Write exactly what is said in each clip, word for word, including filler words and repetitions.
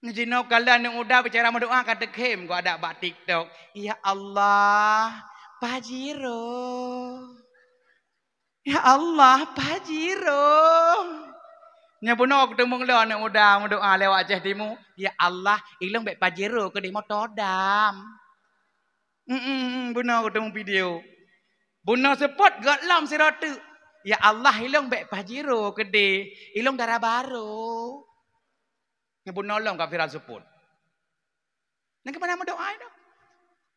Jinoe kala aneuk muda bicara meudoa ka teukhém keu adak bak TikTok. Ya Allah, Pajero. Ya Allah, Pajero. Nyan bunoe kuteumong lé aneuk muda meudoa lewat Aceh Timu. Ya Allah, ilong bèk Pajero keudeh, moto dam. Mm-mm, bunoe kuteumong video. Bunoe seupôt göt lom sidroe teuk. Ya Allah, ilong bèk Pajero keudeh, ilong dara barô. Nyan bunoe lom ka viral seupôt. Nyan keupeue na meudoa nyoe?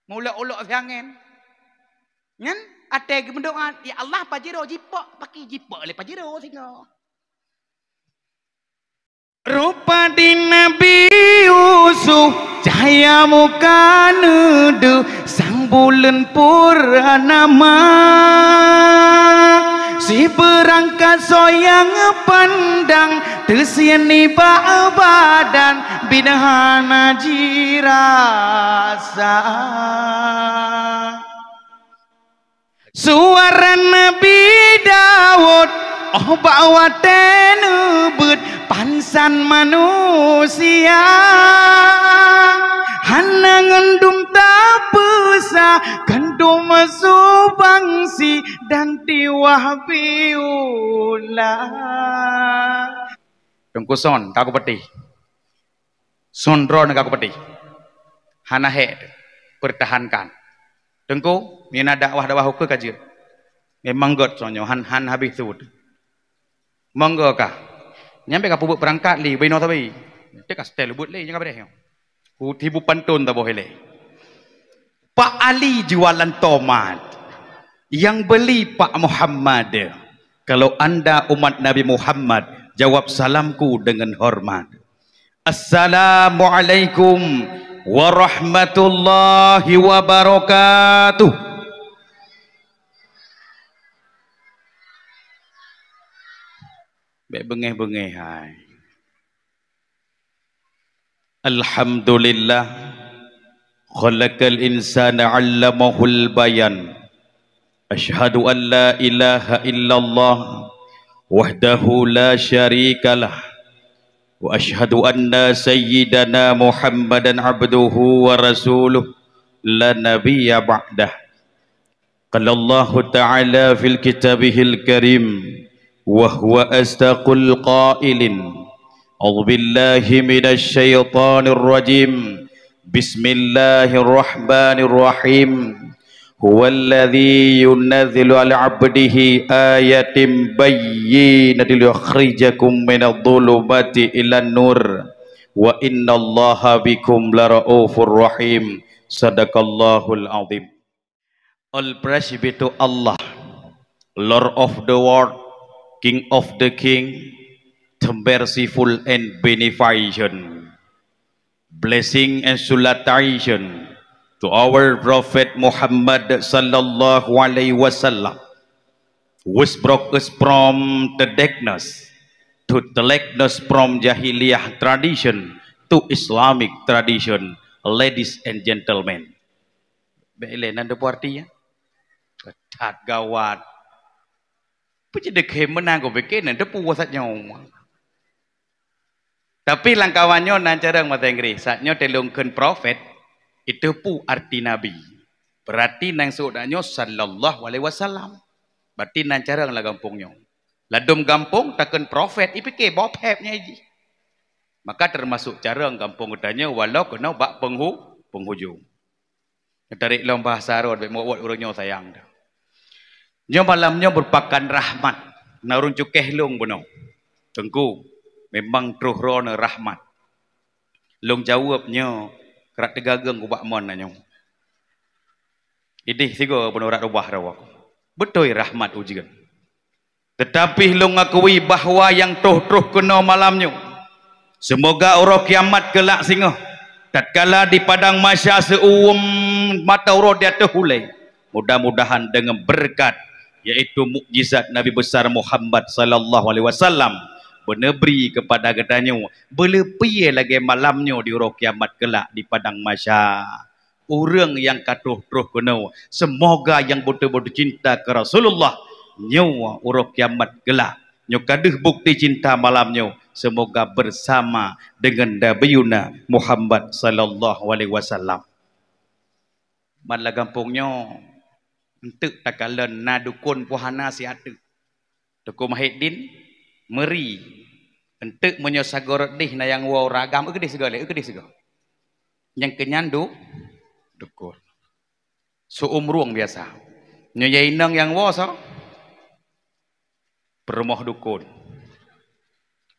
Meulok-ulok siangén. Nyan até geumeudoa, "Ya Allah, Pajero jipok." Pakri jipok lé Pajero singoh. Rupa di Nabi Yusuf, cahya muka neudeuh, sang buleuen purnama. Sibeurangkat soe nyang pandang, teusian nibak badan, binéh hana jirasa. Suara Nabi Daud, oh bak watèe neubeuet, pansan manusia. Hana ngon dum tapeusa, kandum subangsi dan tiwah biula. Teungku Son, ka kupeutih. Son droeneuh ka kupeutih. Hana hék teuh. Pertahankan. Teungku, mina dakwah-dakwah ukeue ka jeuet. Memang göt soe nyoe, han, han habéh su teuh. Monggo kah. Nyan bèk ka peubuet peurangkat lé, binoe sabe. Teuka seutée leubuet lé, nyang ka beudeh nyoe. Ku tibu pantôn taboh ilée. Pak Ali jualan tomat. Yang beli Pak Muhammad. Kalau anda umat Nabi Muhammad, jawab salamku dengan hormat. Assalamualaikum warahmatullahi wabarakatuh. Bèk beungéh-beungéh hai. Alhamdulillah, khalaqal insana 'allamahul bayan. Asyhadu an la ilaha illallah wahdahu la syarikalah, wa asyhadu anna sayyidana Muhammadan abduhu wa rasuluh, la nabiyya ba'dah. Qala Allahu ta'ala fil kitabihil karim, wa huwa asdaqul qailin. A'udzu billahi minasy syaithanir rajim. Bismillahirrahmanirrahim. Huwallazi yunazzilu 'ala 'abdihi ayatin bayyinatin liyukhrijakum minadh dhulumati ilan nur. Wa innallaha bikum laraufur rahim. Sadaqallahul azim. All praise be to Allah, Lord of the world, King of the king, the merciful and beneficent. Blessing and salutation to our Prophet Muhammad sallallahu alaihi wasallam, which brought us from the darkness to the likeness, from jahiliyah tradition to Islamic tradition, ladies and gentlemen. Bèk ilée nan teupeue arti nyan. That gawat. Peue cit deukhém meunan, kupike nan teupeue saat nyoe. Tapi lam kawan nyoe nan carông bahasa Inggris. Saat nyoe teulông kheun prophet, iteupeue arti nabi. Berarti nan seuôt nyoe sallallahu alaihi wasallam. Berarti nan carông lam gampông nyoe. Ladôm gampông takheun prophet, ipike boh phép nyan jih. Maka teumasok carông gampông geutanyoe walau keunoe bak peunghu-, peunghujông. Tarék lom bahasa rot, bèk muwot ureueng nyoe sayang. Nyoe malam nyoe merupakan rahmat. Na ureueng cukéh lôn bunoe. Teungku, memang troh droeneuh rahmat. Lôn jaweueb nyoe, krak teugageueng ubak mon na nyoe. Idéh sigoe bunoe rak rubah rawa. Beutôi rahmat ujeuen. Teutapi lôn ngakui bahwa nyang troh-troh keunoe malam nyoe, seumoga uroe kiamat keulak singoh, tatkala di padang mahsyar seu-uem mata uroe di ateueh ulée, mudah-mudahan deungon beureukat, yaitu mukjizat Nabi Besar Muhammad sallallahu alaihi wasallam, beuneubri keupada geutanyoe beuleupie lagée malam nyoe di uroe kiamat keulak di padang mahsyar. Ureueng nyang ka troh-troh keunoe, seumoga nyang beutôi-beutôi cinta keu Rasulullah, nyoe uroe kiamat geulak, Nyoe ka deuh bukti cinta malam nyoe, semoga bersama dengan Nabiyuna Muhammad sallallahu alaihi wasallam. Ban lam gampông nyoe, eunteuk takalon na dukon pih hana siat teuk. Teungku Muhyiddin, Meuri, eunteuk meunyoe sagoe rot deh na nyang woe ragam, eu keudeh sigoe lé, eu keudeh sigoe. Nyang keunyan du-, dukon. Seuumrueng biasa. Nyoe inong nyang woe soe? Peurumoh dukon.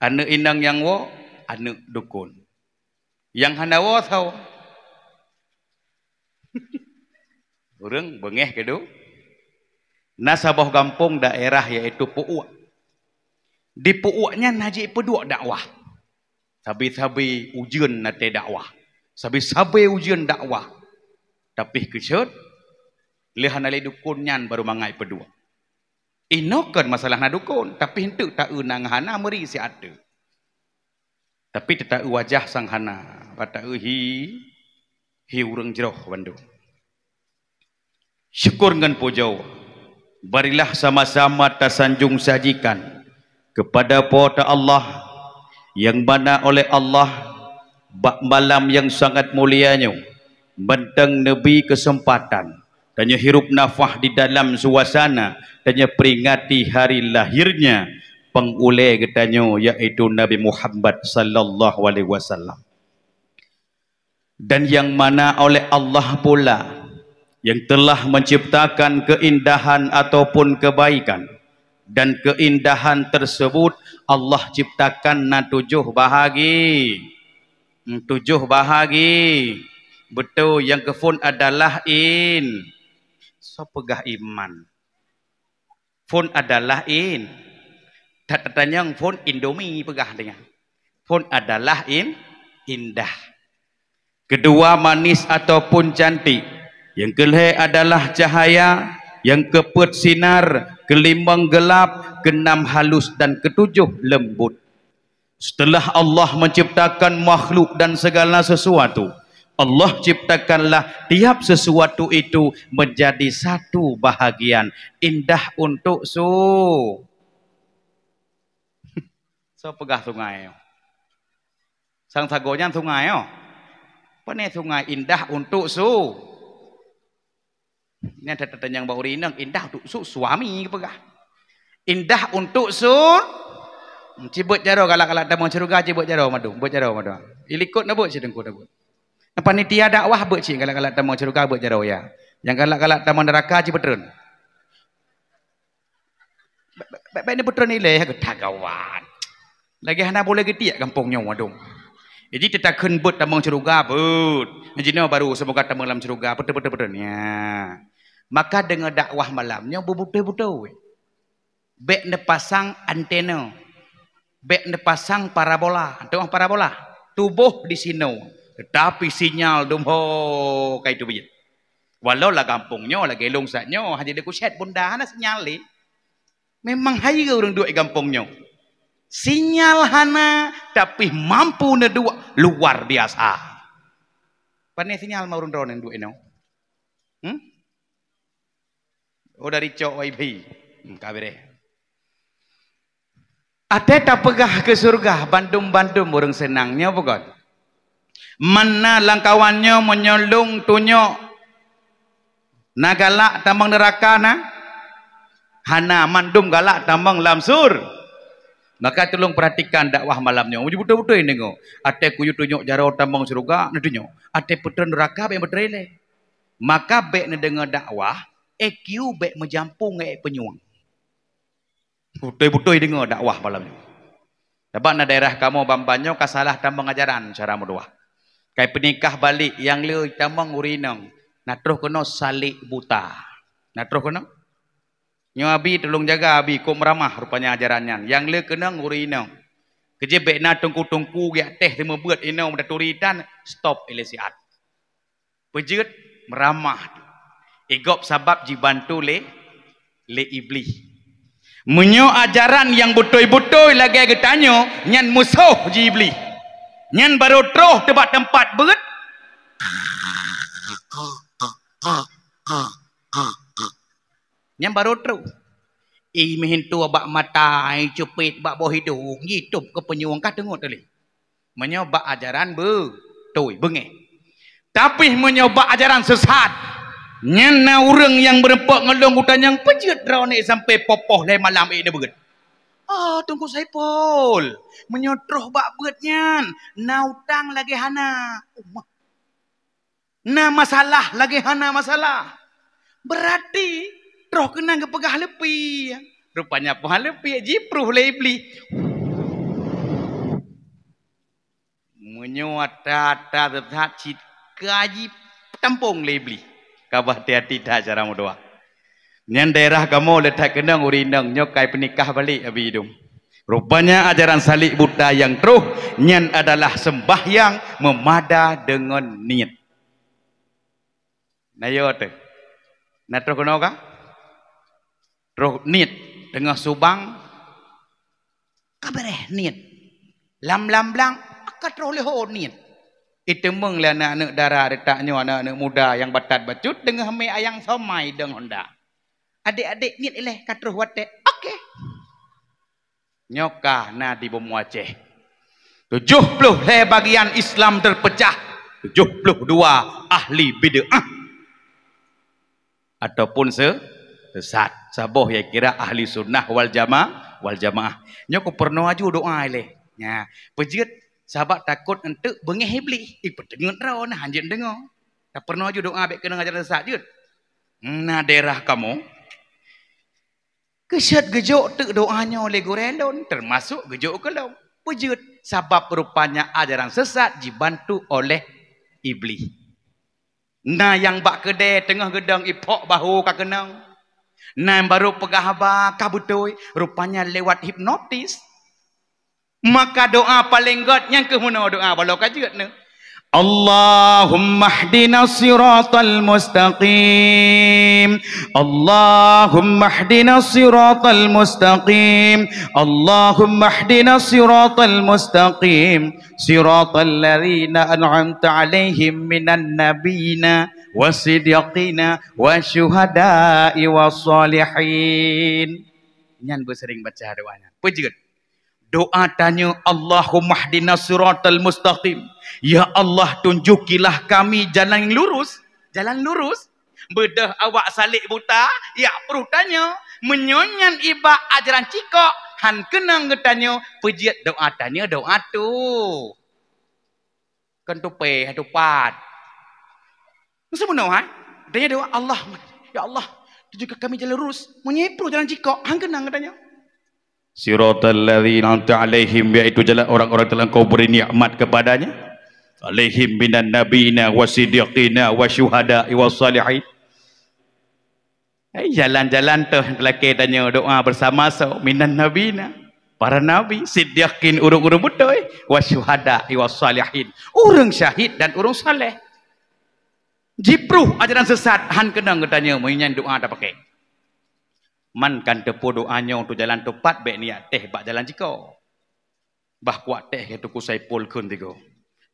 Aneuk inong nyang woe, aneuk dukon. Nyang hana woe soe? Ureueng beungéh keu du-. Na saboh gampông daerah yaitu Pu'uek. Di Pu'uek nyan na jipeuduek dakwah. Sabe-sabe ujeuen na teuh dakwah. Sabe-sabe ujeuen dakwah. Tapi keusut, lheueh hana lé dukon nyan baru mangat peuduek. Inoe kon masalah na dukon, tapi eunteuk taeu na ngon hana Meuri siat teuk. Tapi teuta-eu wajah sang hana, bak ta-eu hi, hi ureueng jroh bandum. Syukur ngon pujoe, marilah sama-sama tasanjong sajikan kepada Po teu Allah, nyang mana oleh Allah bak malam nyang sangat mulia nyoe mantong neubri keuseumpatan tanyoe hirup nafah di dalam suasana tanyoe peringati hari lahirnya pengulée geutanyoe, yaitu Nabi Muhammad sallallahu alaihi wasallam. Dan yang mana oleh Allah pula yang telah menciptakan keindahan ataupun kebaikan, dan keindahan tersebut Allah ciptakan na tujoh bahagi. Hmm, tujoh bahagi. Beutôi, nyang keuphon adalah in-, soe peugah iman. Phon adalah in-, that-, tatanyong phon Indomie peugah dengan. Phon adalah in-, indah. Kedua manis ataupun cantik. Yang kelhée adalah cahaya, yang keupeuet sinar, kelimong gelap, keenam halus dan ketujuh lembut. Setelah Allah menciptakan makhluk dan segala sesuatu, Allah ciptakanlah tiap sesuatu itu menjadi satu bahagian indah untuk su-, soe peugah sungai? Sang sagoe nyan sungai, oh. Pane sungai indah untuk su-, Nyan that-, that nyang bak ureueng inong, indah untuk su-, suami geupeugah. Indah untuk su-, cibeuet jaroe galak-galak tamong syeuruga, cibeuet jaroe mandum, beuet jaroe mandum. Ilikot na beuet cit teungku na beuet. Panitia dakwah beuet cit galak-galak tamong syeuruga, beuet jaroe ya. Nyang galak-galak tamong neuraka cit peutreun. Bèk, bèk, bèk, bèk neupeutreun ilèe, geutanyoe gawat. Lagèe hana boleh geutiek gampông nyoe, adoh. Jadi teutakheun beuet tamong syeuruga, beuet. Jinoe baru seumoga tamong lam syeuruga, beutôi, beutôi, beutôi. Nya. Maka deungon dakwah malam nyoe beubeutôi-beutôi. Bèk neupasang antena. Bèk neupasang parabola. Antena parabola. Tuboh di sinoe. Teutapi sinyal dum ho kai teubiet. Walau lam gampông nyoe, lagèe lôn saat nyoe, hana lé kuset bunda, hana sinyal lé. Memang hayeue ureueng duek di gampông nyoe. Sinyal hana, tapi mampu neuduek luar biasa. Pane sinyal ma ureueng droeneuh duek inoe? Hmm? Oh, dari cok wifi. Hmm, ka beureh. Até tapeugah keu syeuruga, bandum-bandum ureueng seunang. Nyoe peugah. Mana lam kawan nyoe meunyoe lôn tunyok na galak tamong neuraka na? Hana, mandum galak tamong lam sur. Maka tulông peuratikan dakwah malam nyoe. Uji beutôi-beutôi deungoe. Até kuyue tunyok jaroe tamong syeuruga, neutunyok. Até peutreun neuraka bèk meuteuré lé. Maka bèk neudeungoe dakwah, E Q bèk meujampong ngon e peunyueng. Beutôi-beutôi deungoe dakwah malam nyoe. Sabab na daerah kamoe ban-ban nyoe ka salah tamong ajaran cara meudoá. Kai peunikah balek nyang le tamong ureueng inong, na troh keunoe salek buta. Na troh keunoe? Nyoe abi tulông jaga abi kok meuramah rupanya ajaran nyan. Nyang le keunong ureueng inong. Keujeuet bèk na teungku-teungku geujak teh teumeubeuet inong meutaturi tan, stop ilèe siat. Peujeuet meuramah. Igob sabab jibantu lé, lé Iblih. Meunyoe ajaran nyang beutôi-beutôi lagèe geutanyoe, nyan musoh jih Iblih. Nyan barô troh teubak teumpat beuet. Nyan barô troh. I meuhintu bak mata, i cupet bak boh hidong, jitôb keu punyueng ka teungeut teuh lé. Meunyoe bak ajaran beutôi, beungéh. Tapi meunyoe bak ajaran sesat, nyan na ureuëng nyang meureumpok ngon lôn geutanyoe peujeuet droeneuh sampoe poh-poh lhée malam ék neubeuet. "Ah, Teungku Saipul, meunyoe troh bak beuet nyan, na utang lagée hana." Ummah. Na masalah lagée hana masalah. Beurati troh keunan geupeugah leupie. Rupanya poh leupie jipruh lé Iblih. Meunyoe ata-ata teuthat cit ka jitampong lé Iblih. Ka bah hati-hati that cara meudoá. Nyan daerah kamoe le that keunong ureuëng inong nyoe kai peunikah balek abi idong. Rupanya ajaran salik buta nyang troh nyan adalah sembahyang meumada deungon niet. Na yo teuh. Na troh keunoe ka? Troh niet teungoh subang ka beureh niet. Lam-lam blang ka troh leuho niet. Iteumeung lé aneuk-aneuk dara detak nyoe, aneuk-aneuk muda nyang batat bacut deungoh mé ayang somai deungon honda. Adek-adek niet ileh ka troh watée. Oke. Nyoe ka na di bumoe Aceh. Tujoh ploh lhée bagian Islam terpecah, tujoh ploh dua ahli bid'ah ataupun se-, sesat. Saboh ya kira ahli sunnah wal jama-, wal jamaah. Nyoe ku peurunoe aju doa ilée. Nya, peujeuet sabab takot enteuk beungéh Iblih. Ih, peuteungeut droe nah hanjeuet deungoe. Ka peurunoe aju doa bék keunong ajaran sesat jeuet. Na daerah kamoe, Keuseuet geujok teuk doa nyoe lé gurée lôn, teumasok geujok keu lôn. Peujeuet, sabab rupanya ajaran sesat jibantu oleh Iblih. Na nyang bak keudée teungoh geudong iphok bahu ka keunong. Na nyang barô peugah haba ka beutôi, rupanya lewat hipnotis. Maka doa paleng gét nyang keuh meunoe doa baloe ka jeuet neuh. Allahumma hdina siratal mustaqim. Allahumma hdina siratal mustaqim. Allahumma hdina siratal mustaqim. Siratal ladzina an'amta 'alaihim minan nabiyina wasiddiqina wasyuhada'i wassalihin. Nyan beuseuring baca doa nyan. Peujeuet. Doa tanyoe, "Allahumma hdina siratal mustaqim." Ya Allah, tunjukilah kami jalan yang lurus. Jalan lurus. Beudôh awak salik buta, jak pruh tanyoe. Meunyoe nyan iba ajaran cikok, han keunong geutanyoe, peujeuet doa tanyoe doa tu. Kon tupe, ha tupat. Meuseumeunoe, ha? Doa, "Allah, ya Allah, tunjukkan kami jalan lurus." Meunyoe pruh jalan cikok, han keunong geutanyoe. Siratal ladzina an'amta 'alaihim, yaitu jalan orang-orang telah Engkau beri nikmat kepadanya. 'Alaihim minan nabiyina wasiddiqina wasyuhada'i wassalihin. Eh, jalan-jalan teuh lakée tanyoe doa bersama soe? Minan nabiyina, para nabi, siddiqin, ureuëng-ureuëng beutôi, wasyuhada'i wassalihin, ureuëng syahid dan ureuëng saleh. Jipruh ajaran sesat han keunong geutanyoe meunyoe nyan doa tapakai. Man kan teupeu doa nyoe tu jalan tupat bék niat teh bak jalan cikok. Bah kuat teh keu Teungku Saipul kheun tigo.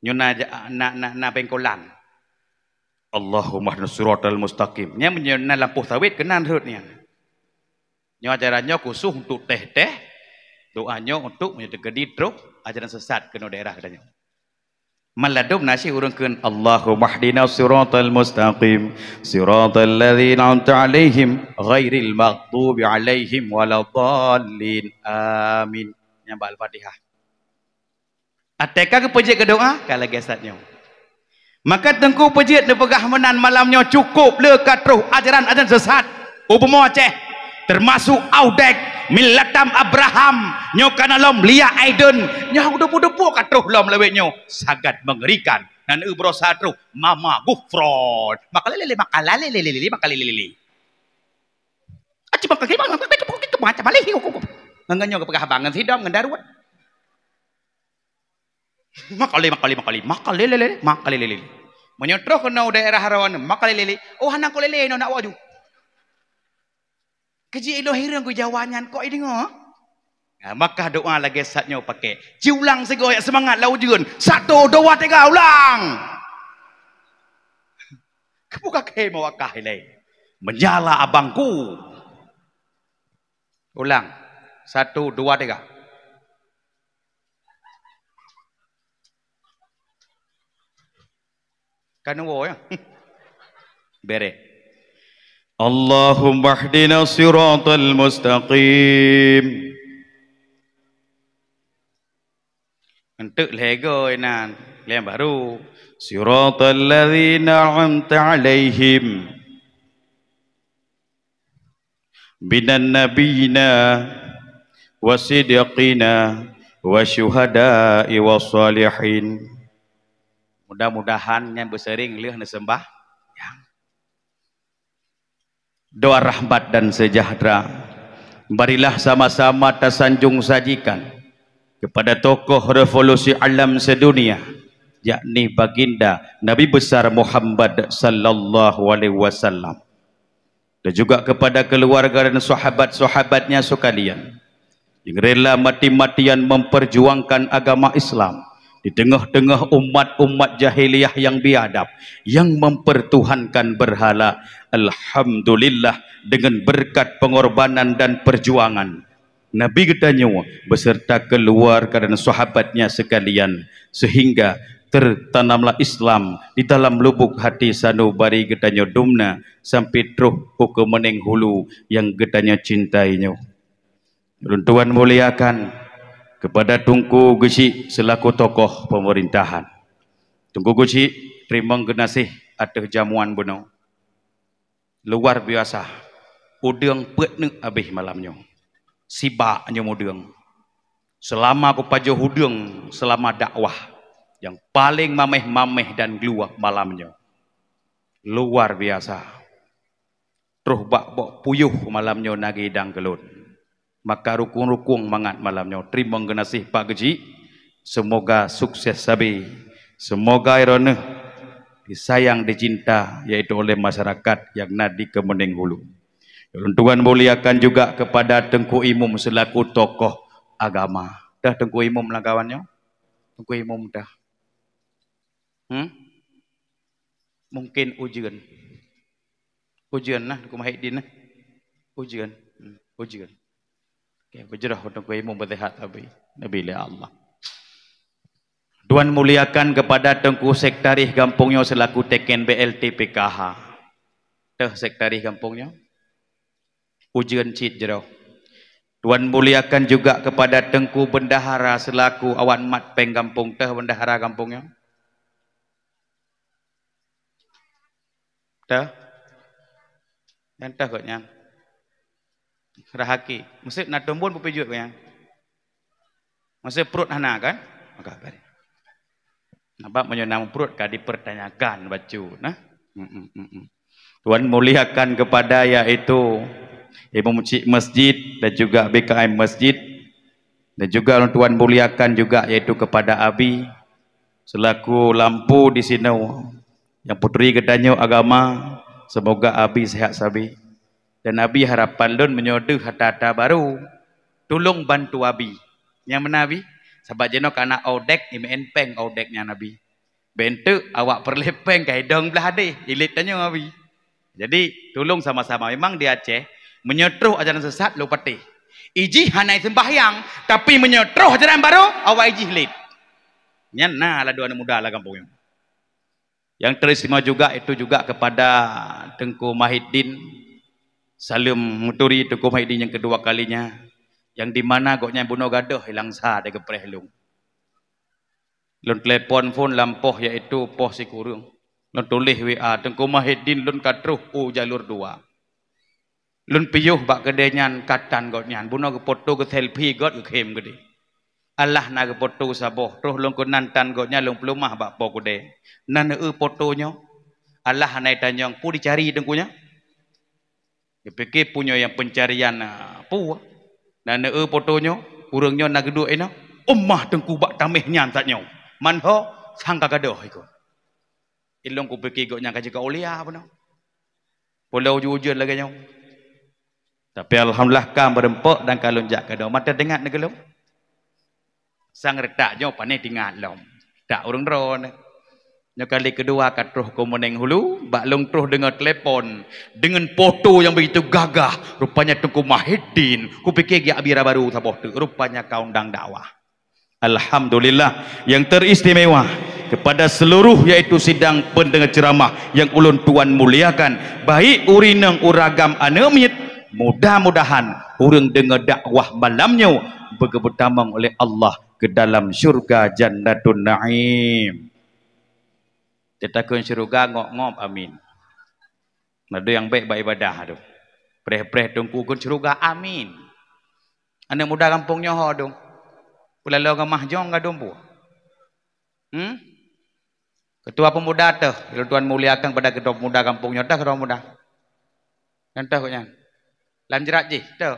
Nyoe na ja-, na, na, na bengkolan. Allahumma hdina siratal mustaqim. Nyan meunyoe na lampôh sawét keunan rhot nyan. Nyoe ajaran nyoe khusus untuk teh-teh. Doa nyoe untuk meunyoe teukeudi troh ajaran sesat keunoe daerah geutanyoe. Maladum na syeh ureuëng kheun, "Allahumma hdina siratal mustaqim, siratal ladzina an'amta 'alaihim, ghairil maghdubi 'alaihim waladdallin. Amin." Nyang bak Al-Fatihah. Até ka geupeujeuet keu doa, ka lagée sat nyoe. Maka Teungku peujeuet neupeugah meunan malam nyoe cukôp le ka troh ajaran-ajaran sesat u bumoe Aceh, teumasok Audek, Milatam Abraham, nyoe kana lom Lia Aiden, nyoe deupu-deupu ka troh lom lawét nyoe, sangat mengerikan. Nan eu berosa troh, Mama Gufron. Maka lélé, maka lélé, lélé, maka lélé, lélé. Aci maka lélé, maka lélé, maka lélé, maka lélé. Ngon nyoe geupeugah abang ngon sidom ngon daruet. Maka lé, maka lé, maka lé, maka lé, lé, lé, maka lé, lé, lé. Meunyoe troh keunoe u daerah Rawan, maka lé, lé, lé. Oh, hana ko lé, lé, nyoe nak waju. Keujih inoe hireuen keu Jawa nyan kok ideungoe. Nah, maka doa lagée sat nyoe pakai. Ci ulang sigoe jak seumangat lam ujeuen. Satu, dua, tiga, ulang. Kamu kakek mau akah ilai. Menjala abangku. Ulang. Satu, dua, tiga. Kan woe, ya? Bereh. Allahumma hdina siratal mustaqim. Enteuk lhèe goe nan, lhèe baru. Siratal ladzina an'amta 'alaihim minan nabiyina wasiddiqina wasyuhada'i wassalihin. Mudah-mudahan nyan beuseuring lheueh neuseumbah. Doa rahmat dan sejahtera marilah sama-sama tasanjung sajikan kepada tokoh revolusi alam sedunia, yakni Baginda Nabi Besar Muhammad sallallahu alaihi wasallam, dan juga kepada keluarga dan sahabat-sahabatnya sekalian yang rela mati-matian memperjuangkan agama Islam di tengah-tengah umat-umat jahiliyah yang biadab, yang mempertuhankan berhala. Alhamdulillah, dengan berkat pengorbanan dan perjuangan Nabi geutanyoe beserta keluarga dan sahabatnya sekalian, sehingga tertanamlah Islam di dalam lubuk hati sanubari geutanyoe dumna sampai troh u Keumeunéng Hulu yang geutanyoe cintai nyoe. Ulôn tuan muliakan kepada Teungku Geuchik selaku tokoh pemerintahan. Teungku Geuchik, teurimong geunaséh ateueh jamuan bunoe. Luar biasa. Udeueng peuet neuk abéh malam nyoe. Sibak nyoe udeueng. Seulama kupajoh udeueng, seulama dakwah, nyang paleng maméh-maméh dan gluwah malam nyoe. Luar biasa. Troh bak bok puyôh malam nyoe na gidang keu lôn. Maka rukong-rukong mangat malam nyoe. Teurimong geunaséh Pak Geuchik. Semoga sukses sabe. Semoga droeneuh disayang, dicinta, yaitu oleh masyarakat yang na di Keumeunéng Hulu. Ulôn tuan muliakan juga kepada Teungku Imum selaku tokoh agama. Dah Teungku Imum lam kawan nyoe? Teungku Imum dah. Hmm? Mungkin ujeuen. Ujeuen nah, Teungku Mahiddin nah. Ujeuen. Hmm, ujeuen. Oke, beujroh Teungku Imum beuseuhat sabe. Neubi lé Allah. Tuan muliakan kepada Teungku Sekretaris gampông nyoe selaku teken B L T P K H. Teuh Sekretaris gampông nyoe. Ujeuen cit jroh. Tuan muliakan juga kepada Teungku Bendahara selaku awak mat péng gampông. Teuh Bendahara gampông nyoe. Teuh? Nyang teuh gobnyan. Rahaki. Meuseue na tumbon beupijuet gobnyan. Meuseue pruet hana kan? Maka bari. Sabab meunyoe na pruet ka dipertanyakan bacut nah. Mm, mm, mm, mm. Tuan muliakan kepada yaitu Imum Chik Masjid dan juga B K M Masjid, dan juga tuan muliakan juga yaitu kepada Abi selaku lampu di sinoe, nyang putri geutanyoe agama, semoga Abi sehat sabe. Dan Abi harapan lôn meunyoe deuh ata-ata barô, tulông bantu Abi. Nyang meunan Abi, sabab jinoe ka na odek, imeu'en péng odek nyan Abi. Bèk enteuk awak peureulèe péng ka idong blah adéh, ilét tanyoe Abi. Jadi, tulông sama-sama. Memang di Aceh, meunyoe troh ajaran sesat, lôn patéh. Ijih hana iseumbahyang, tapi meunyoe troh ajaran barô, awak ijih lét. Nyan na ladôm aneuk muda lam gampông nyoe. Yang teristimewa juga itu juga kepada Teungku Mahiddin Saleuem Muturi, Teungku Mahiddin yang kedua kalinya, yang di mana gobnyan bunoe gadôh i Langsa di geupreh lôn. Lôn telepon phon lam poh yaitu poh sikureueng. Lôn tuléh W A, Teungku Mahiddin lôn ka troh u jalur dua. Lôn piôh bak keudè nyan ka tan gobnyan, bunoe geupoto geuselfie göt geukhém keudè. Alah na geupoto saboh, troh lôn keunan tan gobnyan lôn peuleumah bak po keudè. Na neueu poto nyoe? Alah hana itanyong, peue dicari Teungku nyan? Geupike peue nyoe nyang peuncarian, ah, peue? Na neueu poto nyoe? Ureueng nyoe na geuduek inoe? Ummah Teungku bak taméh nyan that nyoe. Man ho sang ka gadôh ikot. Ilôn kupike gobnyan ka jeuet keu aulia bunoe. Pulo ujeuen-ujeuen lagèe nyoe. Tapi alhamdulillah ka meureumpok dan ka lôn jak keudroe. Mata teuingat neugeulom. Sang reutak nyoe pané teuingat lom. Tak ureueng droeneuh. Nyoe kali keudua ka troh Keumeuneng Hulu, bak lôn troh deungon telepon, deungon foto nyang begitu gagah. Rupanya Teungku Mahiddin, kupike geujak bira barô saboh teuk, rupanya ka undang dakwah. Alhamdulillah, yang teristimewa kepada seluruh yaitu sidang pendengar ceramah yang ulôn tuan muliakan, baik ureueng inong ureueng agam aneuk miet, mudah-mudahan ureueng deungoe dakwah malam nyoe beugeupeutamong lé Allah keu dalam syurga Jannatun Naim. Teutakheun syeuruga ngop-ngop, amin. Meunyoe nyang bék bak ibadah tu. Preh-preh teungku kheun syeuruga, amin. Aneuk muda gampông nyoe ho dong. Peulaloe ngon mah jong ka dong bu. Hmm? Ketua pemuda teuh, ulôn tuan muliakan kepada ketua pemuda gampông nyoe teuh, ketua pemuda. Nyan teuh kok nyan. Lam jrat jih, teuh.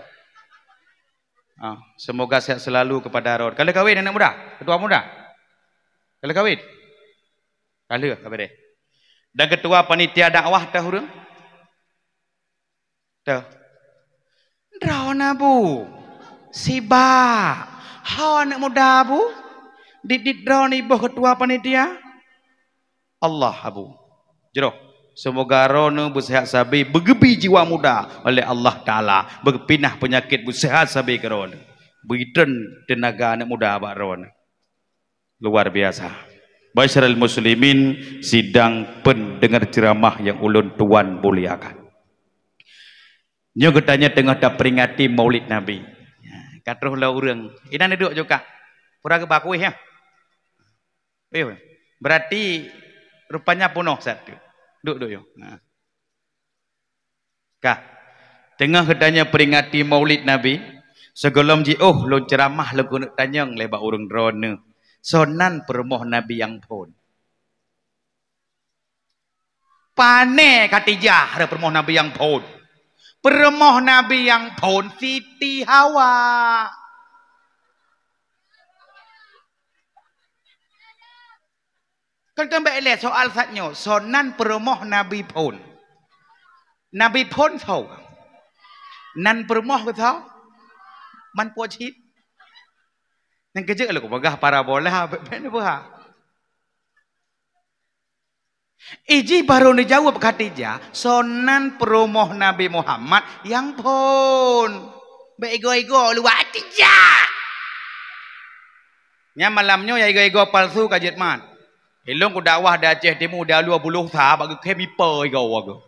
Ah, semoga sehat selalu kepada Ron. Ka lheueh kawin aneuk muda? Ketua muda? Ka lheueh kawin? Ka lheueh, ka beureh. Dan ketua panitia dakwah teuh ureueng? Teuh. Droeneuh, Bu. Sibak. Ho aneuk muda, Bu. Dit-dit droeneuh iboh ketua panitia? Allah, Abu. Jroh. Semoga droeneuh beuseuhat sabe, beugeubri jiwa muda oleh Allah Taala, beugeupinah peunyakét, beuseuhat sabe keu droeneuh. Beuitrön teunaga aneuk muda bak droeneuh. Luar biasa. Ma'asyiral muslimin, sidang pendengar ceramah yang ulôn tuan muliakan. Nyoe geutanyoe teungoh taperingati Maulid Nabi. Ya, ka troh lom ureueng. Inan duek ju kah. Pura geuba kueh, ya. Ayo. Berarti rupanya peunoh satu. Duek, duek, yo. Nah. Kah. Teungoh geutanyoe peringati Maulid Nabi, sigohlom jiôh lôn ceuramah lôn keuneuk tanyong lé bak ureueng droeneuh, soe nan peurumoh Nabi nyang phon? Pane Khadijah ada peurumoh Nabi nyang phon? Peurumoh Nabi nyang phon Siti Hawa. Kan keumbali lé soal sat nyoe, soe nan peurumoh Nabi phon? Nabi phon soe? Nan peurumoh geuh soe? Man po cit. Nyang keujeuet lôn peugah parabola, bèk-bèk neupeugah. Iji barô neujaweueb Khadijah, soe nan peurumoh Nabi Muhammad nyang phon. Bèk igo-igo luwa Khadijah. Nyan malam nyoe nyang igo-igo palsu ka jeuet mat. Ilôn kudakwah di Aceh Timu di Alue Bulusa bak geukhém ipe igo geuh.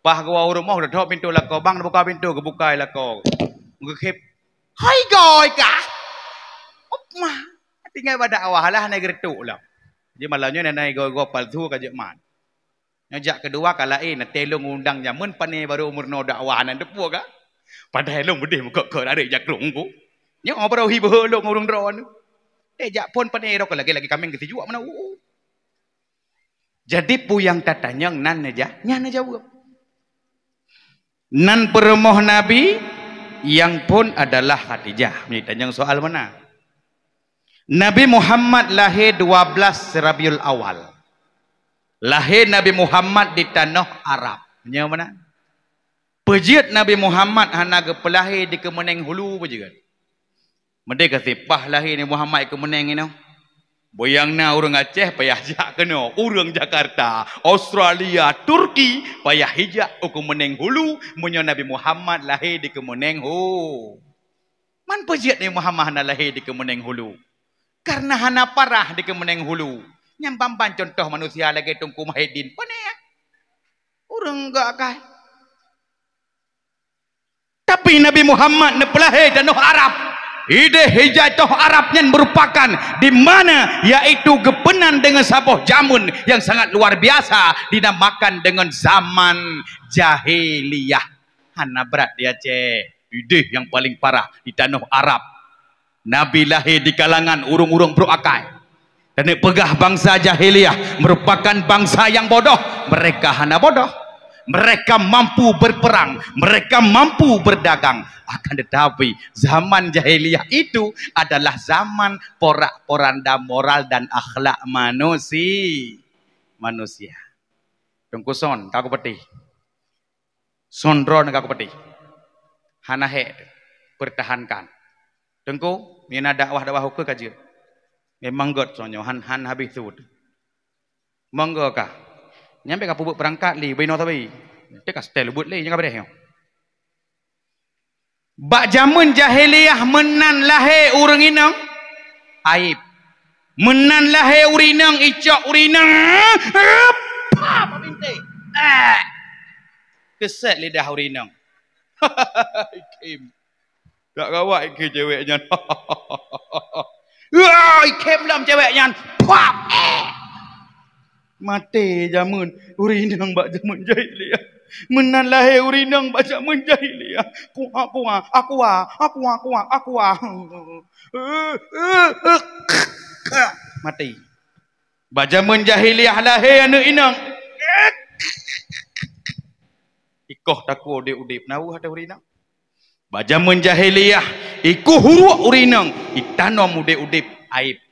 Paih geuwoe u rumoh, geuthok pintoe lakoe bang, neubuka pintoe, geubuka lakoe. Geukhém, "Hai goi kah?" Op mah. Tinggai bak dakwah lah, hana geureutok lom. Jadi malam nyoe na igo-igo palsu ka jeuet mat. Nyoe jak keudua ka laén, na teuh lôn undang jameun pane barô meurunoe dakwah nan teupeue ka. Padahai lôn beudeh meukeue-keue rarék jak krueng ku. Nyoe barô hi beuhe lôn ureueng droeneuh. Teuh jak phon pane rot lagèe-lagèe kaméng geusijuek meunan. Jadi peue nyang tatanyong nan neuja-, nyan neujaweueb. Nan peurumoh Nabi nyang phon adalah Khadijah. Meunyoe tanyong soal meunan. Nabi Muhammad lahé dua belas Rabiul Awal. Lahé Nabi Muhammad di tanoh Arab. Nyoe meunan. Peue jeuet Nabi Muhammad hana geupeulahé di Keumeuneng Hulu, peue jeuet? Meudeh ka sipah lahé Nabi Muhammad i Keumeuneng inoe. Buyang na ureueng Aceh payah jak keunoe, ureueng Jakarta, Australia, Turki, payah hijak u Keumeuneng Hulu, meunyoe Nabi Muhammad lahé di Keumeuneng Hu-, Man peue jeuet Nabi Muhammad hana lahé di Keumeuneng Hulu? Kareuna hana parah di Keumeuneng Hulu. Nyan ban-ban cuntoh manusia lagèe Teungku Muhyiddin. Pane? Ureueng gak kai. Tapi Nabi Muhammad neupeulahé tanoh Arab. Ideh hijrah tanoh Arab nyan merupakan di mana, yaitu geupeunan deungon saboh jameun nyang sangat luar biasa, dinamakan deungon zaman jahiliyah. Hana brat di Aceh. Ideh nyang paleng parah di tanoh Arab. Nabi lahé di kalangan ureueng-ureueng brok akai. Dan neupeugah bansa jahiliyah merupakan bansa nyang bodoh. Mereka hana bodoh. Mereka mampu berperang, mereka mampu berdagang. Akan tetapi, zaman jahiliyah itu adalah zaman porak-poranda moral dan akhlak manusi-, manusia. Teungku Son, ka kupeuteh. Son droeneuh ka kupeuteh. Hana hék teuh. Pertahankan. Teungku, meunyoe na dakwah-dakwah ukeue ka jeuet. Memang göt soe nyoe, han, han habéh su teuh. Monggo kah. Nyan bèk kapeubuet peurangkat lé, beuinoe sabe. Teuka seutée leubuet lé, nyang ka beureh nyoe. Bak jameun jahiliyah meunan lahé ureuëng inong, aéb. Meunan lahé ureuëng inong, icok ureuëng inong, pah, babinteh. Ah! Keusét lidah ureuëng inong. Ikhém. Dak gawat ikhém cewek nyan. Wah, ikhém lom cewek nyan. Pah! Eh! Maté jameun ureuëng inong bak jameun jahiliyah. Meunan lahé ureuëng inong bak jameun jahiliyah. Kuah, kuah, aqua, aqua, kuah, aqua. Maté. Bak jameun jahiliyah lahé aneuëk inong. Ikoh takue udeb-udeb na weueh ateueh ureuëng inong. Bak jameun jahiliyah, ikoh uruek ureuëng inong, itanom udeb-udeb aéb.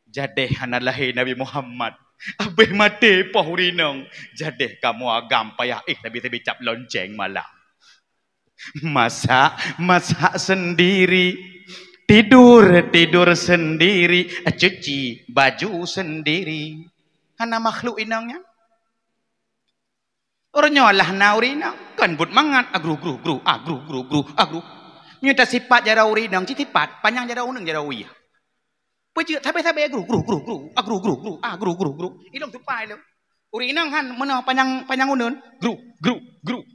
Jadeh hana lahé Nabi Muhammad. Abéh maté poh ureuëng inong. Jadeh kamoe agam payah éh sabe-sabe cap lonceng malam. Masak, masak sendiri. Tidur, tidur sendiri. Cuci baju sendiri. Hana makhluk inong nyan. Uroe nyoe lah na ureuëng inong, kon buet mangat, agru, gru, gru, agru, gru, gru, agru. Nyoe ta sipat jaroe ureuëng inong, cit sipat, panyang jaroe uneung, jaroe wie. Peujeuet sabe-sabe, agru, gru, gru, gru, agru, gru, gru, agru, gru, gru. Ilong tupai lom. Ureuëng inong han meunoe panyang, panyang uneun, gru, gru, gru.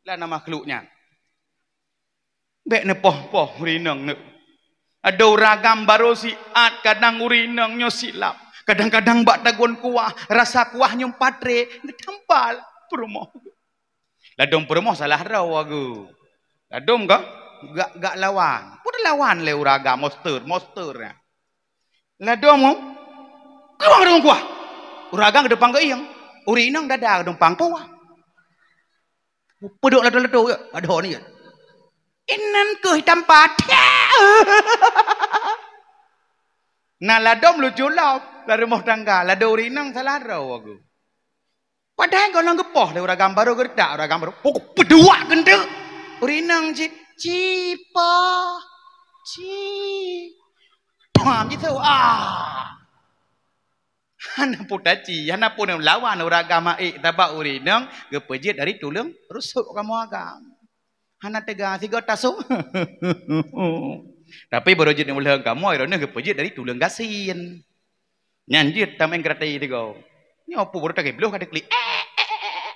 Lah na makhluk nyan. Bék neupoh-poh ureuëng inong neuk. Adoe ureuëng agam barô siat, kadang ureuëng inong nyoe silap. Kadang-kadang bak tagun kuah, rasa kuah nyoe patre, geutampal peurumoh. Ladôm peurumoh salah droe, Gu. Ladôm ka gak, gak lawan. Peue lawan lé ureuëng agam, monster, monster nyan. Ladôm, keuluwa deungon kuah. Ureuëng agam geudumpang geuieng. Ureuëng inong dada geudumpang kuah. Peudok lato-lato, ya, ada ni, ya. Inan keuh tampat. Na ladôm lucu lom, lam rumoh tangga, ladôm ureuëng inong salah droe, Gu. Padahai gohlom geupoh lé ureuëng agam barô, geureutak ureuëng agam barô. Oh, peuduak geunteuk. Ureuëng inong cit, "Ci, Pa, ci." Pam jiteuh, ah. Hana peue taci, hana peue lawan ureuëng agam ék, sabab ureuëng inong geupeujeuet dari tuleueng rusok kamoe agam. Hana teuga sigoe tasok. Tapi barô jeuet nibak ulôn kamoe, droeneuh geupeujeuet dari tuleueng gasien. Nyan jeuet tameu'en karate sigoe. Nyoe peue barô tagay bloh ka teuklik. Eh, eh, eh, eh, eh.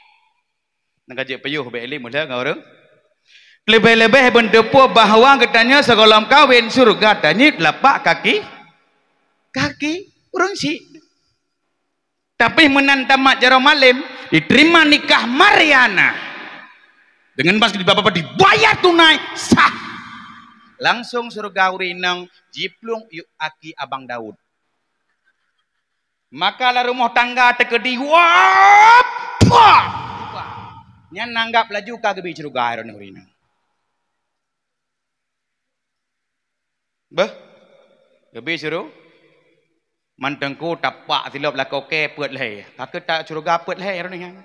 Nyang ka jeuet piôh bék lé meulah ngon ureuëng. Leubeh-leubeh beuteupeue bahwa geutanyoe sigohlom kawen syeuruga tanyoe lapak kaki, kaki ureuëng syiek. Tapi meunan tamat jaroe malem, diterima nikah Mariana. Dengan mas dibayar tunai, sah. Langsung syeuruga ureuëng inong jiplueng yue aki Abang Daud. Maka lam rumoh tangga teukeudi, wah, pah! Nyan nanggap laju ka geubi syeuruga droeneuh ureuëng inong. Beuh, geubi syeuruga. Man teungku tapak silop lakoe kée peuet lhée. Ka keuh ta syeuruga peuet lhée droeneuh nyan.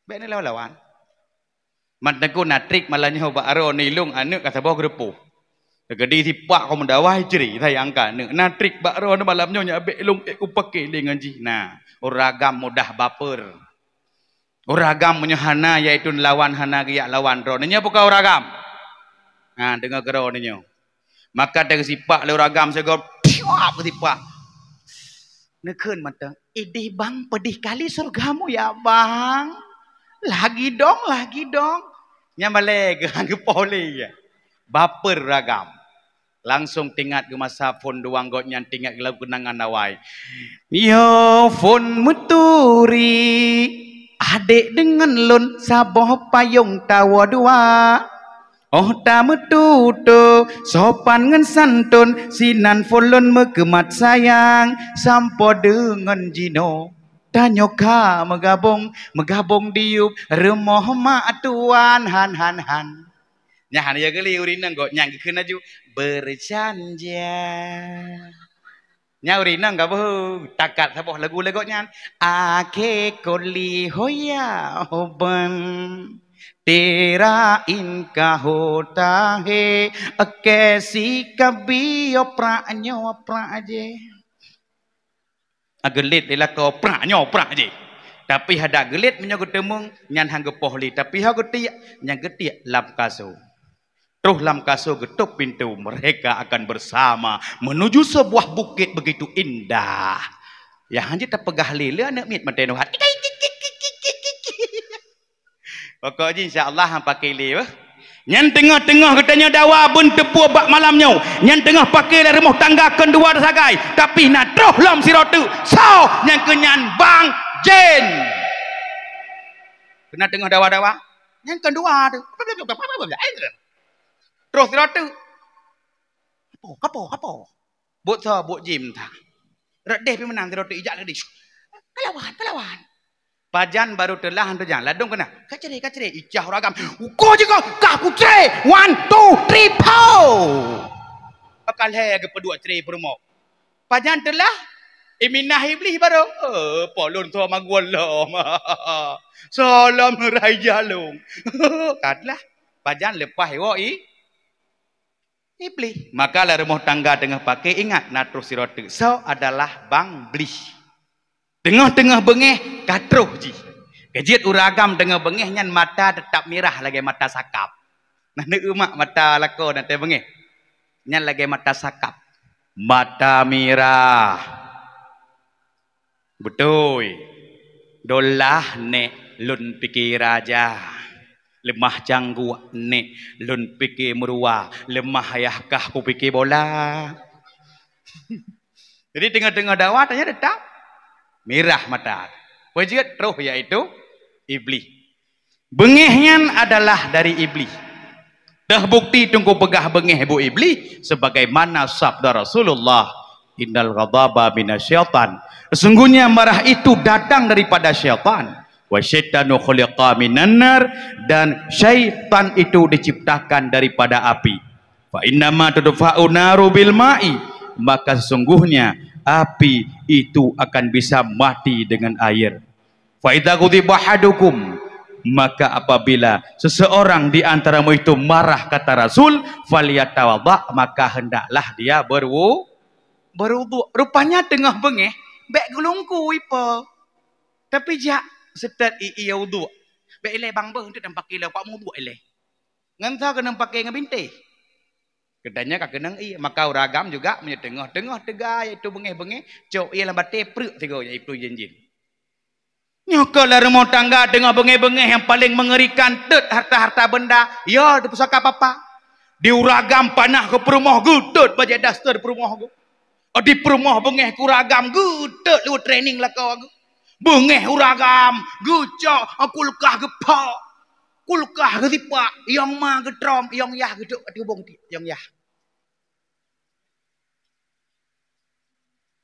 Bék neulawan-lawan. Man teungku na trik malam nyoe bak aroe nilông aneuëk ka saboh geureupôh. Teukeudi sipak kaum dakwah jri sayang ka aneuëk. Na trik bak aroe malam nyoe nyak bék lông ék kupake lé ngon jih. Na, ureuëng agam mudah baper. Ureuëng agam meunyoe hana, yaitu neulawan hana geujak lawan droe. Nyoe bukon ureuëng agam. Ha, deungoe keudroe nyoe. Maka teusipak lé ureuëng agam sigoe, piap geusipak. Neukheun mantong, "Ideh bang, pedih kali syeurugamu ya bang. Lagi dong, lagi dong." Nyan balée geuh geupoh lé ya. Baper ureuëng agam. Langsung teuingat geumasa phon duwang gobnyan teuingat geulagu keunangan awai. Yo phon meuturi, adek deungon lôn saboh payong tawoe dua. Óh tameututoe sopan ngon santôn, sinan phon lôn meukeumat sayang sampoe deungon jinoe. Tanyoe ka meugabong, meugabong diyueb rumoh mak tuan han, han, han. Nyan hana geuli ureuëng inong gobnyan geukheun laju, "Bercanda." Nyan ureuëng inong ka beuhe, takat saboh lagu lé gobnyan, "Akhé koli hoya hoban, tera inka hota he, akhé si kabi oprak nyoe oprak jih." Geulet lé lakoe, prak nyoe, prak jih. Tapi hadak geulet meunyoe geuteumeung, nyan han geupoh lé. Tapi ho geutiek, nyan geutiek lam kaso. Troh lam kaso geutôp pintoe, mereka akan bersama menuju sebuah bukit begitu indah. Ya, hanjeuet tapeugah lé, lé aneuk miet mantong nyoe. Pokok jih insya Allah han paké lé beuh. Nyan teungoh-teungoh geutanyoe dawa beuneuteupue bak malam nyoe. Nyan teungoh paké lé rumoh tangga keu dua sagai, tapi na troh lom sidroe teuk. Soe nyan keuh nyan bang jén. Keunan teungoh dawa-dawa. Nyan keu dua tu. Troh sidroe teuk. Kapo, kapo, kapo. Buet soe, buet jim that. Rot deh pih meunan sidroe teuk ijak lagée, "Kalawan, kalawan." Pajan barô teulah hantu jan, ladôm keunan. "Kacre, kacre," ijak ureueng agam. "Uko jih kah, kah kucre. One, two, three, four." Pakalhée geupeuduek cre peurumoh. Pajan teulah, iminah Iblih barô. "Eh, po lôn soe magun lom." "Soe lom rai jalong." Ka teulah, pajan leupah iwoe i Iblih. Maka lam rumoh tangga teungoh paké, ingat na troh sidroe teuk. Soe adalah bang blih. Teungoh-teungoh beungéh ka troh jih. Keujeuet ureueng agam teungoh beungéh nyan mata teutap mirah lagée mata sakap. Nah, neueu mak mata lakoe na teuh beungéh. Nyan lagée mata sakap. Mata mirah. Beutôi. Dolah nék lôn pike raja. Leumah cangguek nék lôn pike meuruwa. Leumah ayah kah kupike bola. Jadi teungoh-teungoh dawa tanyoe teutap mirah mata. Peue jeuet troh, yaitu Iblih. Beungéh nyan adalah dari Iblih. Teubukti teungku peugah beungéh bu Iblih, sebagaimana sabda Rasulullah, "Innal ghadaba minasyaitan." Sesungguhnya marah itu datang daripada syaitan. "Wa syaitanu khuliqa minan nar," dan syaitan itu diciptakan daripada api. "Fa innama tudfa'u naru bil ma'i," maka sesungguhnya api itu akan bisa mati dengan air. "Fa idza ghadiba ahadukum," maka apabila seseorang di antaramu itu marah, kata Rasul, "falyatawadda," maka hendaklah dia berwu-, berwuduk. Rupanya teungoh beungéh, bék geulungkui po. Tapi jak seutôt ie wuduk. Bék ilée bang beuh, eunteuk dan paké lé, kuat meuwuduk ilée. Ngon soe keuneuk paké ngon bintéh. Geutanyoe ka keunong ie, maka ureueng agam juga meunyoe teungoh-teungoh teuga, yaitu beungéh-beungéh, cok ie lam batée, preuk sigoe, yaitu jén-jén. Nyoe keuh lam rumoh tangga teungoh beungéh-beungéh, nyang paleng meungerikan, teuet harta-harta benda, ya, di pusaka papa. Di ureueng agam panah keu peurumoh geuh, teuet bajée daster peurumoh geuh. Di peurumoh beungéh keu ureueng agam geuh, teuet lewat training lakoe geuh. Beungéh ureueng agam geucok kulkah geuphok. Kulkah geusipak, yong ma geutrom, yong yah geudok di ubong ti-, yong yah.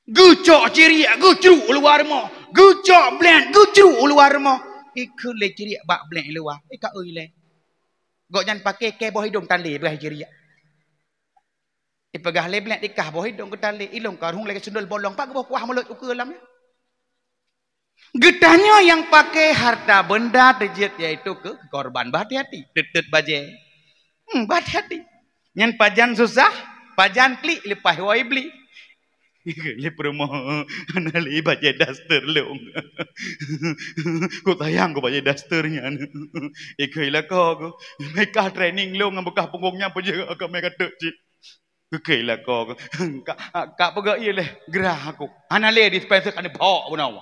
Geucok ciriek, geucruk u luwa rumoh. Geucok blét, geucruk u luwa rumoh. Ikheun lé ciriek bak blét luwa. Ika ui lé. Gobnyan paké kée boh idong tali beuh ciriek. Ipeugah lé blét ikah boh idong keu tali, ilong ka rhung lagée sundul bolong, pat geuboh kuah mulot ukeue lam nyan. Geutanyoe nyang paké harta benda teujeuet, yaitu keu korban. Bah hati-hati, teutet bajée. Hmm, bah hati-hati. Nyan pajan susah, pajan klik leupah woe Iblih. Lé peurumoh, hana lé bajée daster lôn. Kok sayang kok bajée daster nyan. Ikheun lakoe, meuikah training lôn ngon beukah punggong nyan peujeuet akan meuikah teuk cit. Geukheun lakoe, "Kak, kak peugah ié lé, geurah aku. Hana lé dispenser ka neuphok bunoe."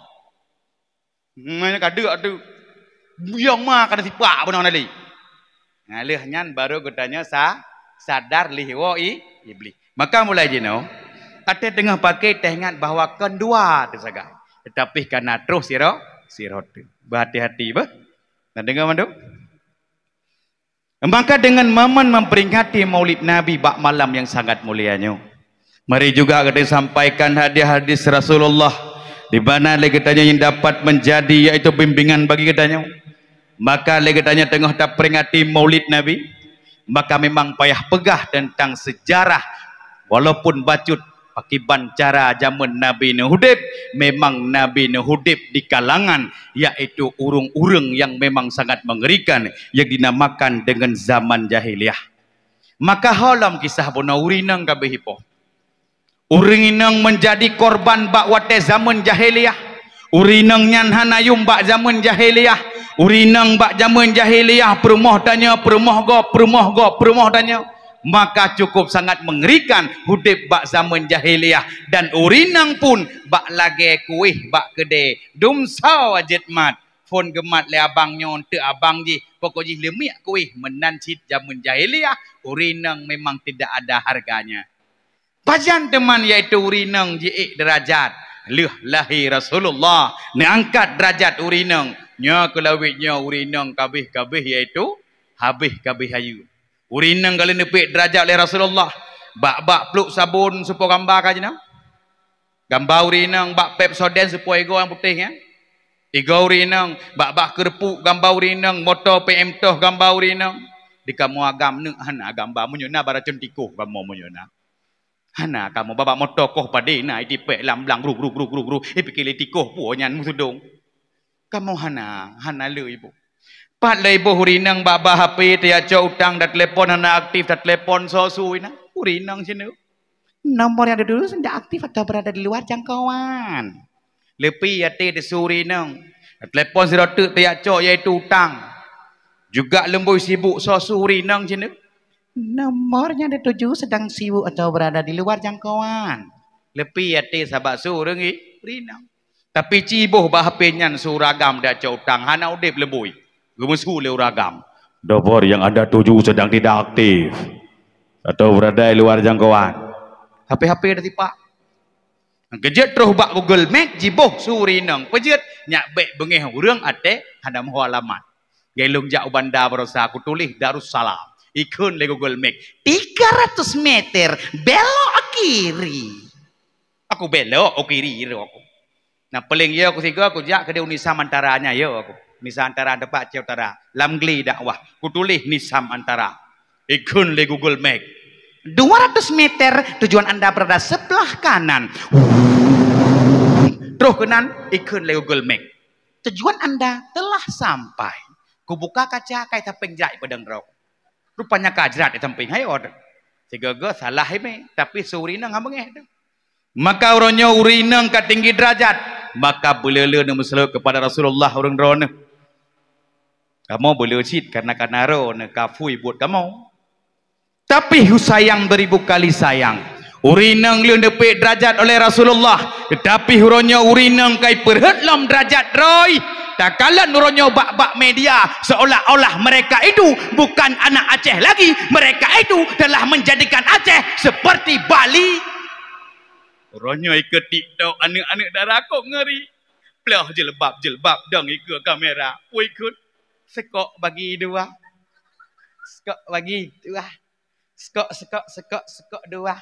Meunan ka deuk tu. Buyong ma ka neusipak bunoe hana lé. Nah, lheueh nyan baru geutanyoe sa-, sadar lé woe i-, Iblih. Maka mulai jinoe, até teungoh paké teuingat bahwa kon dua teusagai. Teutapi ka na troh sidroe, sidroe teuk. Beuhati-hati beuh. Na deungoe mandum? Maka dengan momen memperingati Maulid Nabi bak malam yang sangat mulia nyoe, mari juga kita sampaikan hadis-hadis Rasulullah, di mana lé geutanyoe yang dapat menjadi, yaitu bimbingan bagi geutanyoe. Maka lé geutanyoe teungoh taperingati Maulid Nabi, maka memang payah peugah tentang sejarah, walaupun bacut, pakiban cara jameun Nabi neuh udeb, memang Nabi neuh udeb di kalangan, yaitu ureuëng-ureuëng nyang memang sangat mengerikan, yang dinamakan dengan zaman jahiliyah. Maka ho lom kisah bunoe ureuëng inong ka beuh ipoh. Ureuëng inong meunjadi korban bak watée zameuën jahiliyah. Ureuëng inong nyan hana yuem bak zameuën jahiliyah. Ureuëng inong bak zameuën jahiliyah, peurumoh tanyoe, peurumoh gob, peurumoh gob, peurumoh tanyoe. Maka cukup sangat meungerikan udeb bak zameuën jahiliyah. Dan ureuëng inong pun bak lagée kueh bak keudée, dumsoe jeuet mat. Phon geumat lé abang nyoe, eunteuk abang jih, pokok jih leumiek kueh. Meunan cit zameuën jahiliyah, ureuëng inong memang tidak ada harganya. Pajan teuma, yaitu ureuëng inong jiék deurajat. Lheueh lahé Rasulullah, neuangkat deurajat ureuëng inong. Nyoe keulawét nyoe ureuëng inong kabeh-kabeh, yaitu habeh-kabeh hayeue. Ureuëng inong ka lheueh neupeuék deurajat lé Rasulullah. Bak-bak pluek sabon seupôt gamba ka jinoe. Gamba ureuëng inong, bak Pepsodent seupôt igoe nyang putéh nyan. Igoe ureuëng inong, bak-bak keureupuk gamba ureuëng inong, moto P M toh gamba ureuëng inong. Di kamoe agam neuk hana gamba, meunyoe na bak racon tikoh kamoe meunyoe na. Hana kamoe bak-bak moto koh padé na itipék lam blang, gru, gru, gru, gru, gru. Ipike lé tikoh peue nyan meusudong. Kamoe hana, hana le iboh. Pat lé iboh ureuëng inong bak-bak H P, tajak cok utang, tatelepon hana aktif, tatelepon soe su inan. Ureuëng inong sineuk. Nomor yang dituju tidak aktif atau berada di luar jangkauan. Leupie até teusu ureuëng inong. Tatelepon sidroe teuk tajak cok, yaitu utang. Juga leumbôi sibuk, soe su ureuëng inong sineuk. Nomor yang dituju sedang sibuk atau berada di luar jangkauan. Leupie até sabab su ureuëng i-, ureuëng inong. Tapi ci boh bak H P nyan su ureuëng agam tajak cok utang, hana udeb leumbôi. Geumeusu lé ureuëng agam. Nomor yang anda tuju sedang tidak aktif atau berada di luar jangkauan. H P-H P tasipak. Geujeuet troh bak Google Meet, jiboh su ureuëng inong. Peue jeuet? Nyak bék beungéh ureuëng até hana meuho alamat. Lagée lôn jak u Banda baroesa, kutuléh Darussalam. Ikheun lé Google Meet, tiga ratus meter, belok kiri. Aku belok, oh, kiri, aku. Nah, paléng yo aku sigoe, aku jak keudeh u Nisam Antara nyan yo aku. Nisam Antara teumpat Aceh Utara. Lam gli dakwah, kutuléh Nisam Antara. Ikheun lé Google Meet, dua ratus meter, tujuan anda berada sebelah kanan. Troh keunan, ikheun lé Google Meet, tujuan anda telah sampai. Kubuka kaca, kai sampéng jrat padang droe. Rupanya ka jrat di sampéng, hai order. Sigoe-goe salah ime, tapi su ureuëng inong hana beungéh tu. Maka uroe nyoe ureuëng inong ka tinggi deurajat, maka beuleu-leu neumeuseulaweuet keupada Rasulullah ureuëng droeneuh. Kamoe beuleu cit kareuna ka na droeneuh ka phui buet kamoe. Tapi hu sayang beribu kali sayang. Ureuëng inong lheueh neupeuék deurajat oleh Rasulullah, teutapi uroe nyoe ureuëng inong ka ipeurhot lom deurajat droe. Takalon uroe nyoe bak-bak media, seolah-olah mereka itu bukan anak Aceh lagi, mereka itu telah menjadikan Aceh seperti Bali. Uroe nyoe ikeue TikTok aneuëk-aneuëk dara kok ngeuri. Ploh jilbab-jilbab dong ikeue kamera. Pui kheun, seukok bagi dua. Seukok bagi dua. Seukok, seukok, seukok, seukok dua.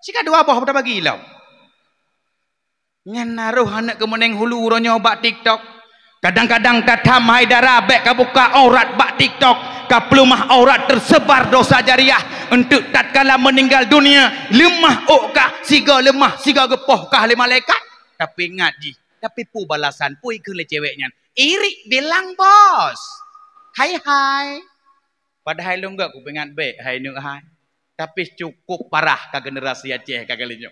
Sika dua boh tabagi lom. Nyan na roh aneuëk keumeuneng hulu uroe nyoe bak TikTok. Kadang-kadang tatham hai dara bék kabuka aurat bak TikTok, kapeuleumah aurat teusebar dosa jariah. Eunteuk tatkala meuninggal dunia, leumah ôk kah sigoe leumah sigoe geupoh kah lé malaikat. Tapi ingat jih, tapi peue balasan, peue ikheun lé cewek nyan? Irik bilang bos. Hai hai. Padahai lôn gét kupeuingat bék hai neuk hai. Tapi cukup parah ka generasi Aceh ka kali nyoe.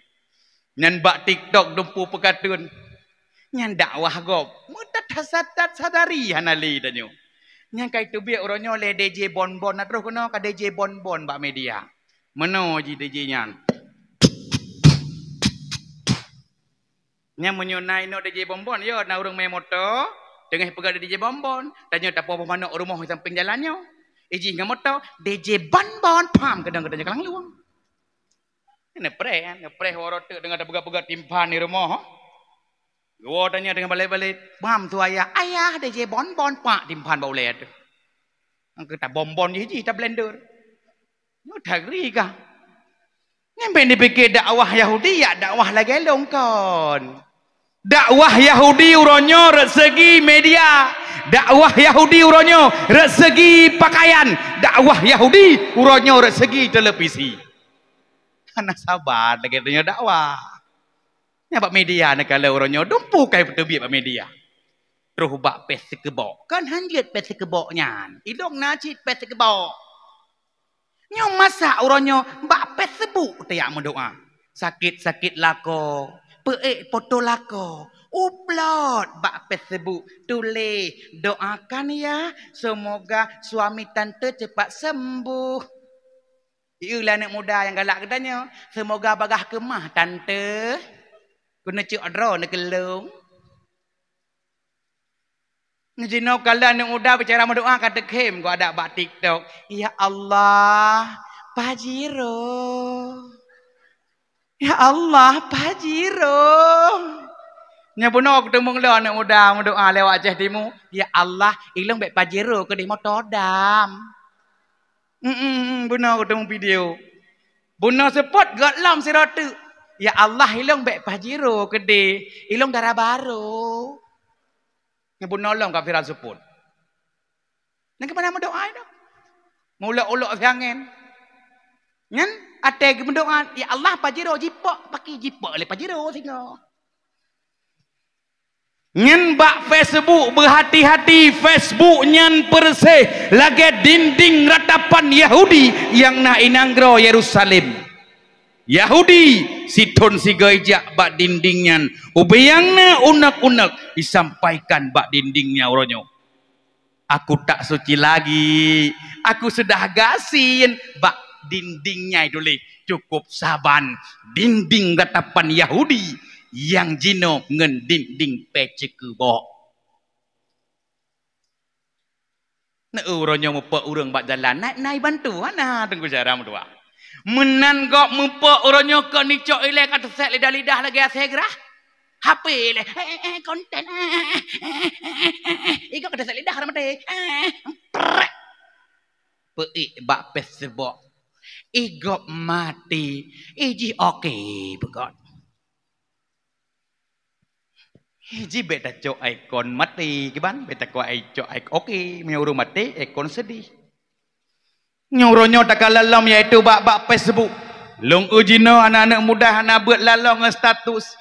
Nyan bak TikTok dumpu peukateun. Nyan dakwah gob. Meutat hasad tat sadari hana lé tanyoe. Nyan ka iteubiet uroe nyoe lé D J Bonbon na troh keunoe ka D J Bonbon bak media. Meunoe jih D J nyan. Nyan meunyoe na inoe D J Bonbon, yo na ureuëng mé moto, teungoh peugah D J Bonbon, tanyoe tapoh boh manok rumoh sampéng jalan nyoe. Ijih ngon moto, D J Bonbon, pam, keudong-keudong kalang luwang. Neupreh, neupreh woroe teuk deungon tapeugah-peugah timphan di rumoh. Geuwoe tanyoe deungon balét-balét, "Bam tu ayah, ayah D J Bonbon," pak timphan bak ulée tu. Angkeu tabonbon jih, jih tablender. Nyoe tagri kah? Nyan bék dipike dakwah Yahudi, ya dakwah lagée lôn kon. Dakwah Yahudi uroe nyoe rot segi media. Dakwah Yahudi uroe nyoe rot segi pakaian. Dakwah Yahudi uroe nyoe rot segi televisi. Hana saban lagée tanyoe dakwah. Nyan bak media neukalon uroe nyoe dumpu kai peuteubiet bak media. Troh bak peh sikeubok. Kan hanjeuet peh sikeubok nyan. Ilong na cit peh sikeubok. Nyoe masa uroe nyoe bak Facebook tajak meudoá. Sakit-sakit lakoe, peuék poto lakoe, upload bak Facebook, tuléh, "Doakan ya, semoga suami tante cepat sembuh." Ieu lé aneuk muda nyang galak geutanyoe, "Semoga bagah keumah tante." Keuneuk cok droe neukeulong. Jinoe kala aneuk muda bicara meudoa ka teukhém keu adak bak TikTok. "Ya Allah, Pajero. Ya Allah, Pajero." Nyan bunoe keuteumong lé aneuk muda meudoa lewat Aceh Timu. "Ya Allah, ilong bék Pajero keudeh moto dam." Hmm, bunoe keuteumong video. Bunoe seupôt geuh lom sidroe teuk. "Ya Allah, ilong bék Pajero keudeh. Ilong dara barô." Nyan bunoe lom ka viral seupôt. Nyan keupeue na meudoa nyoe? Meulok-ulok siangén. Nyan até geumeudoa, "Ya Allah, Pajero jipok." Pakri jipok lé Pajero singoh? Nyan bak Facebook, beuhati-hati, Facebook nyan peureuseh lagée dinding ratapan Yahudi nyang na i nanggroe Yerusalem. Yahudi sithon sigoe jak bak dinding nyan, ubiyang na unek-unek, jisampaikan bak dinding nyan uroe nyoe, "Aku tak suci lagi, aku sudah gasien." Bak dinding nyan tuléh, "Cukup saban, dinding ratapan Yahudi nyang jinoe ngon dinding pèe ceukeubok." Neu uroe nyoe mupok ureuëng bak jalan, na, na ibantu hana Teungku Syara meutuah. Meunan gob mupok uroe nyoe kon icok ilée ka teusék lidah-lidah lagée asée grah. H P ilée, eh, eh, eh, konten, eh, eh, eh, eh, eh, eh, eh, igob ka teusék lidah dah maté. Eh, prek. Peuék bak Facebook. Igob maté, ijih oke beugöt. Ji bék tacok ikon maté kiban, bék tacok ai cok ai oke, meunyoe ureuëng maté ikon seudeh. Nyoe uroe nyoe takalon lom yaitu bak, bak Facebook. Lôn uji noe aneuk-aneuk muda hana beuet laloe ngon status.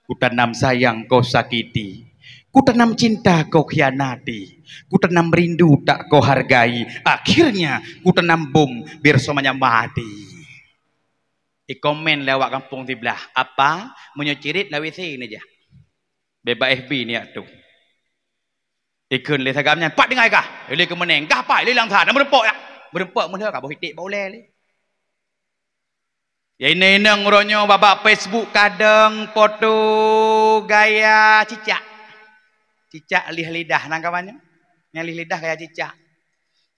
Kutanam sayang kau sakiti, kutanam cinta kau khianati, kutanam rindu tak kau hargai. Akhirnya kutanam bom biar semuanya mati. Ikomen lé awak gampông siblah, "Apa, meunyoe cirit lam W C neujak?" Bak F B neujak tuh. Ikheun lé sagam nyan, "Pat tinggai kah? Ilée keumeuneng, gah pai lé lam sa, na meureumpok yak." Meureumpok meunoe ka boh iték bak ulée lé. Ya inong-inong uroe nyoe bak Facebook kadang poto gaya cicak. Cicak lih lidah nang kawan nyoe. Nyang lih lidah gaya cicak.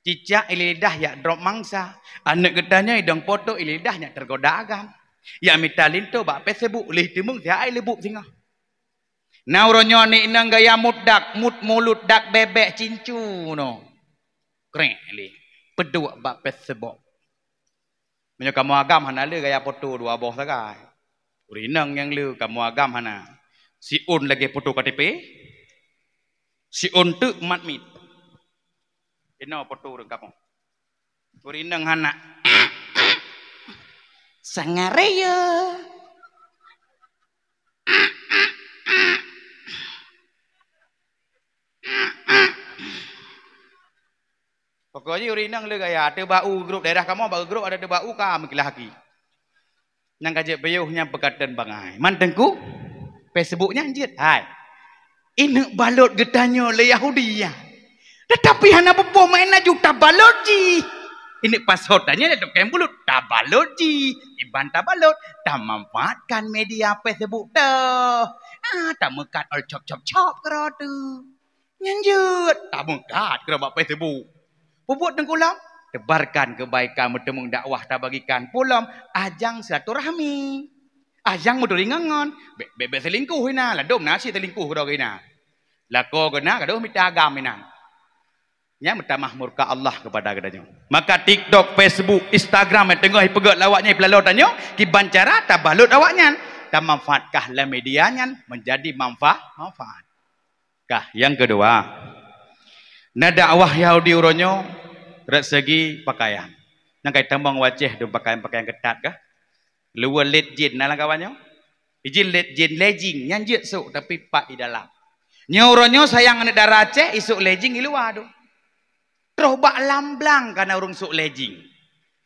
Cicak ilée lidah yak drop mangsa. Aneuk geutanyoe idong poto ilée lidah nyak teugoda agam. Yak mita linto bak Facebook lih teumeung siat ai leubuk singoh. Na uroe nyoe aneuk inong gaya mut dak, mut mulut dak bebek cincu no. Krek lé. Peuduek bak Facebook. Meunyoe kamoe agam hana le gaya poto dua boh sagai. Ureuëng inong nyang le kamoe agam hana. Siôn lagée poto K T P. Siôn teuk mat mit. Inoe poto ureuëng kamoe. Ureuëng inong hana. Sangareue. Pokok jih ureuëng inong le gaya, teuba u grup daerah kamoe, bak grup ada teuba u ka meukilah aki. Nyang ka jeuet piôh nyang peukateun bangai. Man teungku, Facebook nyan jeuet hai. Ineuk balot geutanyoe lé Yahudi nyan. Tetapi hana peue-peue meu'en laju tabalot jih. Ineuk pasoe tanyoe lé tukang bulut, tabalot jih. Iban tabalot, tamanfaatkan media Facebook teuh. Ah, tameukat ol cop-cop-cop keudroe teuh. Nyan jeuet tameukat keudroe bak Facebook. Peubuet teungkulam, tebarkan keubaikan, meuteumeung dakwah tabagikan. Pulom, ajang silaturahmi. Ajang meuturi ngon-ngon. Bék, bék, bék selingkuh ina, ladom na cit selingkuh keudroe ina. Lakoe keunan, gadoh mita agam inan. Nyan meutamah murka Allah keupada geutanyoe. Maka TikTok, Facebook, Instagram nyang teungoh ipeugét lé awak nyan ipeulaloe tanyoe, kiban cara tabalot awak nyan. Tamanfaatkah lam media nyan meunjadi manfa-, manfaat. Kah, nyang keudua, na dakwah Yahudi uroe nyoe rot segi pakaian. Nyang kai tamong u Aceh dum pakaian-pakaian keutat kah? Luweue lét jén na lam kawan nyoe. Ijin lét jén legging, nyan jeuet sôk tapi pat i dalam. Nyoe uroe nyoe sayang aneuk dara Aceh isôk legging i luwa dum. Troh bak lam blang ka na ureuëng sôk legging.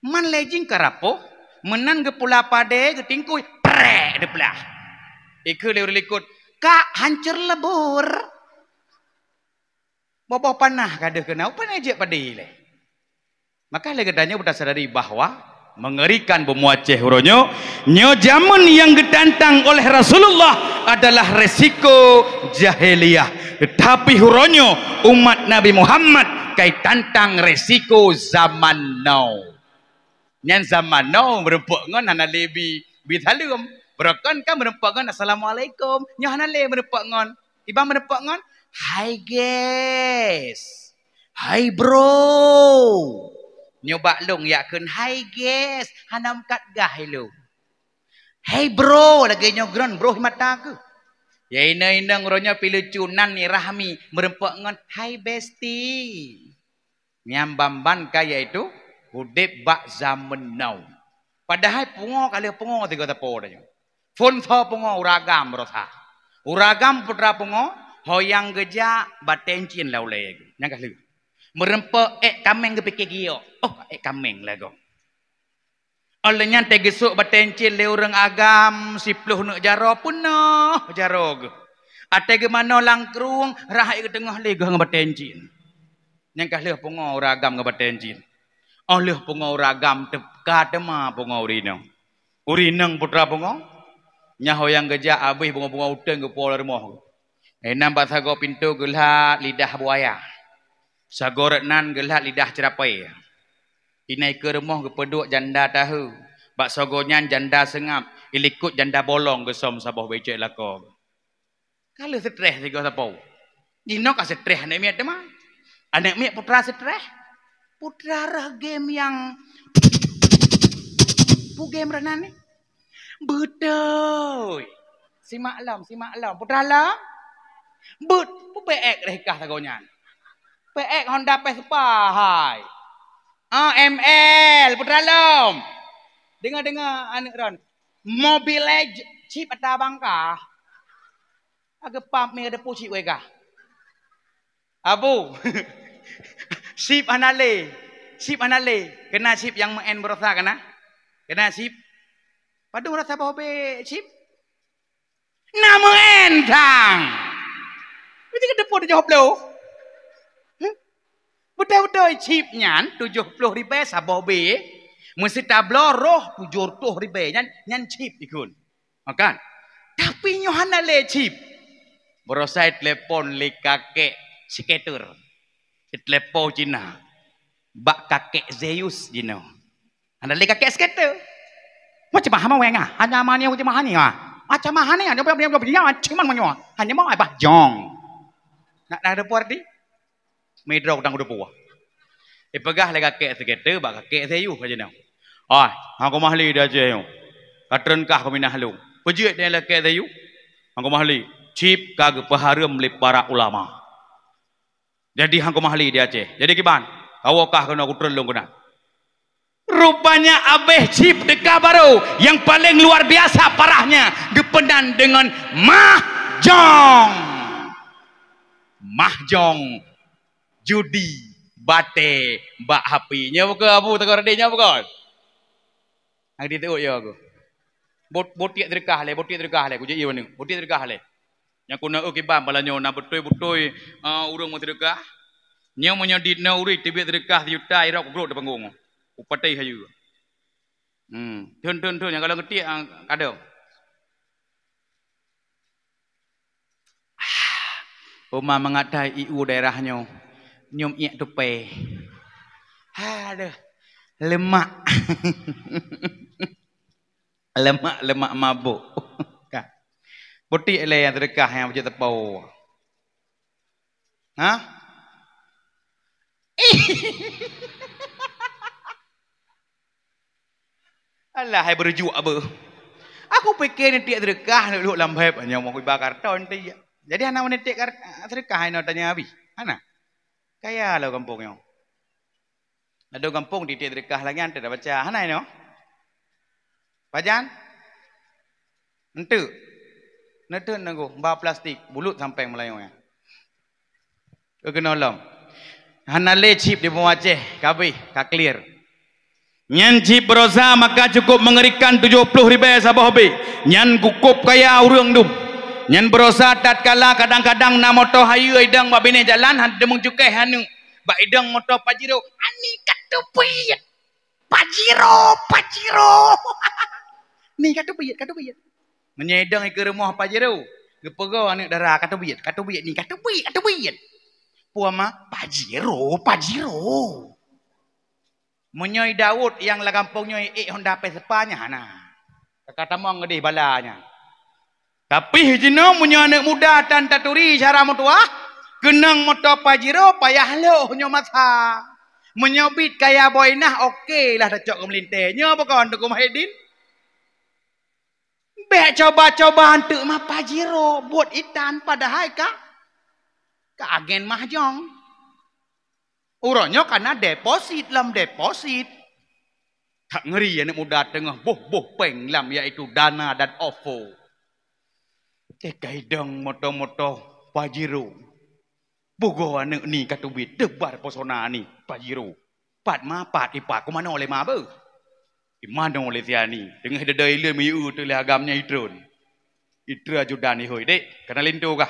Man legging ka rapoh, meunan geupula padé, geutingkui, Trek diplah. Ikheun lé ureuëng likot, "Kak, hancur lebur." Boh-boh panah ka deuh keunoe, pane jeuet padé lé. Maka lé geutanyoe beuta sadari bahwa mengerikan bumoe Aceh uroe nyoe, nyoe jameun nyang geutantang oleh Rasulullah adalah resiko jahiliyah. Tetapi uroe nyoe umat Nabi Muhammad kai tantang resiko zaman now. Nyan zaman now meureumpok ngon hana lé bi, bi saleuem. Beurokon kan meureumpok ngon assalamualaikum. Nyoe hana lé meureumpok ngon. Iban meureumpok ngon, "Hai guys. Hai bro." Nyoe bak lôn yak kheun, "Hai guys." Hana meukat gah ilôn. "Hai bro." Lagée nyoe gron broh mata keuh. Ya inong-inong uroe nyoe pi lucu nan ni Rahmi meureumpok ngon, "Hai bestie." Nyang ban-ban ka yaitu udeb bak zaman now. Padahai pungo ka lheueh pungo tiga teupeu tanyoe. Phon tho pungo uragam beurasa. Uragam putra pungo, hoyang geujak bateng cin lau lé. Nyang ka lheueh. Meureumpok ék kameng geupike giok. Oh, ék kameng lagoe. Óh lheueh nyan teugeusok bateng cin lé ureuëng agam siploh neuk jaroe peunoh jaroe geuh. Até geumanoe langkrueng rhah ék geuteungoh lé geuh ngon bateng cin. Nyang ka lheueh pungo ureuëng agam ngon bateng cin. Óh lheueh pungo ureuëng agam teuka teuma pungo ureuëng inong. Ureuëng inong putra pungo, nyan hoyang geujak abéh pungo-pungo uteuen geupo lam rumoh. Inan bak sagoe pintoe geulhat lidah buaya. Sagoe rot nan geulhat lidah ceurapai. Inan ikeue rumoh geupeuduek janda tahu. Bak sagoe nyan janda seungab, ilikot janda bolong geusöm saboh becek lakoe. Ka lheueh streh sigoe sapo. Jinoe ka streh aneuk miet teuma. Aneuk miet putra streh. Putra rhah game nyang pu game rhah nan ni. Beutôi. Simak lom, simak lom. Putra lom. Beut, pu P X lé kah sagoe nyan. P X Honda Vespa hai. Ah, M L, putra lom. Dengar-dengar aneuk ron. Mobil chip ata bangka. Agak pap mi ada pucik wega. Abu. Chip hana lé. Chip hana lé. Kena chip nyang meu'en beurasa kena. Kena chip. Padum rasa boh be chip. Na meu'en sang. Mesti ke teupeue tujoh ploh. Heh? Beutôi-beutôi chip nyan tujoh ploh ribèe saboh be. Meusitabloe roh tujoh reutôh ribèe nyan, nyan chip ikheun. Makan. Tapi nyoe hana lé chip. Beurasa telepon lé kakek skater. Telepon Cina. Bak kakek Zeus jinoe. Hana lé kakek skater. Macam mana weng ah? Hanya mani macam mana ah? Macam mana ah? Nyoba nyoba nyoba nyoba cuman manyo. Hanya mau abah jong. Nak nak ada puar di? Medrok tang udah puah. Ipeugah lé kakek seukete bak kakek Zeus ka jinoe. "Ai, hangko mahli di Aceh nyoe. Ka treun kah keuminah lôn. Peujeuet nyan lé kakek Zeus. Hangko mahli, chip ka geupeuhareuem lé para ulama. Jadi hangko mahli di Aceh. Jadi kiban, kawoe kah keunoe kutreun lôn keunan." Rupanya abéh chip teuka baru yang paling luar biasa parahnya geupeunan dengan mahjong. Mahjong, judi, batée, bak hapi. Nyoe bukan Abu Teungku Radé, nyoe bukan. Hang diteuôt yo aku. Bot botiek teudeukah lé, botiek teudeukah lé, kujak ié uneuk. Botiek teudeukah lé. Nyang kuna eu kiban bala nyoe na beutôi-beutôi, eh, ureuëng meuseudeukah. Nyoe meunyoe di na ureuëng teubiet seudeukah sijuta irok kugrok di panggong. Kupatéh hayu. Hmm, thon thon thon nyang kalau ngetiek, ah, kadang. Uma mangat that ié daerah nyoe. Nyoe iék tupai. Aduh. Lemak. Lemak-lemak mabuk. Ka. Putik lé nyang seudeukah nyang beujeuet teupeu. Ha? Alah hai beurujuk abe. Aku pikir ni tiek seudeukah luk-luk lam beb nyoe mau iba karton ti. Jadi hana mau tiek kar- seudeukah ino tanya abi. Hana. Kaya lo kampung nyoe. Ladôm gampông tiek-tiek teudeukah lagée nyan teubaca. Hana inoe? Pajan? Enteuk. Neuteun nanggoh ba plastik, bulut sampeng meulayeue nyan. Keunoe lom. Hana lé chip di bumoe Aceh, ka abéh, ka clear. Nyan cit baroesa maka cukup mengerikan tujoh ploh ribèe saboh bit. Nyan cukup kaya ureueng dum. Nyan baroesa tatkala kadang-kadang na moto hayeue idong bak binéh jalan, han teumeung cukéh aneuk. Bak idong moto Pajero, "Ani ka teubiet." "Pajero, Pajero." "Ni ka teubiet, ka teubiet." Meunyoe idong ikeue rumoh Pajero, geupeugah aneuk dara, "Ka teubiet, ka teubiet ni, ka teubiet, ka teubiet." Peue ma, "Pajero, Pajero." Meunyoe i Daud nyang lam gampông nyoe ék Honda Vespa nyan hana. Ka tamong geudeh bala nyan. Tapi jinoe meunyoe aneuk muda tan taturi cara meutuah, keunong moto Pajero payah lhôh nyoe masa. Meunyoe bit kaya boh inah, oke lah tacok keu meulintèe. Nyoe bukon Teungku Muhyiddin? Bèk coba-coba anteuk mah Pajero, buet itan padahai ka, ka agen mahjong. Uroe nyoe kana deposit lam deposit. That ngeri aneuk muda teungoh boh-boh péng lam, yaitu Dana dan OVO. Teuka idong moto-moto Pajero. Peugah aneuk ni ka teubiet, teubar pesona ni Pajero. Pat ma, pat ipa, kumano lé ma beuh? Imano lé si Ani, teungoh idada ileuem ieu teuh lé agam nyan itreun. Itreun ajudan ihôi, "Dek, kana linto kah?"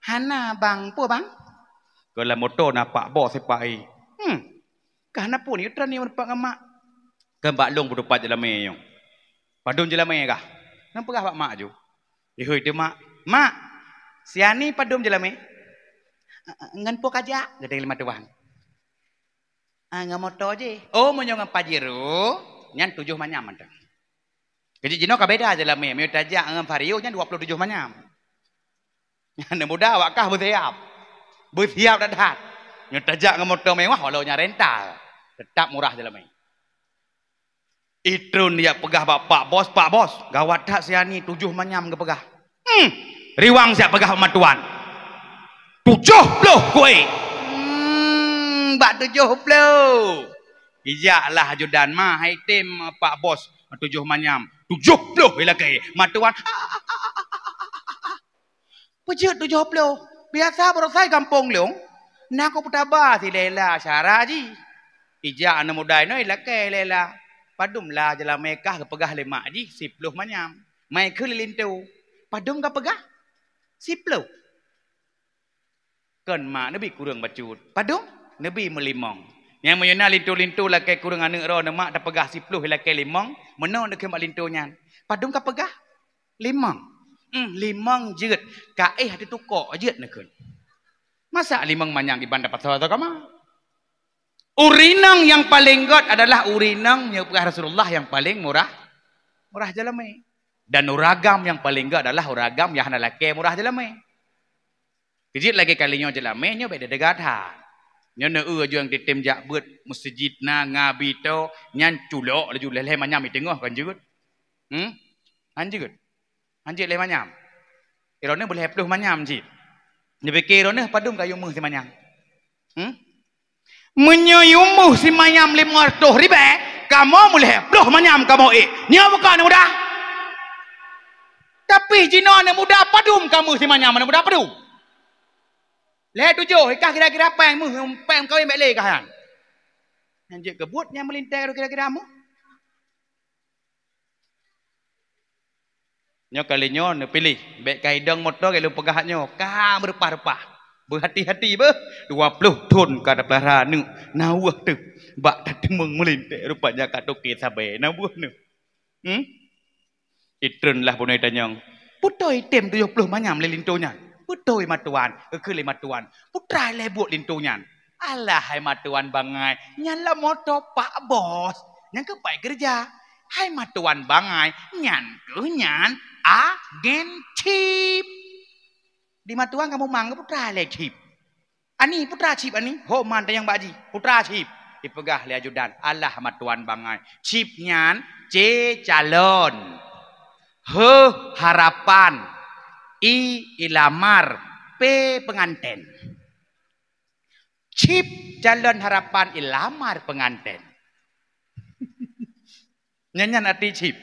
"Hana, Bang. Peue, Bang?" "Keu lam moto na Pak Bos sipa-i." "Hmm. Kah na peue ni itreun ni meurumpok ngon mak?" "Keu bak lôn peutupat jeulamé nyoe." "Padum jeulamé kah?" Nyan peugah bak mak ju. Ihôi teuma, "Mak, si Ani padum jeulamé?" "Ngon peue kajak?" geutanyong lé matuan. "Ah, ngon moto jih." "Oh, meunyoe ngon Pajero, nyan tujoh manyam mantong." Keu jinoe ka beda jeulamé, meunyoe tajak ngon Vario nyan dua ploh tujoh manyam. Nyan muda awak kah beusiap. Beusiap that-that. Meunyoe tajak ngon moto mewah, walau nyan rental, teutap murah jeulamé. Itreun jak peugah bak Pak Bos, "Pak Bos, gawat that si Ani, tujoh manyam geupeugah." "Hmm, riwang siat peugah bak matuan." "Tujoh ploh kuék." "Hmm, bak tujoh ploh." Ijaklah ajudan, "Ma, hai tem Pak Bos, tujoh manyam." "Tujoh ploh ilakèe." Matuan, "Peue jeuet tujoh ploh? Biasa baroesa i gampông lôn, na kupeutabah si Lela syara jih." Ijak aneuk muda inoe ilakèe Lela. "Padum la jeulamé kah?" Geupeugah lé mak jih, "Siploh manyam." Mai kheun lé linto, "Padum kapeugah?" "Siploh." "Kon mak, neubi kureueng bacut." "Padum?" "Neubi meulimong." Nyan meunyoe na linto-linto lakèe kureueng aneuk droeneuh mak, tapeugah siploh ilakèe limong, meunoe neukheun bak linto nyan, "Padum kapeugah?" "Limong." "Hmm, limong jeuet, ka éh ateueh tukok jeuet," neukheun. Masa limong manyam iban dapat soe-soe kama? Ureueng inong nyang paleng gèt adalah ureueng inong nyang peugah Rasulullah nyang paleng murah, murah jeulamé. Dan ureueng agam nyang paleng gèt adalah ureueng agam nyang hana lakèe murah jeulamé. Keu jeuet lagèe kali nyoe jeulamé nyoe bèk deudeungoe that. Nyoe neueu ajueng titem jak beuet meuseujid na ngabi to, nyan culok laju lhèe-lhèe manyam i teungoh kan jeuet. Hmm? Han jeuet. Han jeuet lhèe manyam. Droeneuh beulhèe ploh manyam cit. Neupike droeneuh padum ka yue meuh si manyam. Hmm? Meunyoe yue meuh si manyam limong reutôh ribèe, kamoe meulhèe ploh manyam kamoe ék. Nyoe bukon aneuk muda? Tapi jinoe aneuk muda padum ka meuh si manyam aneuk muda padum? Lhèe tujoh, ikah kira-kira péng meuh, péng meukawen bèk lé kah nyan. Nyan jeuet keu buet nyang meulintèe kira-kira meuh. Nyoe kali nyoe neupiléh, bèk ka idong moto lagèe lôn peugah nyoe, ka meureupah-reupah. Beuhati-hati beuh, dua ploh thon ka tapeulara aneuk, na weueh teuh bak tateumeung meulintèe, rupanya ka toke sabe na weueh neuh. Hmm? Itreun lah bunoe tanyong, "Peue toe item tujoh ploh manyam lé linto nyan?" "Peue toe matuan?" Geukheun lé matuan, "Peue teuma lé buet linto nyan?" "Alah hai matuan bangai, nyan lam moto Pak Bos nyang keupai keureuja." "Hai matuan bangai, nyan keuh nyan agen chip." "Di matuan kamoe mang peue teuma lé chip?" "Ani, peue teuma chip ani?" "Ho man tanyong bak jih, peue teuma chip?" Ipeugah lé ajudan, "Alah matuan bangai, chip nyan C calon, H harapan, I ilamar, P penganten." Chip calon harapan ilamar penganten. Nyan, nyan arti chip.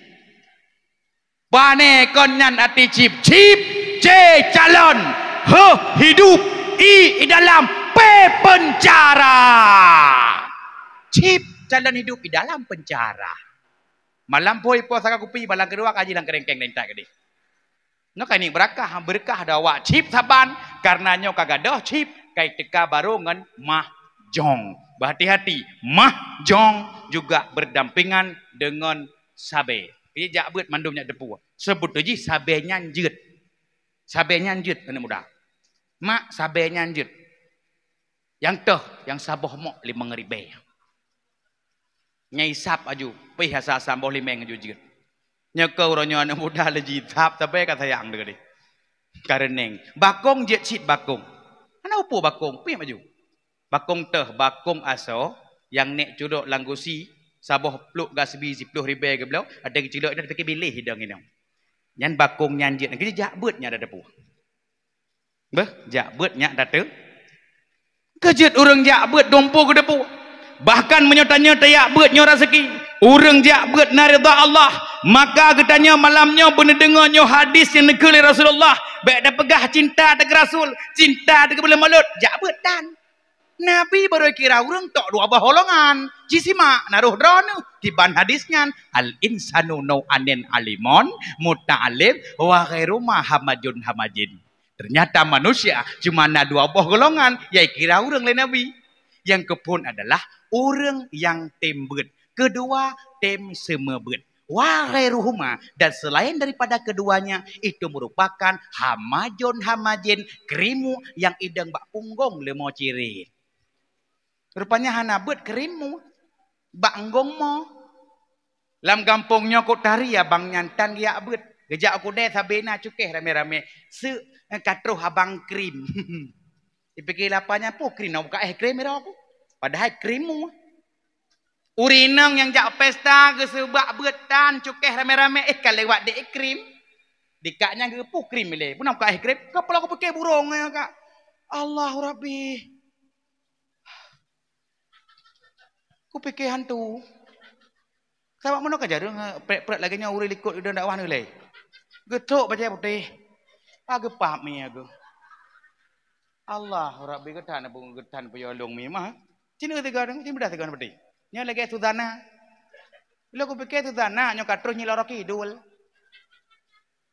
Pane kon nyan arti chip. Chip, C calon, H hidup, I idalam, P penjara. Chip calon hidup di dalam penjara. Malam phon ipo saka kupi, malam keudua kaji lam keurengkeng dan intat keudeh. Nyoe ka nibak beurakah, beurakah dawa cit saban, kareuna nyoe ka gadôh cit, ka iteuka barô ngon mahjong. Berhati-hati, mahjong juga berdampingan dengan sabe. Jadi jak beuet mandum nyak teupeu. Seubut jih sabe nyan jeuet. Sabe nyan jeuet, aneuk muda. Mak, sabe nyan jeuet. Nyang teuh, nyang saboh mok limong ribèe. Nyan isab aju, pih asa saboh limong aju jeuet. Nyoe keuh uroe nyoe aneuk muda lé jiisab, sabe ka sayang teuh deh. Kareuneng, bakong jeuet cit bakong. Hana upo bakong, pih aju. Bakong teuh, bakong asoe, nyang nek cudok lam gusi, saboh pluk gasbi siploh ribèe geubloe, ada geucudok nyan tapi biléh idong inong. Nyan bakong nyan jeuet, keujak beuet nyan ada teupeu. Beuh, jak beuet nyak date. Keujeuet ureuëng jak beuet dumpu keudepu. Bahkan meunyoe tanyoe tajak beuet nyoe raseuki, ureuëng jak beuet na ridha Allah, maka geutanyoe malam nyoe beuneudeungoe nyoe hadis nyang neukheun lé Rasulullah. Bék tapeugah cinta teuh keu Rasul, cinta teuh keu buleuen Maulud, jak beuet tan. Nabi barô kira ureuëng tok dua boh golongan. Jisimak na roh droeneuh kiban hadis nyan, al insanu nau'anin alimun muta'alim wa ghairu ma hamajun hamajin. Ternyata manusia cuma na dua boh golongan, yaitu kira ureuëng lé Nabi. Yang kephon adalah ureuëng yang tem beuet, kedua tem seumeubeut. Wa ghairuhuma, dan selain daripada keduanya, itu merupakan hamajun hamajin, krimu yang idong bak punggong leumo cirit. Rupanya hana beuet krimu, bak enggong mo. Lam gampông nyoe kok tari abang nyan tan geujak beuet. Geujak u keudè sabe na cukéh ramé-ramé. Seuk, eh, ka troh abang krim. Dipike lapa nyan, "Peue krim, na buka éh krim ira ku." Padahai krimu. Ureuëng inong nyang jak pesta geuseubak beuet tan cukéh ramé-ramé, éh, ka lewat dek krim. Dikak nyan geupeue krim ilée. "Peue na buka éh krim?" "Ka peula kupike burong, eh, Kak." Allahu Rabbi. Kupike hantu. Sabab meunoe ka jareueng, eh, prek-prek lagée nyoe ureuëng likot idong dakwah neulée. Geutrok bajée putéh. Ah, geupap mi aku. Allahu Rabbi, geutan, geutan peuyolong mi mah. Cina tiga, cina bedah tiga peuti. Nyoe lagée Suzana. Lôn kupike Suzana nyoe ka troh nyoe lorok kidul.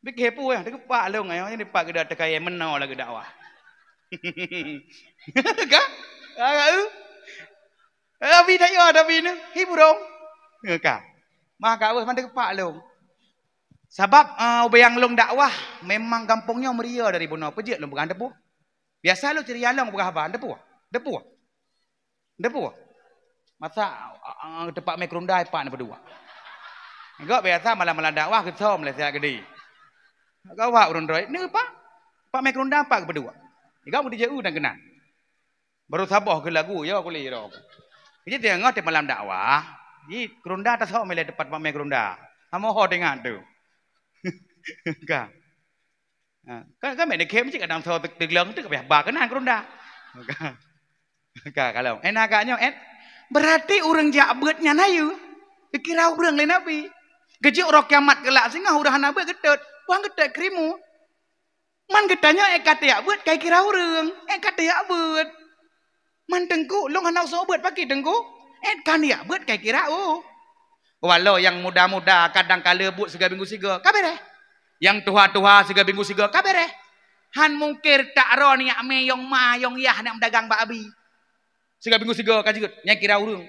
Bike peue, eh, teukepak lôn, eh, nyoe dipat geuda teuka meunoe lagée dakwah. Ka? Ka, ka, eh? Tapi tak ya, tapi ni hiburan. Ka. Maka weh, mana teukepak lôn. Sabab, eh, ubé nyang lôn dakwah, memang gampông nyoe meuria dari bunoe. Peujeuet lôn peugah deupeu. Biasa lôn ceria lôn peugah haba, deupeu. Deupeu. Deupeu. Masa, a, a, teumpat mé keurunda ipak ni peudua. Enggak biasa malam-malam dakwah geusom lé siat gede. Gawat ureuëng droe. Ni pak? Pak mé keurunda pak geupeudua. Enggak mudi jeu dan keunan. Baru saboh ke lagu ya kulit ro. Jadi tengah di malam dakwah, di keurunda tasom lé teumpat pak mé keurunda. Amoho tengah tu. Ka. Ha, kan, kan mek dikhem cit kadang soe teugleng tu ka payah ba keunan keurunda. Ka, ka, kalau. Eh, na agak nyoe, eh. Berarti ureuëng jak beuet nyan hayeue. Dikira ureuëng lé Nabi. Geujok roh kiamat keulak singoh ureuëng hana beuet geutot. Wang geutot krimu. Man geutanyoe ék ka tajak beuet kai kira ureuëng. Ék ka tajak beuet. Man teungku, lôn hana useuôt beuet pakri teungku. Ék ka tajak beuet kai kira, oh. Walau nyang muda-muda kadang kala buet siga minggu siga, ka bereh. Nyang tuha-tuha siga minggu siga, ka bereh. Han mungkir tak ro niyak mé yong ma yong yah nak meudagang bak abi. Siga minggu siga ka jeuet, nyang kira ureuëng.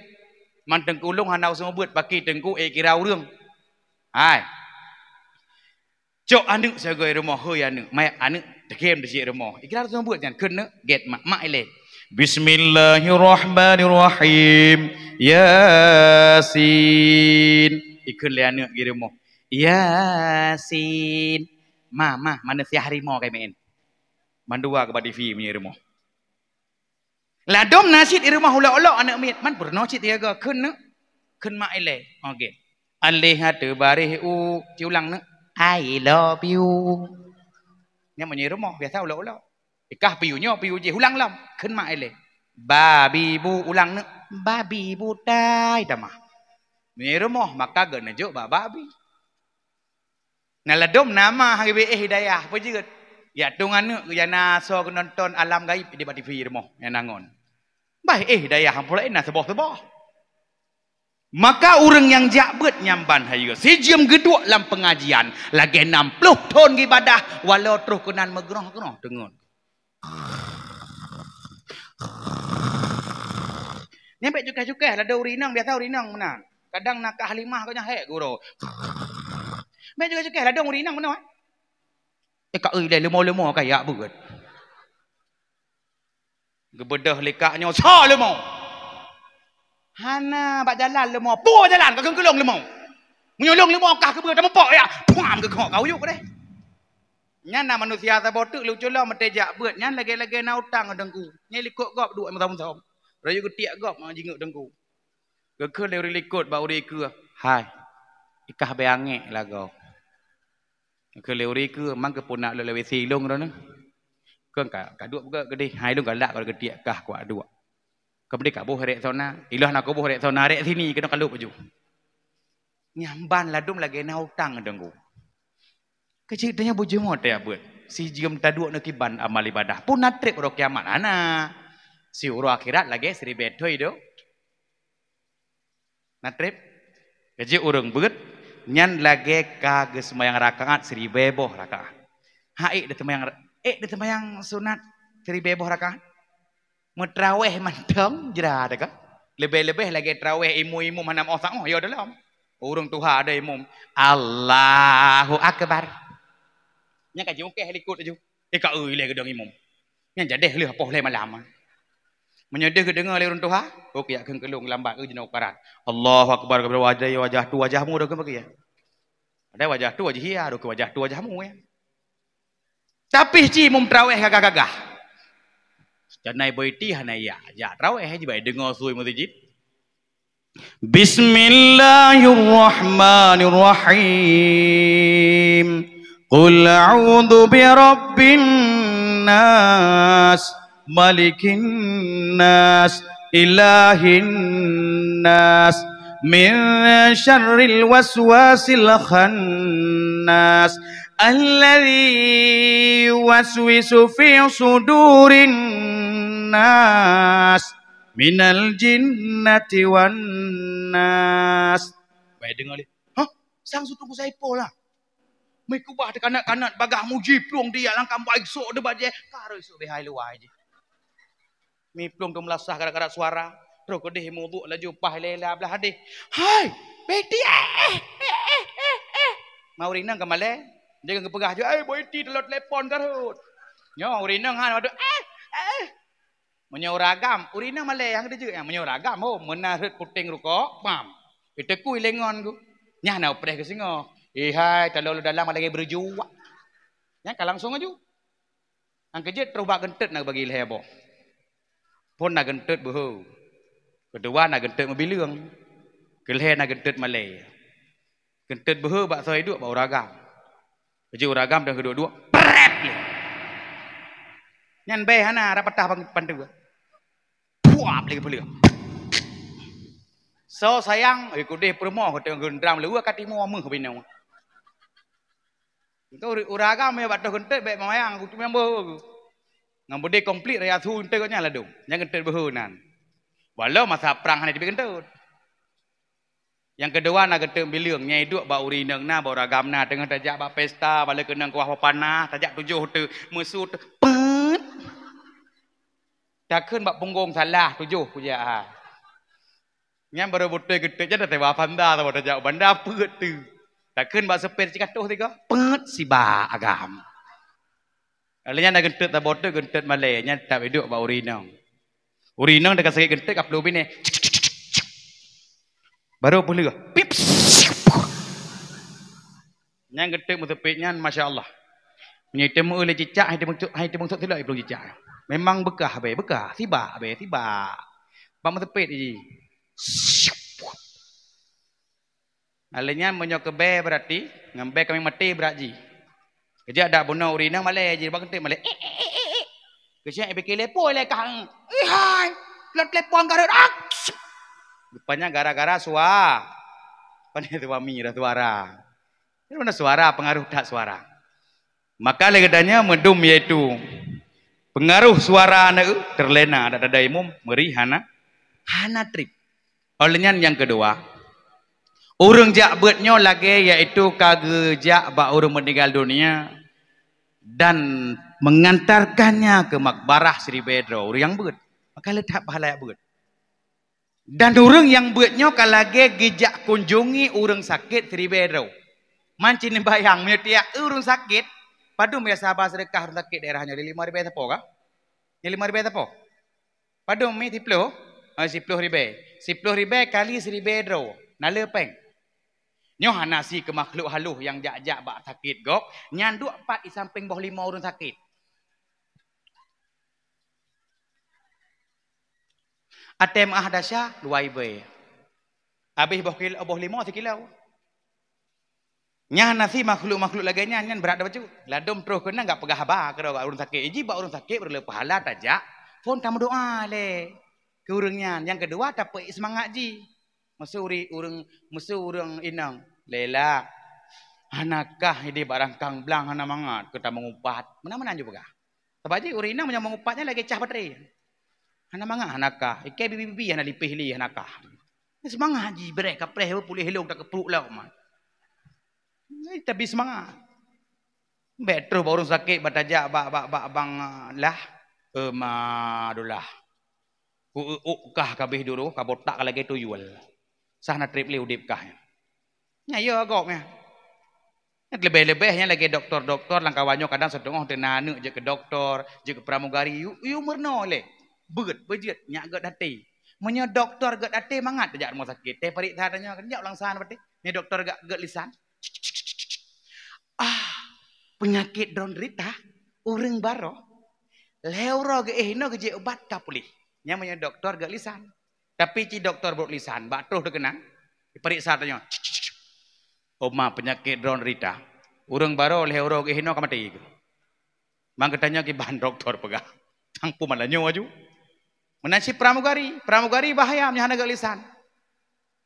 Man teungku lôn hana useuôt beuet pakri teungku, eh, kira ureuëng. Hai. Cok aneuëk sigoe rumoh, hôi aneuëk, manyét aneuëk teukem disiek rumoh. Ikira teuseumeubeuet nyan, kheun neuk, gét mak, mak ilée. Bismillahirrahmanirrahim. Yasin. Ikheun lé aneuëk di rumoh. Yasin. Ma, ma, manusia harimau kami ini. Mandua ke bak T V punya rumoh. Ladom na cit di rumoh ulok-ulok aneuëk miet, man peurunoe cit teuga, kheun neuk, kheun mak ilée. Oke. Aléh hate bareh u, ci ulang neuk, "I love you." Nyan meunyoe rumoh, biasa ulok-ulok. Ikah piu nyoe, piu jih, ulang lom, kheun mak ilée. "Babi bu," ulang neuk, "babi butai tamah." Meunyoe rumoh, maka geuneujok bak babi. Na ladom nama hana geubi éh hidayah, peue jeuet? Ya tueng aneuëk geuh jana soe geunonton alam gaib di bak T V rumoh nyang nangon. Bah éh hidayah ampôn laén na seuboh-seuboh. Maka ureuëng nyang jak beuet nyan ban hayeue, sijeuem geuduek lam peungajian lagée nam ploh thon geuibadah, walau troh keunan meugroh-groh teungeut. Nyan bék cukéh-cukéh, ladôm ureuëng inong, biasa ureuëng inong meunan. Kadang na kah limah geuh nyan hék guro. Bék cukéh-cukéh, ladôm ureuëng inong meunan. Eh, ka ui lé leumo-leumo ka jak beuet. Geubeudôh lé kak nyoe, "Sa leumo?" "Hana, bak jalan leumo." "Peue bak jalan, ka keuneuk lôn leumo? Meunyoe lôn leumo kah keubeue, tamupok ya." Puam, geukok ka uyuek deh. Nyan na manusia saboh teuk lucu lom, meutée jak beuet nyan lagée-lagée na utang ngon teungku. Nyan likot gob duek meusom-som. Rayeuk geutiek gob ma jingeuk teungku. Geukheun lé ureuëng likot bak ureuëng keue, "Hai, ikah bée angék lagoe." Keu lé ureuëng keue, "Mang keupeue nak lôn lewat silong droeneuh?" Keu ka, ka duek peugah keudeh, "Hai lôn galak keu geutiek kah kuak duek." Keumudian ka boh rek sona, "Ilah na kuboh rek sona, rek sini," keunoe ka lhok laju. Nyan ban ladôm lagée na utang deungon. Keuceurita nyoe bujoe mo teuh beuet. Sijeuem taduek neukiban amal ibadah. Pun na treb uroe kiamat hana. Siuroe akhirat lagée siribée thoi do. Na treb? Keujiek ureuëng beuet, nyan lagée ka geuseumayang rakaat siribée boh rakaat. Ha ék deuseumayang, ék deuseumayang sunat siribée boh rakaat? Meutrawéh mantong jra teuka. Leubeh-leubeh lagée trawéh imum-imum hana meuoh-saoh, yo dalam. Ureuëng tuha ada imum, "Allahu Akbar." Nyan ka jiungkéh likot laju. Eh, ka ui lé geudong imum. Nyan jadeh lheueh poh lhée malam. Meunyoe deuh geudeungoe lé ureuëng tuha, "Oke, yak kheun keulong lambat, eu jinoe ukaran." "Allahu Akbar kabira, wajah, wajah tu, wajah mu dah keu bagi ya." Ada wajah tu, wajah hia, dah keu wajah tu, wajah mu ya. Tapi ci imum trawéh gagah-gagah. Janai boiti hana ya, jak trawéh jibai deungoe sui meuseujid. Bismillahirrahmanirrahim. Qul a'udzu birabbin nas, malikin nas, ilahin nas, min syarril waswasil khannas, alladzi yuwaswisu fi sudurin nas, minal jinnati wan nas. Baik dengar lé. Hah? Sang su Teungku Saipul lah. Meukeubah teukanat-kanat bagah muji plueng dia lam kamboi sok deuh bajée. Ka rhoi sok bihai luwai jih. Mi plueng teumeulasah gara-gara suara. Troh keudeh muduk laju paih lela blah hadeh. "Hai, Beti, eh, eh, eh, eh, eh, eh." Ma ureuëng inong ka malée. Dia kan geupeugah ju, "Eh, Beti, teulo telepon ka rhot." Nyoe ureuëng inong han waduh, "Eh, eh, eh." Meunyoe ureuëng agam, ureuëng inong malée nyang teujeuet nyan. Meunyoe ureuëng agam, ho, meunan rhot puténg rukok, pam. Iteukui lé ngon ku. Nyan na upreh keu singoh. "Ihai, talo lu dalam lagée beurujuak." Nyan ka langsung aju. Nyang keujeuet troh bak geunteut na bagi lhée boh. Phon na geunteut beuhe. Keudua na geunteut meubileueng. Keulhée na geunteut malée. Geunteut beuhe bak soe iduek bak ureuëng agam. Keujeuet ureuëng agam dan keudua-dua, prep lé. Nyan bée hana rap patah pan-, panteue. Puap lé keupeuleueh. So sayang, eh, kudeh peurumoh keu teungoh geundram leuwe ka timu meuh binoe. Engkau ureuëng agam ya bak toh geunteut bék mayang kutu nyang beuh. Ngon beudé komplit raya su geunteut nyan ladum. Nyang geunteut beuhe nan. Walau masa prang hana teubiet geunteut. Nyang keudua na geunteut bileueng, nyang iduek bak ureuëng inong na, bak ureuëng agam na, teungoh tajak bak pesta, bala keunong kuah papanah, tajak tujoh teuk, meusu teuk, peuet. Takheun bak punggong salah tujoh kujak ha. Nyan barô beutôi geunteut nyan tasewa panda saboh tajak u banda peuet teuk. Takheun bak seupér cikatoh tiga, peuet sibak agam. Lheueh nyan na geunteut saboh teuk, geunteut malée, nyan teutab iduek bak ureuëng inong. Ureuëng inong teuka sakét geunteut ka peuleueh binéh. Barô peuleueh. Pip. Nyan geunteut meuseupet nyan, masya Allah. Meunyoe teumeue lé cicak, hai teumeusok, hai teumeusok silop iplueng cicak. Memang beukah abée, beukah. Sibak abée, sibak. Bak meuseupet jih. Lheueh nyan meunyoe keu bée berarti, ngon bée kami maté brat jih. Keujak dak bunoe ureuëng inong malée jih, bak geunteut malée. Eh, eh, eh, eh, eh. Keusiak ipike lé pue lé kah. Eh, hai. Lôn telepon ka rhot. Ah. Rupanya gara-gara sua-, pane suami dah suara. Jadi mana suara, pengaruh that suara. Maka lé geutanyoe meudum yaitu pengaruh suara na eu terlena adat dada imum meuri hana, hana treb. Oleh nyan nyang keudua, Ureuëng jak beuet nyoe lagée, yaitu ka geujak bak ureuëng meuninggal dunia dan mengantarkannya ke makbarah siribée droe ureuëng nyang beuet. Maka le that pahala jak beuet. Dan ureuëng nyang beuet nyoe ka lagée geujak kunjungi ureuëng sakét siribée droe. Man cit neubayang, meunyoe tieb ureuëng sakét, padum biasa ba seudeukah ureuëng sakét daerah nyoe, lima ribée sapo kah? Nyoe lima ribée sapo? Padum mi siploh? Ah, siploh ribée. Siploh ribée kali siribée droe, na le péng. Nyoe hana sie keu makhluk halôh nyang jak-jak bak sakét gob, nyan duek pat di sampéng boh lima ureuëng sakét. Até meuah dasa, dua ribée. Habéh boh kilo, boh lima sikilo. Nyan na sie makhluk-makhluk lagée nyan, nyan brat bacut. Ladôm troh keunan gak peugah haba keudroe bak ureuëng sakét. Ji bak ureuëng sakét beureuloh pahala tajak, phon tameudoa lé keu ureuëng nyan. Nyang keudua, tapeuék seumangat jih. Meusuri ureuëng, meusuri ureuëng inong, "Lela, hana kah idéh bak rangkang blang hana mangat keu tameungupat." Meunan-meunan ju peugah. Sabab jih ureuëng inong meunyoe meungupat nyan lagée cah baterai. Hana mangat, hana kah. Iké bibi-bibi hana lipéh lé, hana kah. Seumangat jih, breh kapreh puléh lôn takeupruk lom. Tapi seumangat. Bék troh bak ureuëng sakét, bak tajak bak, bak, bak bang, ah, lah. Ema dullah. Ku euk kah ka béh duroh, ka botak lagée tuyul. Sah na treb lé udeb kah nyan. Nyan yo gob nyan. Nyan leubeh-leubeh nyan lagée doktor-doktor lam kawan nyoe kadang siteungoh teuna aneuk jeuet keu doktor, jeuet keu pramugari, yu, yu meurunoe lé. Beuet, beujeuet, nyak gét até. Meunyoe doktor gét até mangat tajak rumoh sakét, teuh pareksa tanyoe, kan jak ulang san patéh. Nyoe doktor gét, gét lisan. Ah, peunyakét droeneuh derita, ureuëng barô. Lhée uroe geuéh inoe geujak ubat ka puléh. Nyan meunyoe doktor gét lisan. Tapi ci doktor brok lisan, bak troh teukeunang, dipareksa tanyoe. "Oma, peunyakét droeneuh derita. Ureuëng barô lhée uroe geuéh inoe ka maté." Man geutanyoe kiban doktor peugah. Tang peue malah nyoe aju. Meunan cit pramugari, pramugari bahaya meunyoe hana gét lisan.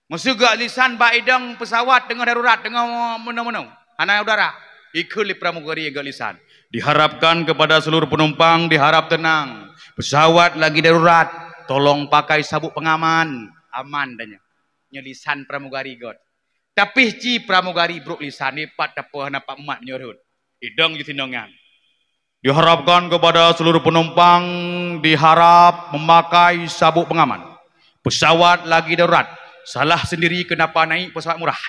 Meuseu gét lisan bak idong peusawat teungoh darurat, teungoh meunoe-meunoe, hana udara. Ikheun lé pramugari gét lisan. "Diharapkan kepada seluruh penumpang, diharap tenang. Pesawat lagi darurat, tolong pakai sabuk pengaman." Aman tanyoe. Nyoe lisan pramugari gét. Tapi ci pramugari brok lisan, dipat tapeuhana pat mat meunyoe rhot. Idong ju sinong nyan. "Diharapkan kepada seluruh penumpang, diharap memakai sabuk pengaman. Pesawat lagi darurat. Salah sendiri kenapa naik pesawat murah."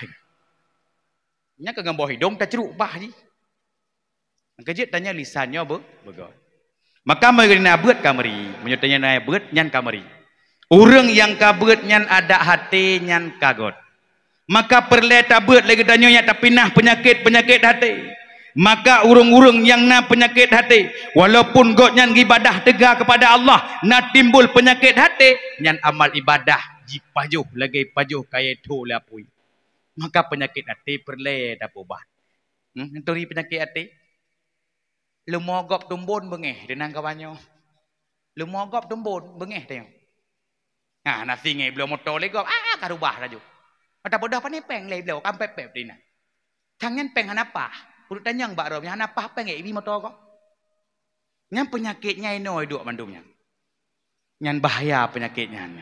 Nyan keu ngon boh idong tacruk bah jih. Keujeuet tanyoe lisan nyoe be-, beugét. Maka meunyoe na beuet ka meuri, meunyoe tanyoe na beuet nyan ka meuri. Ureuëng nyang ka beuet nyan adak até nyan ka gét. Maka peureulée tabeuet lé geutanyoe nyang tapinah peunyakét-peunyakét até. Maka ureuëng-ureuëng nyang na peunyakét até, walaupun gobnyan geuibadah teuga keupada Allah, na timbul peunyakét até, nyan amal ibadah jipajoh lagée pajoh kayée tho lé apui. Maka peunyakét até peureulée tapeuubat. Hmm, turi peunyakét até. Leumo gob tumbon beungéh, deunang kawan nyoe. Leumo gob tumbon beungéh teuh. Nah, na singoh bloe moto lé gob, ah, ka rubah laju. Mata bodoh pane péng lé bloe, kampée pép dina. Sang nyan péng hana paih. Ureuëng tanyong bak droe, hana paih péng, eh, ibi moto gob. Nyan peunyakét nyang inoe duek mandum nyan. Nyan bahaya peunyakét nyan.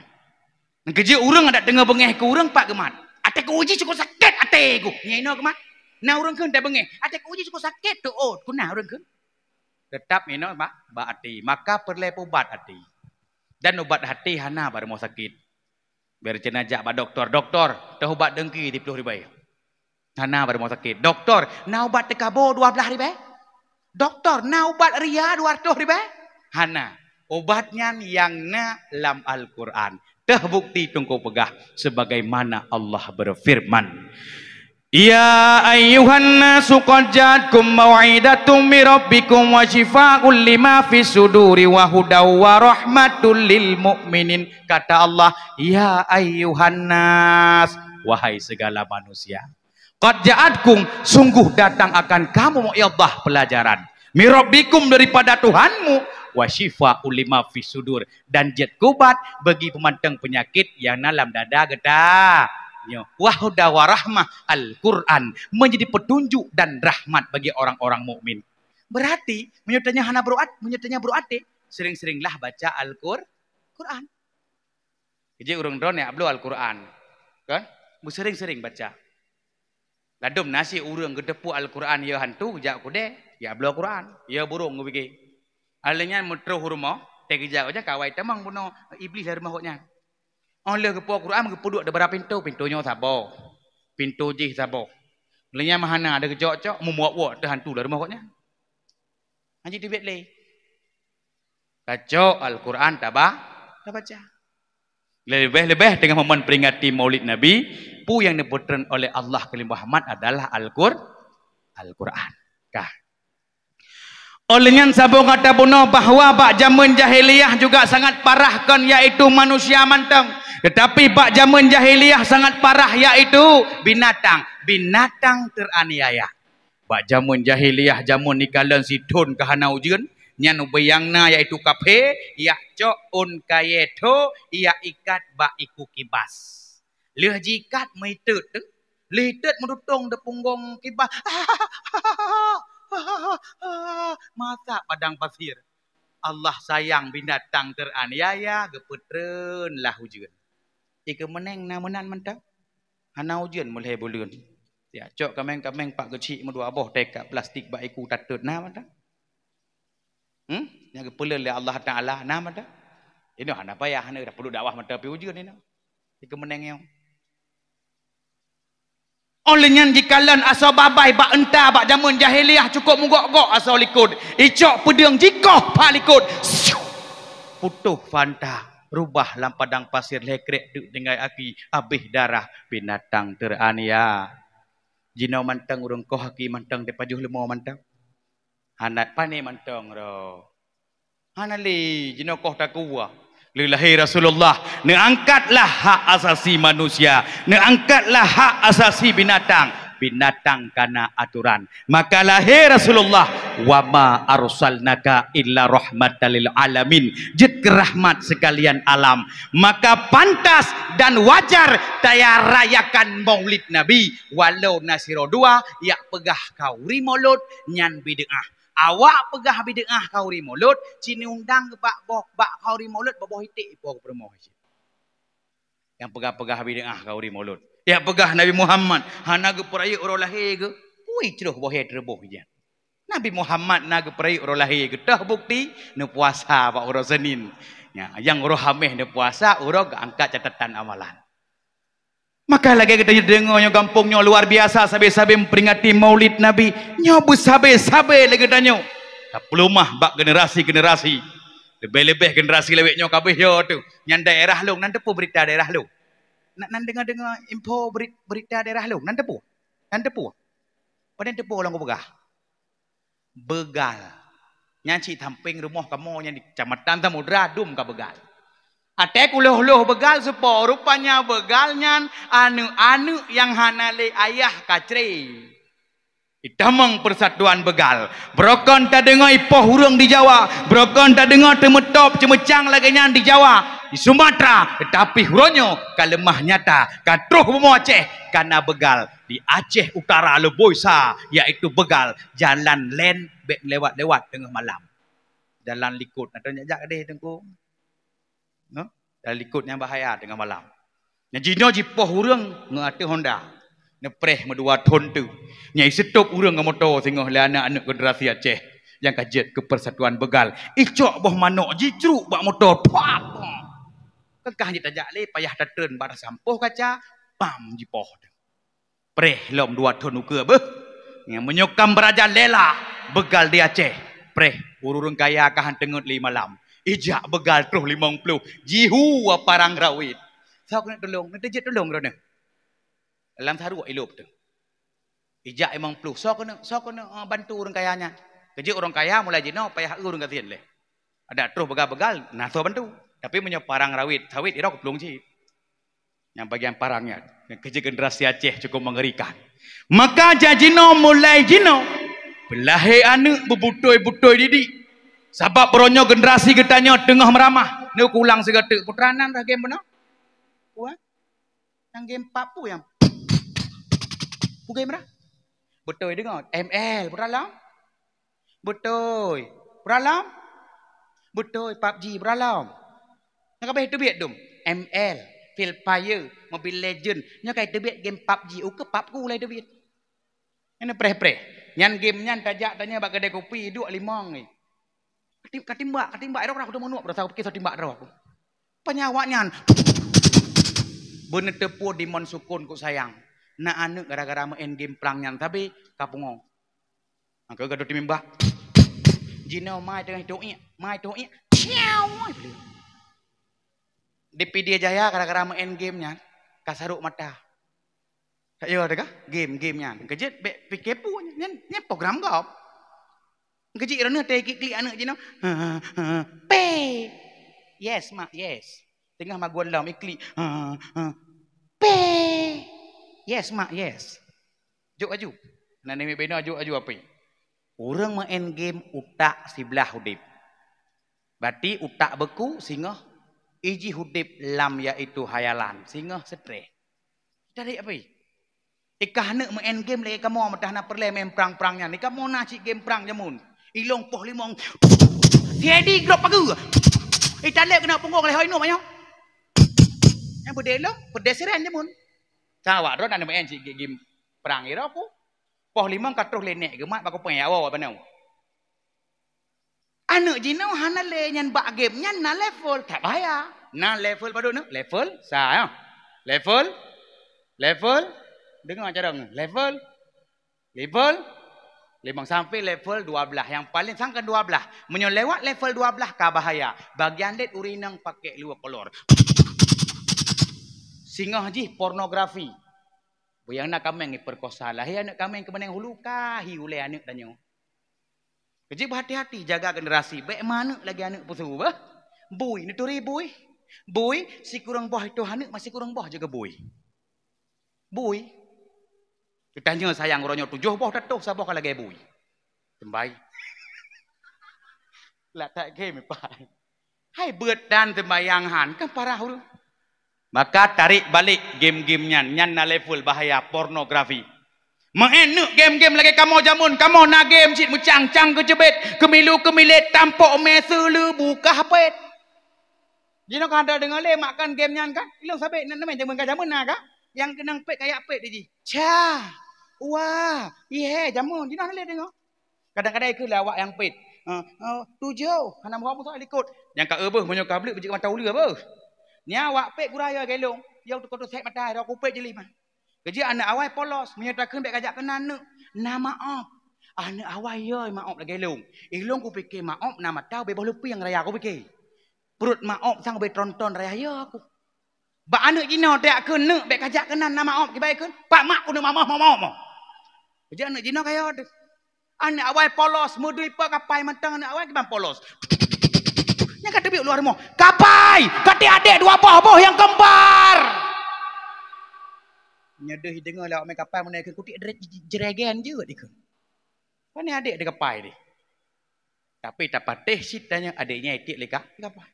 Nyan keujeuet ureuëng adak teungoh beungéh keu ureuëng pat geumat. "Até ku uji cukup sakét até ku." Nyan inoe geumat. Na ureuëng kheun teubeungéh, "Até ku uji cukup sakét tu ôt." Kuna ureuëng kheun. Teutap inoe bak, bak até. Maka peureulée peuubat até. Dan ubat até hana bak rumoh sakét. Biar cina jak bak doktor. "Doktor, teuh ubat dengki siploh ribée." Hana bak rumoh sakét. "Doktor, na ubat teukabo dua blaih ribée?" "Doktor, na ubat ria dua ratus ribée?" Hana. Ubat nyan nyang na lam Al-Quran. Teubukti teungku peugah sebagaimana Allah berfirman, "Ya ayyuhan nasu qad ja'atkum mau'idatum mir rabbikum wa syifaa'un lima fis suduri wa hudaw wa rahmatul lil mu'minin." Kata Allah, "Ya ayyuhan nas, wahai segala manusia." "Qad ja'atkum, sungguh datang akan kamu, ya Allah, pelajaran. Mir rabbikum, daripada Tuhanmu, wa syifaa'un lima fis sudur, dan jeuet kubat bagi peumantong peunyakét nyang na lam dada geutanyoe. Wa huda wa rahmah, Al-Quran, menjadi petunjuk dan rahmat bagi orang-orang mukmin." Berarti, meunyoe tanyoe hana beuruat, meunyoe tanyoe beuruat deh, sering-seringlah baca Al-Qur-, Quran. Jadi ureuëng droeneuh jak bloe Al-Quran. Kan? Beusering-sering baca. Ladôm na si ureuëng geuteupeue Al-Quran ya hantu, jak kudée, ya bloe Quran, ya burông geubigé. Alèh nyan meutroh u rumoh, teuh geujak, jak kawai tamong bunoe Iblih lam rumoh gobnyan. Óh lheueh geupo Quran, geupeuduek di bara pintoe, pintoe nyoe saboh, pintoe jih saboh. Lheueh nyan meuhana ada geucok-cok, meumuok-uok teuh hantu lam rumoh gobnyan. Hana jiteubiet lé. Tacok Al-Quran taba, tabaca. Leubeh-leubeh teungoh momen peringati Maulid Nabi, peue nyang neupeutreun oleh Allah keu Nabi Muhammad adalah Al-Qur-, Al-Quran. Kah. Oleh nyan saboh gata bunoe bahwa bak jameun jahiliyah juga sangat parah kon yaitu manusia mantong. Tetapi bak jameun jahiliyah sangat parah yaitu binatang. Binatang teraniaya. Bak jameun jahiliyah, jameun dikalon sithon ka hana ujeuen, nyan ubé nyang na yaitu kaphé, jak cok ôn kayée tho, jak ikat bak iku kibas. Lheueh jiikat meuitot teuh, lheueh itot meudutong di punggong kibas. Masa padang pasir. Allah sayang binatang teraniaya, geupeutreun lah ujeuen. Ikeue meuneng na meunan mantong. Hana ujeuen meulhée buleuen. Jak cok kaméng-kaméng pak geuchik meudua boh teuikat plastik bak iku tatot na mantong. Hmm? Nyang geupeuleueh lé Allah Taala na mantong. Inoe hana payah, hana peureulée dakwah mantong pih ujeuen inoe. Ikeue meuneng nyoe. Óh lheueh nyan jikalon asoe babai bak eunta bak jameun jahiliyah cukôp meugok-gok asoe likot. Icok peudeueng jikoh bak likot. Siu! Putôh fanta, rubah lam padang pasir lhée krek teuk tinggai aki, abéh darah binatang teraniaya. Jinoe mantong ureuëng koh aki mantong dipajoh leumo mantong. Hana pané mantong ro. Hana lé jinoe koh takue. Lé lahé Rasulullah, neuangkatlah hak asasi manusia, neuangkatlah hak asasi binatang. Binatang kana aturan. Maka lahé Rasulullah, "Wa ma arsalnaka illa rahmatan lil alamin." Jeuet keu rahmat sekalian alam. Maka pantas dan wajar taya rayakan Maulid Nabi, walau na sidroe dua jak peugah khauri Maulud nyan bid'ah. Awak peugah bid'ah khauri Maulud, ci neuundang bak boh, bak khauri Maulud bak boh iték ipo peurumoh cit. Nyang peugah-peugah bid'ah khauri Maulud. Jak peugah Nabi Muhammad hana geupeurayeuk uroe lahé geuh, peue troh boh iték teureubôh nyan. Nabi Muhammad na geupeurayeuk uroe lahé geuh, toh bukti neupuasa bak uroe Senin. Nya, nyang uroe Haméh neupuasa, uroe geuangkat catatan amalan. Maka lagée geutanyoe deungoe nyoe gampông nyoe luar biasa sabe-sabe memperingati Maulid Nabi. Nyoe beusabe-sabe lé geutanyoe. Tapeuleumah bak generasi-generasi. Leubeh-leubeh generasi lawét nyoe ka abéh yo teuh. Nyan daerah lôn, nan teupeue berita daerah lôn. Nan, nan deungoe-deungoe info beri-, berita daerah lôn, nan teupeue. Nan teupeue. Padahai teupeue lôn kupeugah. Beugal. Nyan cit sampéng rumoh kamoe nyan di Kecamatan Samudra dum ka beugal. Até kulôh-lôh beugal seupôt, rupanya beugal nyan aneuëk-aneuëk nyang hana lé ayah ka cré. Itamong persatuan beugal. Beurokon tadeungoe ipoh ureuëng di Jawa, beurokon tadeungoe teumeutôb ceumeucang lagée nyan di Jawa, di Sumatera, teutapi uroe nyoe ka leumah nyata, ka troh bumoe Aceh, kana beugal. Di Aceh Utara leubeh sa, yaitu beugal, jalan len bék lewat-lewat teungoh malam. Jalan likot, na teuh jak-jak deh Teungku. No? Jalan likot nyang bahaya teungoh malam. Nyang jinoe jipoh ureuëng ngon ateueh honda. Neupreh meudua thon teuh. Nyang iseutôb ureuëng ngon moto singoh lé aneuëk-aneuëk generasi Aceh nyang ka jeuet keu persatuan beugal. Icok boh manok jicruk bak moto. Puap! Keukah jih tajak lé payah tatreun bak sampôh kaca, pam jipoh teuh. Preh lom dua thon ukeue beuh. Nyan meunyoe kam beuraja lela beugal di Aceh. Preh ureuëng kaya ka han teungeut lé malam. Ijak beugal troh limong ploh. Jihu parang rawét. Soe keuneuk tulông, neuteujeuet tulông droeneuh. Lam saruek ilop teuh. Ijak limong ploh. Soe keuneuk, soe keuneuk, ah, bantu ureuëng kaya nyan. Keujeuet ureuëng kaya mulai jinoe payah eu ureuëng gasien lé. Adak troh beugal-beugal, na soe bantu. Tapi meunyoe parang rawét, sawét irok keuplueng cit. Nyang bagian parang nyan, nyang keujeuet generasi Aceh cukup mengerikan. Maka jak jinoe mulai jinoe, beulahé aneuëk beubutôi-butôi didik. Sabab uroe nyoe generasi geutanyoe teungoh meuramah. Neukulang sigoe teuk putra nan dah game beuna. Puan, nyang game pap pu nyang. Pu game dah. Beutôi deungoe, M L putra lom. Beutôi. Peureulom? Beutôi, pap ji peureulom. Nyang ka abéh teubiet dum, M L. Free Fire, Mobile Legend. Nyoe ka teubiet game PUBG, ukeue PUBG ku lé teubiet. Nyan preh-preh. Nyan game nyan tajak tanyoe bak keudè kupi, duek limong ni. Kati-, katimbak, katimbak, ero aku teumunuak, berasa aku pikir timbak ero aku. Penyawak nyan. Beuneuteupue Dimon Sukun ku sayang. Na aneuk gara-gara meu'en game prang nyan sabe ka pungo. Angka gadoh timimbah. Jinoe mai teungoh toiek, mai toiek. Ciau. Di Pidie Jaya gara-gara meu'en game nyan ka sarok mata. Ka yo teuka game, game nyan. Keujeuet bèk pike pu nyan, nyan program gob. Keujeuet roh nyoe teuka klik aneuk jinoe. Pe. Yes, mak, yes. Teungoh magun lom iklik. Pe. Yes, mak, yes. Jok aju. Nan nimi bina jok aju api. Ureueng meu'en game utak siblah udeb. Berarti utak beuku singoh iji udeb lam yaitu hayalan, singoh stres. Dari api? Ikah aneuk meu'en game lagèe kamoe meutah na peureulèe main prang-prang nyan. Ikamoe na cit game prang jameun. Ilong poh limong. Siedi grop pageue. Italek keuneuk punggong lé hoi nuek nyoe. Nyang beudé ilong, beudé siren jameun. Cawak droe na meu'en cit game prang ira pu. Poh limong ka troh lé nèk geumat bak kupée awoe banoe. Aneuk jinoe hana lé nyan bak game nyan na level, that bahaya. Na level padub nyoe? Level sa, ya. Level, level, deungoe carông nyoe. Level, level limong sampai level dua belas. Nyang paleng sangkan dua belas. Meunyoe lewat level dua belas ka bahaya. Bagian det ureueng inong pakai luwa kolor. Singoh jih pornografi. Buyang na kaméng iperkosa, lahé aneuk kaméng keumeunang hulu, ka hi ulèe aneuk tanyoe. Keujeuet beuhati-hati jaga generasi, bèk maneuk lagèe aneuk peusu bah. Bui, neuturi bui. Bui, sikureueng boh itu aneuk, masih kureueng boh jaga bui. Bui. Geutanyoe sayang uroe nyoe tujoh boh tatoh, saboh ka lagèe bui. Teumbai. Latak game, Pak. Hai beuet dan sembayang han, kan parah ureueng. Maka tarik balik game-game nyan, nyan na level bahaya pornografi. Meu'en neuk game-game lagèe kamoe jameun, kamoe na game cit meucang-cang keuceubet, keumilu-keumilet, tampok mè seuleubu ka hapet. Jinoe ka hana deungoe lé mak kan game nyan kan? Ilong sabe nan namanya jameun ka jameun na ka? Nyang keunong pet kayak pet di jih. Cha, wa, ihe jameun, jinoe hana lé deungoe. Kadang-kadang ikheun lé awak nyang pet. Ha, ha, tujoh, hana meuhom-hom likot. Nyang ka eu beuh meunyoe ka bleuk beujeuet mata uleue beuh. Nyan awak pet guraya gelong, nyang teukoh sek mata, ira kupet jih lima. Keujeuet aneuk awai polos, meunyoe takheun bèk kajak keunan neuk. Na maop. Aneuk awai yo maop lagèe ilong. Ilong kupike maop na mata ubé boh lupieng raya kupike. Pruet maop sang ubé tronton raya yo aku. Bak aneuk jinoe tajak kheun neuk bèk kajak keunan na maop kibai kheun. Pak mak keuneuk mamoh-mamoh. Keujeuet aneuk jinoe kaya deuh. Aneuk awai polos, meudui pe kapai mantong aneuk awai kiban polos. Nyang ka teubiet luwa rumoh, "Kapai! Katik adek dua boh, boh nyang kembar!" Nyoe deuh ideungoe lé awak mé kapai meunan kheun kutik dre-, jeregen jeuet ikheun. Pane adek deuh kapai deh. Tapi tapatéh cit tanyoe adek nyan itiek lé ka-, kapai.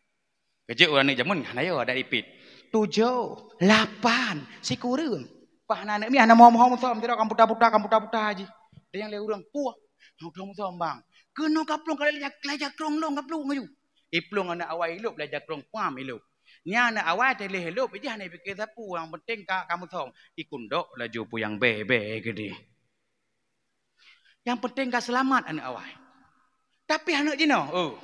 Keujeuet ureueng aneuk jameun hana yo adat ipit. Tujoh, lapan, sikureueng. Pah na aneuk miet hana mohom-mohom som, sidroe kan buta-buta, kan buta-buta jih. Ada nyang lé ureueng, puah. Hana mohom som, bang. Keunoe ka plueng ka lhèe jak-, lhèe jakrong lôn ka plueng laju. Iplueng aneuk awai ilop lhèe jakrong pam ilop. Nyan aneuk awai teuléh ilop, ijih hana ipike sapeue, nyang penting ka, ka meusom. Ikundok laju puyang bèe-bèe keudeh. Nyang penting ka seulamat aneuk awai. Tapi aneuk jinoe, oh.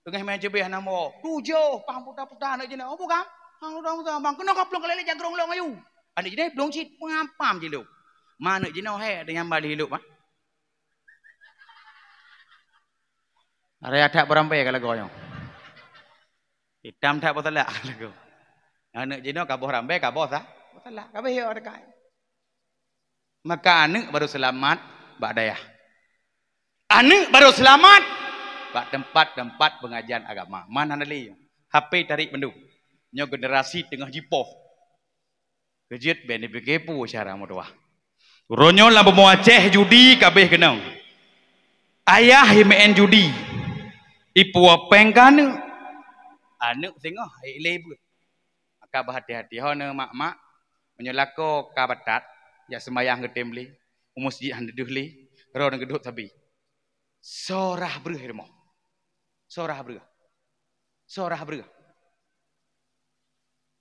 Teungoh meucebeh aneuk mo, tujoh, pang puta-puta aneuk jinoe. Oh, bukan? Pang puta-puta, bang. Keunoe ka plueng ka lhèe jakrong lôn laju. Aneuk jinoe plueng cit, pam-pam jilop. Ma aneuk jinoe he, ada nyang bali ilop, ah. Raya that beurambèe ka lagoe nyoe. Itam that beusalak ka lagoe. Aneuk jinoe ka boh rambèe, ka boh sa-, beusalak. Ka beuh yo dekai. Maka aneuk baru seulamat bak dayah. Aneuk baru seulamat bak teumpat-teumpat peungajian agama. Man hana lé. H P tarik mandum. Nyoe generasi teungoh jipoh. Keujeuet bèk neupike peue cara meutuah. Uroe nyoe lam bumoe Aceh judi ka bèh keunong. Ayah imeu'en judi. Ipuwoe péng keu aneuk. Aneuk singoh, ék lé beuet. Maka beuhati-hati ho neuh mak-mak, meunyoe lakoe ka batat, jak seumayang geutem lé, u meuseujid han deuh lé, droeneuh geudhôt sabe. Sorah breueh i rumoh. Sorah breueh. Sorah breueh.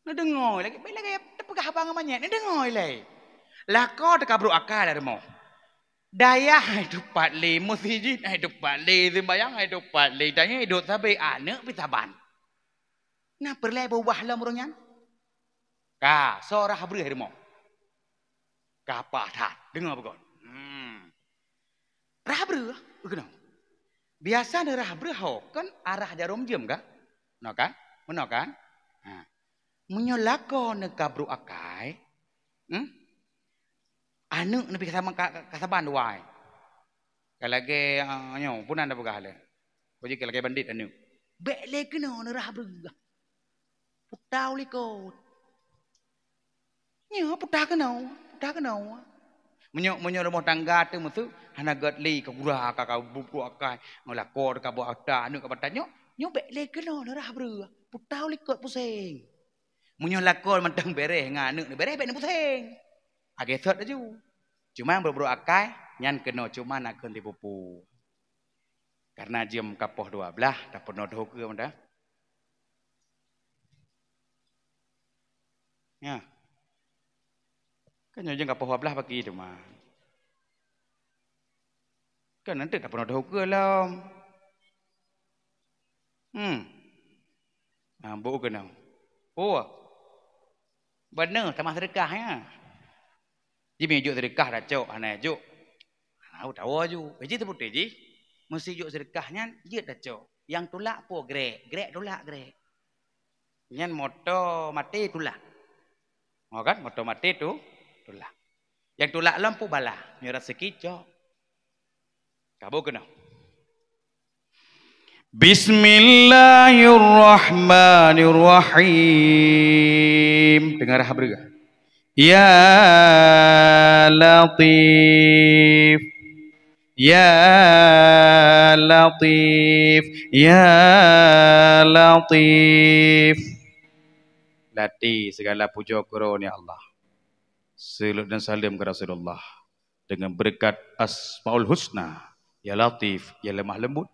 Neudeungoe lagèe, bèk lagèe tapeugah haba ngon manyét, neudeungoe lé. Lakoe teuka brôk akai lam rumoh. Dayah hai teumpat lé, meuseujid hai teumpat lé, seumbahyang hai teumpat lé, tanyoe idop sabe aneuk pih saban. Na peureulèe beubah lom ureueng nyan? Ka, soe rhah breueh rumoh? Ka paih that, deungoe beugöt. Hmm. Rhah breueh, keunoe. Biasa ni rhah breueh ho, kan arah jarom jeuem ka? Meunoe kan? Meunoe kan? Ha. Meunyoe lakoe neuka brôk akai, hmm? Aneuk neubi ka saban, ka, ka saban dua ai. Ka lagèe, ah, nyoe, peue nan tapeugah lé. Peue jih ka lagèe bandit aneuk. Bèk lé keunoe neurhah breueh. Puta u likot. Nyoe puta keunoe, puta keunoe. Meunyoe, meunyoe rumoh tangga teuh meuseue, hana gèt lé ka gura, ka, ka bu-, brôk akai, ngon lakoe ka brôk akai, aneuk ka batat nyoe, nyoe bèk lé keunoe neurhah breueh. Puta u likot puseng. Meunyoe lakoe mantong bèrèh ngon aneuk neubèrèh, bèk neupuseng. Lagèe sot laju. Cuma brôk-brôk akai, nyan keunoe cuma nakheun tipu-tipu. Karena jeuem ka poh dua blaih, tapeunoh dhoe keue mantong. Ya. Kan nyoe jeuem ka poh dua blaih pagi teuma. Kan nanti tapeunoh dhoe keue lom. Hmm. Ha, bu keunoe. Oh. Beuna tamah seudeukah, ya. Jih meunyoe jok seudeukah tacok, hana jok. Hana tawoe ju. Jih teuputéh jih. Meusi jok seudeukah nyan, jeuet tacok. Nyang tulak peue? Grek. Grek tulak, grek. Nyan moto maté tulak. Ho kan? Moto maté tu tulak. Nyang tulak lom peue? Bala. Nyoe raseuki cok. Ka bu keunoe. Bismillahirrahmanirrahim. Teungoh rhah breueh. Ya Latif. Ya Latif. Ya Latif. Lati segala puja keu Droe, ya Allah. Seulaweuet dan saleuem keu Rasulullah. Deungon beureukat Asmaul Husna, ya Latif, ya Lemah Lembut.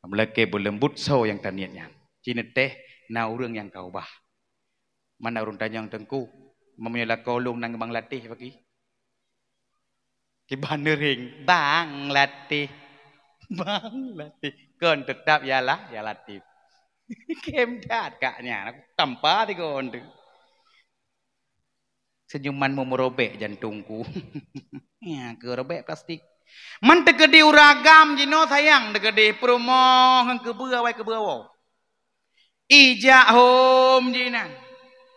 Meulakèe beuleumbut soe nyang taniet nyan. Ci neuteh na ureueng nyang ka ubah. Mana ureueng tanyong, "Teungku, meunyoe lakoe lôn nan Bang Latif paki?" Kiban neuring, "Bang Latif. Bang Latif." Kon teutap ya La-, ya Latif. Kém that kak nyan, aku tampa tigon tu. Senyumanmu merobek jantungku. Ya, keu robek plastik. Man teukeudi ureueng agam jinoe sayang teukeudi peurumoh ngon keubeue awai keubeue awoe. Ijak hom jinan.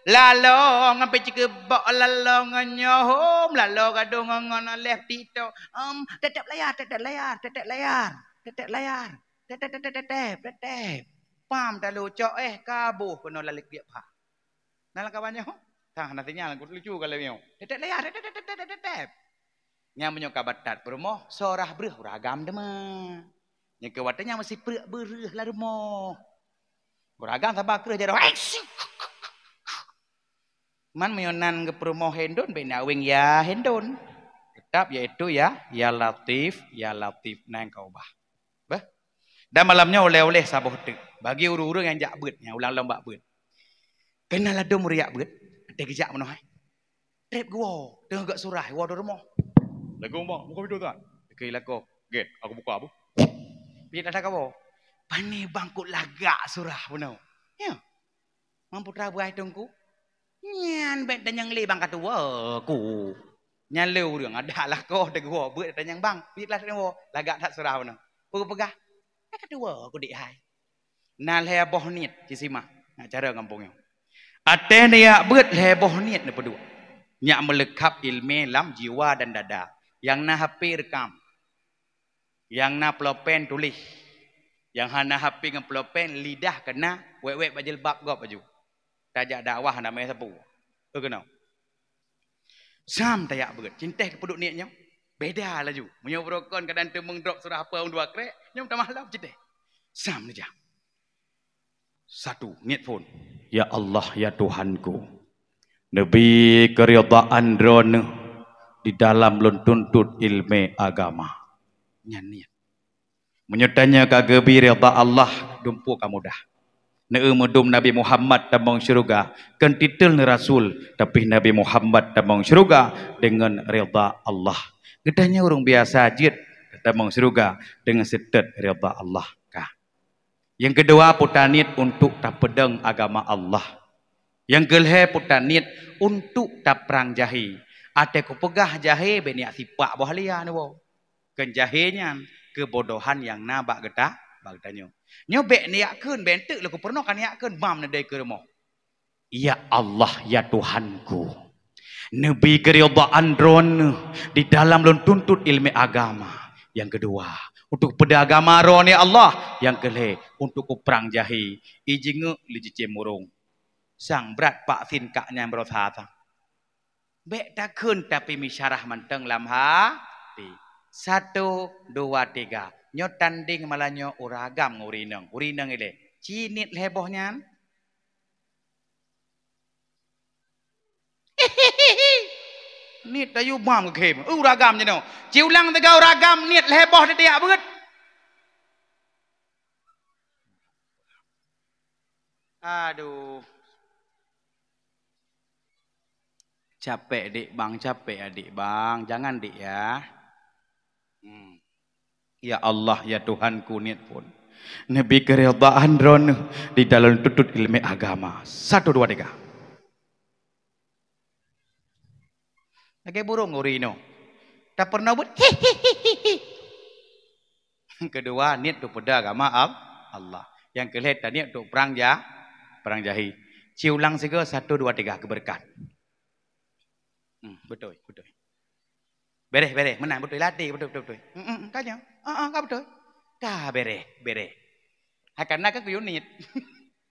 Lalo ngon picikeubok, lalo ngon nyoe hom, lalo gadôh ngon, ngon leh TikTok. Em, tep-tep layar, tep-tep layar, tep-tep layar, tep-tep layar, tep-tep, tep-tep, tep-tep. Pam talu cok, eh, kaboh keunoe lalek biak pha. Nah, lam kawan nyoe, tah, na sinyal, lucu ka lagèe nyoe. Tep-tep layar, tep-tep, tep-tep, tep-tep. Nyan meunyoe ka batat peurumoh, soe rhah breueh ureueng agam teuma. Nyan keu watèe nyan meusipreuk beureueh lam rumoh. Ureueng agam saba kreueh jaroe. Man meunyoe nan geupeurumoh Hindon, bèk na weng ya Hindon. Tetap yaitu ya, ya Latif, ya Latif, nan ka ubah. Beh. Dan malam nyoe ulèe-ulèe saboh teuk. Bagi ureueng-ureueng nyang jak beuet, nyang ulang lom bak beuet. Keunan ladôm ureueng jak beuet, watèe geujak meunoe hai. Trép geuwoe, teungoh gèt surah, woe di rumoh. "Assalamualaikum, Bang. Buka pintu, Tuan." Keu lakoe, "Gèt, aku buka, Bu." Pih dah kawoe. Pane bang kok lagak surah bunoe. Ya. Mang putra beuai teungku. Nyan bèk tanyong lé bang ka tuwo ku. Nyan lé ureueng adak lakoe teugeuwoe beuet tanyong bang. Pih lah teungku lagak that surah bunoe. Peue peugah? Ka tuwo ku dik hai. Na lhèe boh niet, ci simak. Na cara gampông nyoe. Até neujak beuet lhèe boh niet neupeuduek. Nyak meuleukab ileumèe lam jiwa dan dada. Nyang na HP rekam. Nyang na pulpen tuléh. Nyang hana HP ngon pulpen, lidah keunan, wèk-wèk bak jilbab gob laju. Tajak dakwah hana mé sapeue. Keunoe. Sam tajak beuet, ci teuh keu peuduek niet nyoe. Beda laju. Meunyoe beurokon kadang teumeung drop surah apa dua krek, nyoe tamah lom ci teuh. Sam neujak. Satu, niet phon. Ya Allah, ya Tuhanku. Neubi keuridaan Droeneuh di dalam lôn tuntut ileumèe agama. Nyan niet. Meunyoe tanyoe ka geubi ridha Allah, dumpeue ka mudah. Neueu meudum Nabi Muhammad tamong syeuruga, kon titel neuh rasul, tapi Nabi Muhammad tamong syeuruga deungon ridha Allah. Geutanyoe ureuëng biasa jeuet tamong syeuruga deungon seutôt ridha Allah. Ka. Nyang keudua, peue taniet untuk tapeudong agama Allah. Nyang keulhée, peue taniet untuk taprang jahé. Até kupeugah jahé, bék niyak sipak boh lia neuwoe. Kon jahé nyan keubodohan nyang na bak geuta-, bak geutanyoe. Nyoe bék niyak kheun, bék enteuk lé kupeurunoe ka niyak kheun, mam neudai keu rumoh. Ya Allah, ya Tuhanku, neubi keuridhaan Droeneuh di dalam lôn tuntut iéleumé agama. Nyang keudua, untuk peudong agama Droeneuh, ya Allah. Nyang keulhée, untuk kuprang jahé, i jingeuk lé cicém ureuëng. Sang brat vaksin kak nyan beurasa sang. Bék takheun, tapi meusyarah mantong lam hati. Satu, dua, tiga. Nyoe tandeng malam nyoe ureuëng agam ngon ureuëng inong. Ureuëng inong ilée, ci niet lhée boh nyan. Niet tayue bam keu khém. Uh, ureuëng agam jinoe. Ci ulang teuga ureuëng agam niet lhée boh teudiak beuet. Aduh. Capek dik bang, capek adik bang. Jangan dik ya. Hmm. Ya Allah, ya Tuhanku, niet phon. Neubi keuridhaan Droeneuh di dalam tuntut iéleumé agama. Satu, dua, tiga. Lagée burông ureuëng inong. Tapeurunoe buet. Nyang keudua, niet untuk peudong agama Al-, Allah. Nyang keulhée, taniet untuk prang ja-, prang jahé. Ci ulang sigoe, satu, dua, tiga, keu beureukat. Hmm, beutôi, beutôi. Béréh, béréh, meunan beutôi, latih, beutôi, beutôi, beutôi. Hmm, hmm, ka nyoe. Ah, ah, ka beutôi. Ka béréh, béréh. Hai kana ka kuyue niet.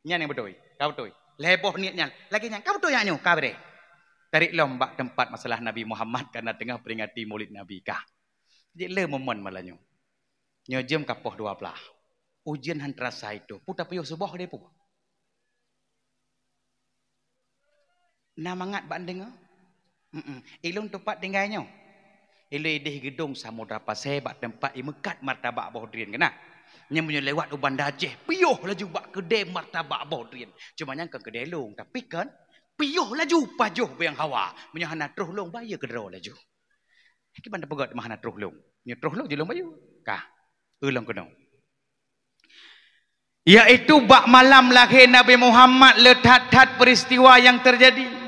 Nyan nyang beutôi, ka beutôi. Lhée boh niet nyan, lagée nyan, ka beutôi nyan nyoe, ka béréh. Tarék lom bak teumpat masalah Nabi Muhammad, kana teungoh peuringati Maulid Nabi kah. Jadi le momen malam nyoe. Nyoe jeuem ka poh dua blaih. Ujeuen han teurasa itu. Peue tapiôh suboh deh peue? Na mangat bak deungoe? Mm-mm. Ilôn teupat tinggai nyoe. Ilôn ideh geudong Samudra Pasé bak teumpat imeukat martabak boh drien keunan. Nyan meunyoe lewat u Banda Aceh, piôh laju bak keudée martabak boh drien. Cuma nyan kon keudée lôn, tapi kan piôh laju pajoh biang hawa. Meunyoe hana troh lôn, bayeue keudroe laju. Kiban tapeugét mah hana troh lôn. Nyoe troh lôn jilôn bayeue. Kah. Ulôn keunoe. Yaitu bak malam lahé Nabi Muhammad le that-that peristiwa nyang teujadi.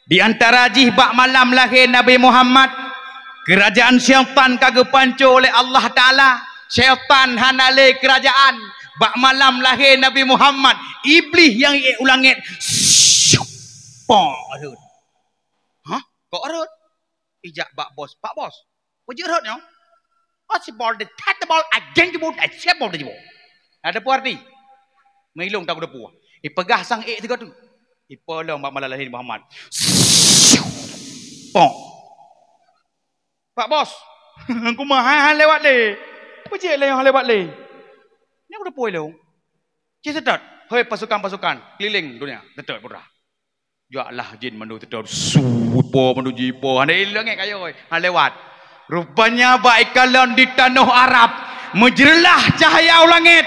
Di antara jih bak malam lahé Nabi Muhammad, keurajaan syaitan ka geupanco lé Allah Taala. Syaitan hana lé keurajaan. Bak malam lahé Nabi Muhammad, Iblih nyang iék u langét, syup, po rhot. Hah? Kok rhot? Ijak bak bos, "Pak Bos, peue jeuet rhot nyoe?" "Oh, si bol de that bol, agen jebol, agen bol de jebol." Ada peue arti? Meulông tahu depu. Ipeugah sang ék sigoe tu. Ipolong bak malam lahé Muhammad. Pong. "Pak Bos, kumaha han lewat lé? Peue jeuet lé han lewat lé?" Nyoe depu ilông. Ci seutôt, hoi pasukan-pasukan keliling dunia, seutôt putra. Jaklah jin mandum teutab, su, ipo mandum jin ipo, hana ilée langét kayôi, hana lewat. Rupanya bak ikalon di tanoh Arab, meujeureulah cahya u langét.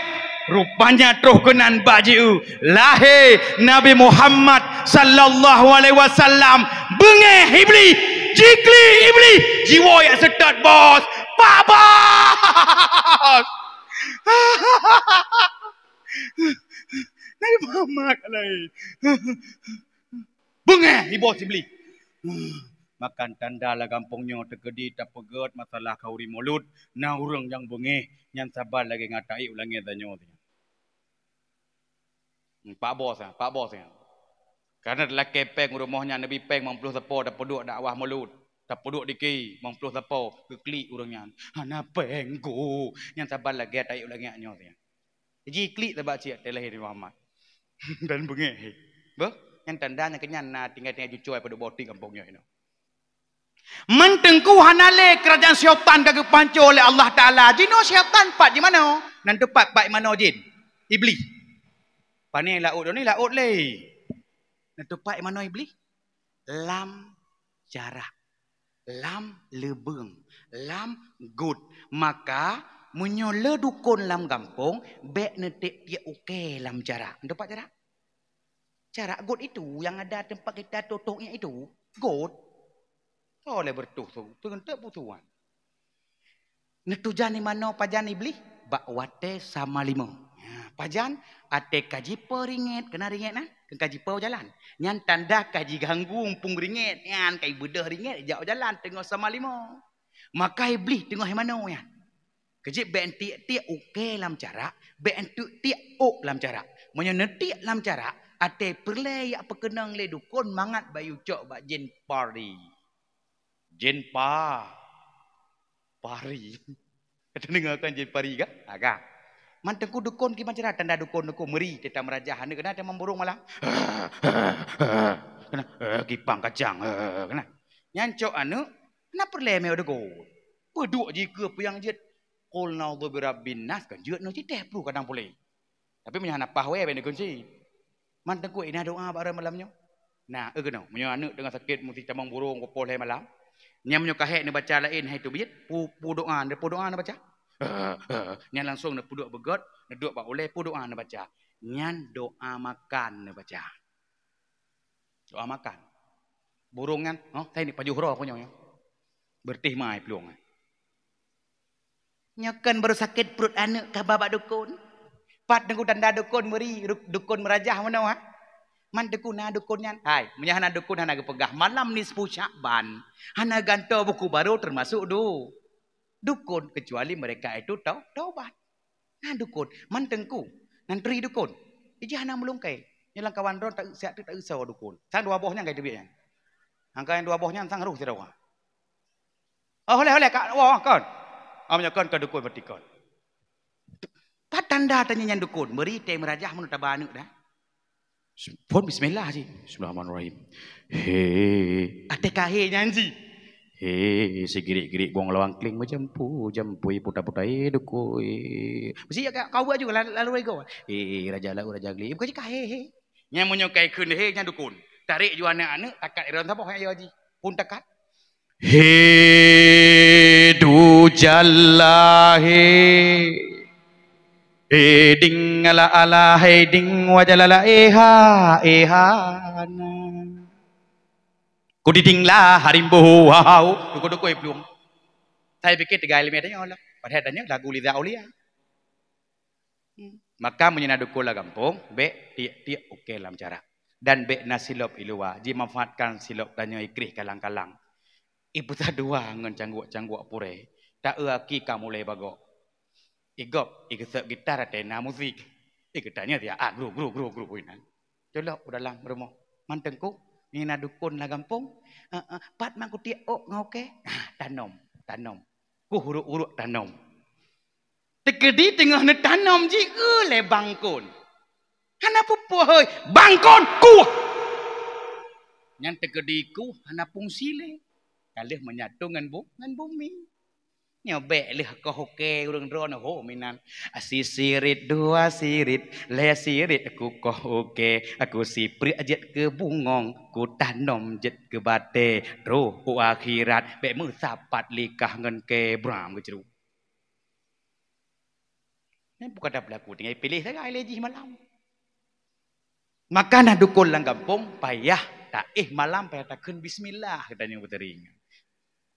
Rupanya troh keunan bak jieu lahé Nabi Muhammad sallallahu alaihi wasallam. Beungéh Iblih, jiklik Iblih, jiwoe jak seutôt bos, "Pak Bos!" Nabi Muhammad alaihi. Beungéh iboh Iblih. Maka tanda lam gampông nyoe teukeudi tapeugét masalah khauri mulod, na ureuëng nyang beungéh nyan saban lagée ngon taék u langét tanyoe. Pak Bos, ah, Pak Bos, ah. Karena lakée péng u rumoh nyan, neubi péng limong ploh sapo tapeuduek dakwah mulod, tapeuduek diki limong ploh sapo, geuklik ureuëng nyan. Hana péng ku, nyan saban lagée taék u langét nyoe. Jiklik sabab cit teulahé Nabi Muhammad. Dan beungéh. Beuh, nyan tanda nyang keunyan na tinggai-tinggai cucoe padub boh teuk gampông nyoe inoe. Meuteungku hana lé keurajaan syaitan ka geupanco lé Allah Taala. Jinoe syaitan pat jimanoe? Nan teupat pat jimanoe jin? Iblih. Pane laôt ni laôt lé. Nan teupat jimanoe Iblih? Lam jarak, lam leubeueng, lam got. Maka Meunyoe le dukon lam gampông, bèk neutiek-tiek ukèe lam carak. Neuteupeu carak? Carak got itu yang ada tempat kita tutup itu. Got. Soe lé beureutoh tu, peungeut peutuan. Neutujan di manoe pajan Iblih? Bak watèe sama lima. Ya, pajan? Watèe ka jipo ringèt, keunan ringèt nyan, ka jipo jalan. Nyan tanda ka jiganggu muphom ringèt, nyan ka jibeudôh ringèt, jak jalan teungoh sama lima. Maka Iblih teungoh di manoe nyan. Keuh jeuet bèk neutiek-tiek ukèe lam carak, bèk neutiek-tiek ôk lam carak. Meunyoe neutiek lam carak, watèe peureulèe jak peukeunong lé dukon mangat bayeue cok bak jén pari. Jén pa-, pari. Ka tadeungö kan jén pari kan? Ha, ka. Man teungku dukon kiban cara tanda dukon-dukon meuri teuh tameurajah aneuk keunan tamong burông malam. Keunan, eh, kipang kacang, eh, keunan. Nyan cok aneuk, na peureulèe mé dukon. Peuduek jih keu peue nyang jeuet. Qul na'udzu birabbin nas kan jeuet nyoe cit teuh plu kadang puléh. Tapi meunyoe hana paih wèe bèk neukeuncit. Man teungku na doa bak droe malam nyoe? Na, eu keunoe, meunyoe aneuk teungoh sakét meusti tamong burông pukul lhèe malam. Nyan meunyoe ka hék neubaca laén hai teubiet, pu-, pu doa, pu doa neubaca. Nyan langsung neupeuduek beugöt, neuduek bak ulèe, pu doa neubaca. Nyan doa makan neubaca. Doa makan. Burông nyan, oh, saya ni pajoh roh punya nyoe. Bertih mai plueng. Nyoe kan baru sakét pruet aneuk ka ba bak dukon. Pat teungku tanda dukon meuri, ru-, dukon meurajah meunoe, ha? Man teungku na dukon nyan. Hai, meunyoe hana dukon hana geupeugah. Malam nisfu Sya'ban. Hana gantoe buku baru termasuk du-, dukon, kecuali mereka itu tau-, taubat. Na dukon, man teungku, nan turi dukon. Ijih hana meulungkée. Nyoe lam kawan droe ta-, siat teuk ta-, eusoe dukon. Sang dua boh nyan ka teubiet nyan. Angka nyang dua boh nyan sang roh sidroe. Oh, holeh, holeh, ka, wah, kon. Ah, meunyoe kon, ka dukon berarti kon. Pat tanda tanyoe nyan dukon, meuri tée meurajah meunurot taba aneuk dah. Phon bismillah cit. Bismillahirrahmanirrahim. He. Até ka he nyan cit. He, sigirik-girik bueng lawang kling meujampu, jampu puta-puta, eh, dukui. Mesti ya, ka, kau buat juga lalu, lalu ego. Eh, raja laut, raja geli. Bukan cit ka he, he. Nyan meunyoe ka ikheun he nyan dukon. Tarek ju aneuk-aneuk, takat iron saboh nyan ya ji. Pun takat. He dujal la he. He ding ala ala he ding wajalala eha eha na. Ku diding la harimbo hau. Duko-duko iplueng. Saya pikir tiga ilmiah tanya lah. Padahal tanya lagu Liza Aulia. Hmm. Maka meunyoe na dukon lam gampông, bék tiek-tiek ukée lam carak. Dan bék na silop i luwa, jimanfaatkan silop tanyoe ikrih kalang-kalang. Ipeusadua ngon cangguek-cangguek purée, ta-eu aki ka mulai bagok. Igop, igeusok gitar ateueh na musik. Igeutanyoe siat, ah, gru, gru, gru, gru, inan. Culok u dalam rumoh. Man teungku, meunyoe na dukon lam gampông, eh, eh, pat man kutiek ôk ngon ukée? Ah, tanom, tanom. Kuh uruk-uruk tanom. Teukeudi teungoh neutanom ji eu lé bangkon. Hana peue-peue hôi, bangkon kuh. Nyan teukeudi kuh hana fungsi lé. Ka lheueh meunyato ngon bu-, ngon bumi. Nyoe bék lheueh koh ukée ureuëng droeneuh ho minan. Sisirit dua sirit, lhée sirit kukoh ukée. Kusipreuk jeuet keu bungong, kutanom jeuet keu batée. Troh u akhirat bék meusapat likah ngon kée bram geucruk. Nyan bukan dah beulaku, tinggai piléh sagai lé jih malam. Maka na dukon lam gampông, payah taéh malam, payah takheun bismillah, geutanyoe beuteuring.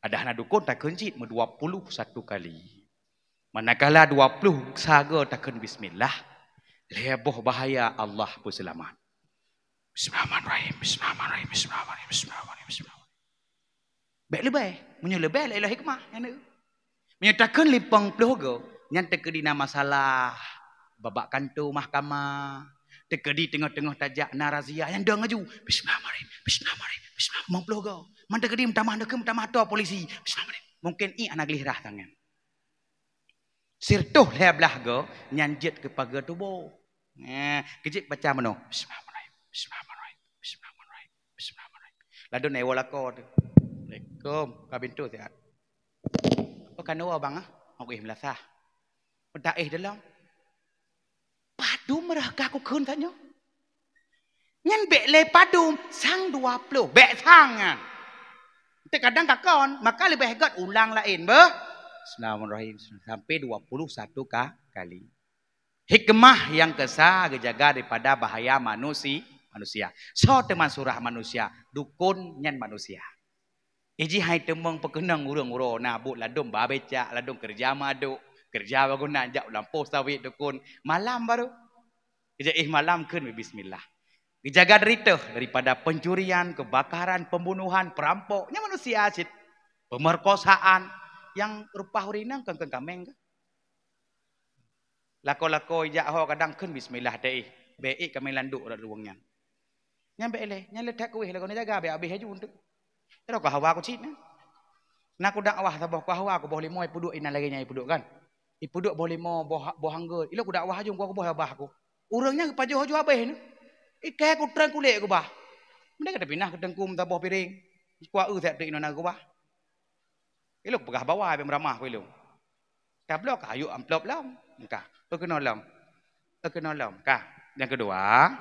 Adak na dukon takheun cit meudua puluh satu kali. Manakala dua puluh sagoe takheun bismillah, lhée boh bahaya Allah peuseulamat. Bismillahirrahmanirrahim, bismillahirrahmanirrahim, bismillahirrahmanirrahim, bismillahirrahmanirrahim, bismillahirrahmanirrahim. Bék leubeh. Meunyoe leubeh, laén hikmah nyan. Meunyoe takheun limong ploh goe, nyan teukeudi na masalah babak kantô mahkamah. Teukeudi teungoh-teungoh tajak na razia, nyan dong laju. Bismillahirrahmanirrahim. Bismillahirrahmanirrahim. Bismillah, limong ploh goe. Man teukeudi meutamah neukheun, meutamah toh polisi. Bismillahirrahmanirrahim. Mungkin ié hana gleh rhah tangan. Siratoh lhée blaih goe, nyan jeuet keu pageue tuboh. Nah, keuh jeuet baca meunoe. Bismillahirrahmanirrahim. Bismillahirrahmanirrahim. Bismillahirrahmanirrahim. Bismillahirrahmanirrahim. Ladôm na iwoe lakoe teuh. Assalamualaikum. Ka pintoe siat. Oh, ka neuwoe bang ah. Ngok ih meulasah. Peudaéh dalam. Padum rhah ka kukheun tanyoe. Nyan bék lé padum, sang dua ploh. Bék sang nyan. Teukadang ka kon, maka leubeh gét ulang laén, beuh. Bismillahirrahmanirrahim. Sampai dua puluh satu ka-, kali. Hikmah nyang keusa geujaga daripada bahaya manusi-, manusia. Soe teuma surah manusia? Dukon nyan manusia. Iji hai teumong peukeunong ureuëng uroe na buet ladom babecak, ladom keureuja madok, keureuja bagoe na jak u lampôh sawét dukon. Malam baru. Geujak éh malam kheun bismillah. Geujaga dari teuh daripada pencurian, kebakaran, pembunuhan, perampok. Nyan manusia cit. Pemerkosaan nyang rupa ureuëng inong kheun-kheun kaméng ka. Lakoe-lakoe ijak ho kadang kheun bismillah teuh. Bék ék kaméng landok rot luwang nyan. Nyan bék lé, nyan le that kuéh lagoe na jaga bék habéh aju tu. Terus keu hawa ku cit na. Na ku dakwah saboh keu hawa ku boh limo ipuduek inan lagée nyan ipuduek kan. Ipuduek boh limo boh, boh anggô. Ilok ku dakwah aju ku boh babah ku. Ureuëng nyan pajoh aju habéh ni. Ikai ku trang kulek ku bah. Mending ka tapinah keu teungku meusaboh piring. Kuah eu that tu inong na ku bah. Ilok peugah bawa bék meuramah ku ilok. Ka bloe ka ayuk amplop lom. Ka. Peukeunong lom. Peukeunong lom. Ka. Nyang keudua,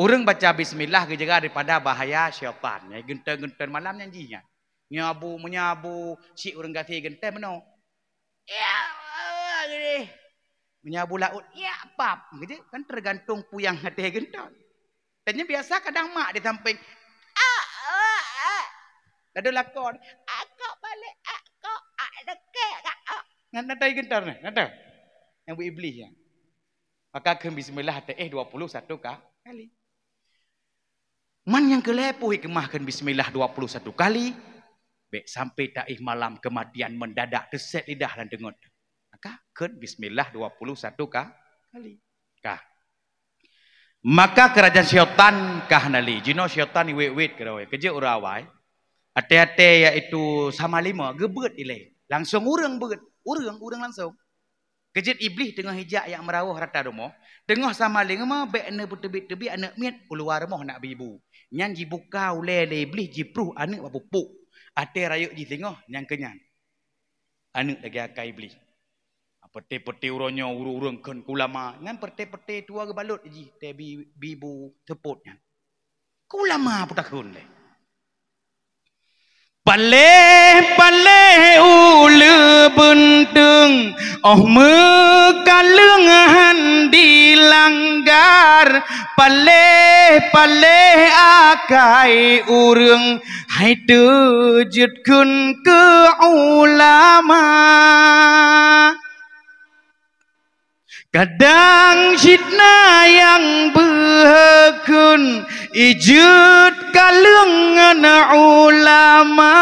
ureuëng baca bismillah geujaga daripada bahaya syaitan. Nyang geuntén-geuntén malam nyan jih nyan. Nyabu menyabu, cik ureuëng gasé geuntén meunoe. Ya Allah, gini. Menyabu laut, ya pap. Gitu kan tergantung puyang hati geuntén. Dan nyan biasa kadang mak di samping. Ah, ah, ah. Lalu lakon, "Akok balik, akok, ak dekek, akok." Nah, nah, tai gentar nah, nah, tai. Nyang bu iblis ya. Maka kheun bismillah teuh dua puluh satu ka-, kali. Man nyang keu lhée pih keumah kheun bismillah dua puluh satu kali, bék sampai taéh malam keumatian mendadak teuset lidah lam teungeut. Maka kheun bismillah dua puluh satu ka-, kali. Ka. Maka keurajeuen syaitan ka hana lé. Jinoe syaitan iwet-wet keudroe. Keujeuet ureuëng awai. Até-até yaitu sama lima geubeuet ilée. Langsung ureuëng beuet. Ureuëng, ureuëng langsung. Keujeuet iblis teungoh ijak jak meurawoh rata rumoh, teungoh sama lima bék neupeuteubiet-teubiet aneuëk miet u luwa rumoh nak bi bu. Nyan jibuka ulée lé iblis jipruh aneuëk bak pupuk. Até rayeuk jih singoh nyang keu nyan. Aneuëk lagée akai iblis. Peuté-peuté uroe nyoe ureuëng-ureuëng kheun keu ulama, nyan peuté-peuté tuha geubalot jih teubi bi bu seupôt nyan. Keu ulama peutakheun lé. Paléh-paléh uleue beunteueng, óh meukaleueng han dilanggar. Paléh-paléh akai ureuëng hai teujeuet kheun keu ulama. Kadang cit na nyang beuhe kheun ijeuet kaleueng ngon ulama,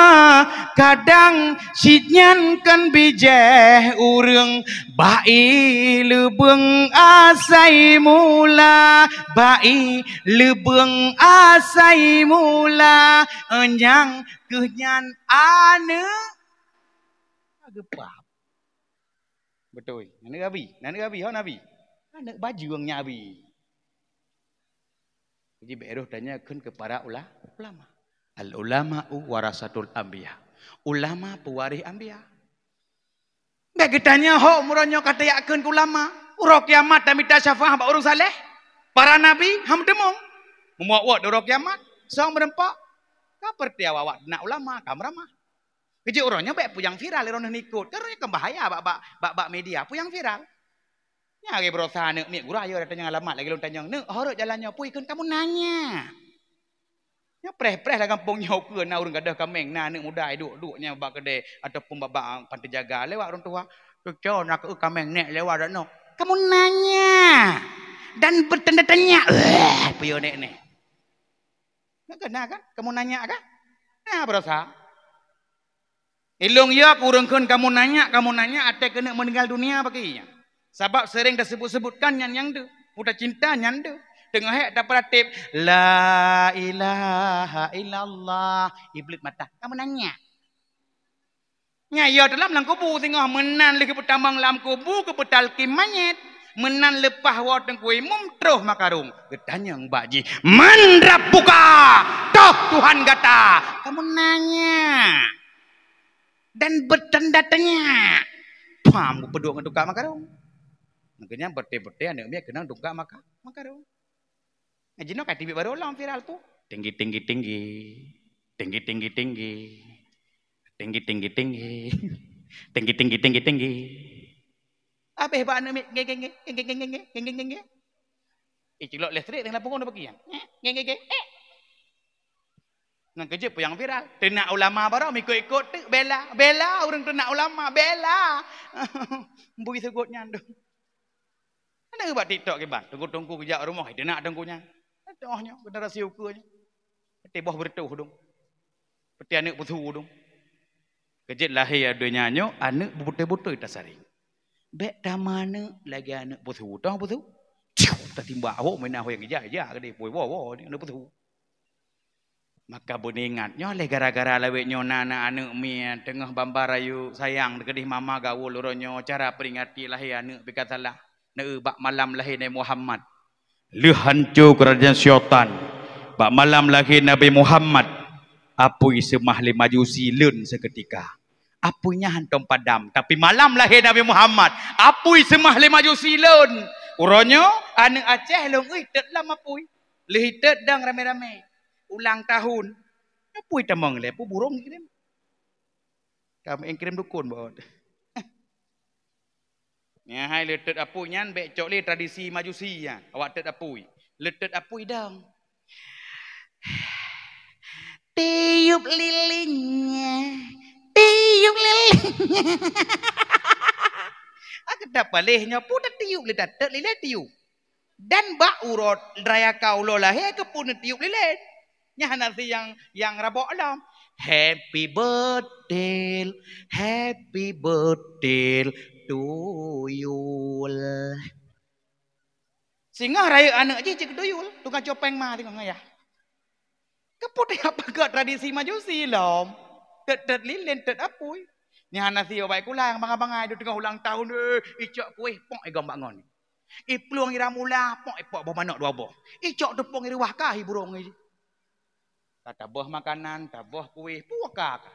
kadang cit nyan kan bijéh ureuëng bak ié leubeueng asai mula, bak ié leubeueng asai mula, nyang keuh nyan aneuëk geupah. Beutôi. Aneuëk Abi. Aneuëk Abi, ho Nabi. Aneuëk bajeung nyan Abi. Jadi bék roh tanya kheun keu para ula-, ulama. Al ulama'u warasatul anbiya. Ulama pewaréh anbiya. Bék geutanya ho uroe nyoe ka tajak kheun keu ulama. Uroe kiamat tamita syafaat bak ureuëng saleh. Para nabi ham teumong. Meumuak-uak di uroe kiamat. Song meureumpok. Ka peureuté awak-awak nak ulama ka meuramah. Keujeuet uroe nyoe bék puyang viral droeneuh ikot. Kan uroe nyoe kan bahaya bak, bak, bak, bak media puyang viral. Nyan lagée beurosa aneuëk miet gura ayo datang nyang alamat lagée lôn tanyong, "Neuk, horot jalan nyoe pui kheun kamoe nanya." Nyoe preh-preh lam gampông nyoe ukeue na ureuëng gadôh kaméng, na aneuëk muda duek-duek nyan bak keudée ataupun bak, bak pantai jaga lewat ureuëng tuha. "Cuco na keu kaméng nek lewat dak noe." Kamoe nanya dan bertanya-tanya. Wah, piye nek ni? Nyan keuh na kan? Kamoe nanya kan? Na beurosa. Ilong ya ureuëng kheun kamoe nanya, kamoe nanya até keuneuk meuninggal dunia bagi nyan. Sabab sering teusebut-sebutkan nyan nyang deuh. Peue tacinta nyan deuh. Teungoh hék tapeuratéb, "La ilaha illallah." Iblis mata. Kamoe nanya. Nyan ya teulam lam kubu singoh meunan lheueh geupeutambong lam kubu geupeutalkin manyét. Meunan leupah woe teungku imum troh makarong. Geutanyong bak jih, "Man rabbuka?" Toh Tuhan gata. Kamoe nanya. Dan bertanda tanya. Pam geupeuduek ngon tungkak makarong. Makanya bertée-bertée aneuëk miet keunong tungkak maka-, makarong. Nah, jinoe ka teubiet baru lom viral tu. Tinggi, tinggi, tinggi. Tinggi, tinggi, tinggi. Tinggi, tinggi, tinggi. Tinggi, tinggi, tinggi, tinggi. Habéh bak aneuk miet, nge, nge, nge. Iculok listrik tengah punggong bagi nyan. Nge, nge, nge. Nang keujeuet peue nyang viral. Teunak ulama baroe ikot-ikot teuk bela, bela ureuëng teunak ulama, bela. Bui seugot nyan tu. Ada bak TikTok kiban, teungku-teungku geujak rumoh, teunak teungku nyan. Toh nyoe generasi ukeue nyoe. Peuti boh beureutoh dong. Peuti aneuk peuthu dong. Keujeuet lahé donya nyoe aneuk beutôi-beutôi tasaréng. Bék tamaneuk lagée aneuk peuthu. Toh peuthu? Ciu, tatimbak ho meunan ho nyang ija-ija keudeh pui wo-wo ni aneuk peuthu. Maka beuningat nyoe leh gara-gara lawét nyoe na, na aneuk miet teungoh bamba rayu sayang keudeh mama gaul uroe nyoe cara peuringati lahé aneuk pih ka salah. Neu bak malam lahé Nabi Muhammad. Lheueh hanco keurajeuen syaitan. Bak malam lahé Nabi Muhammad, apui seumah lé Majusi leuen seukeutika. Apui nyan hántom padam, tapi malam lahé Nabi Muhammad, apui seumah lé Majusi leuen. Uroe nyoe aneuk Aceh lôn uih teut lam apui. Lheueh teut dong ramé-ramé. Ulang tahun. Apui tamong lé pu burông kirim. Ka meu'en kirim dukon bot. Nyan hai leuteut apui nyan bék cok lé tradisi Majusi nyan, awak teut apui. Leuteut apui dong. Tiup lilin, tiup lilin. Aku tak paléh nyoe pun tiup lé, teut lilin tiup. Dan bak uroe raya ka ulo lahé keupeue neutiup lilin. Nyan hana si nyang, nyang rabok lom. Happy birthday, happy birthday to you. Singoh rayeuk aneuk jih cit tuyul, tukang cupeng ma singoh ngayah. Keupeue tajak peugah tradisi Majusi lom. Teut-teut lilin, teut apui. Nyan hana si babai kula nyang bangai-bangai, teungoh ulang tahun, eh, icok kueh, pok igom bak ngon. Iplueng i ramula, pok ipok boh manok dua boh. Icok teupông i ruwah ka hi burông i. Ka taboh makanan, taboh kueh, puaka ka.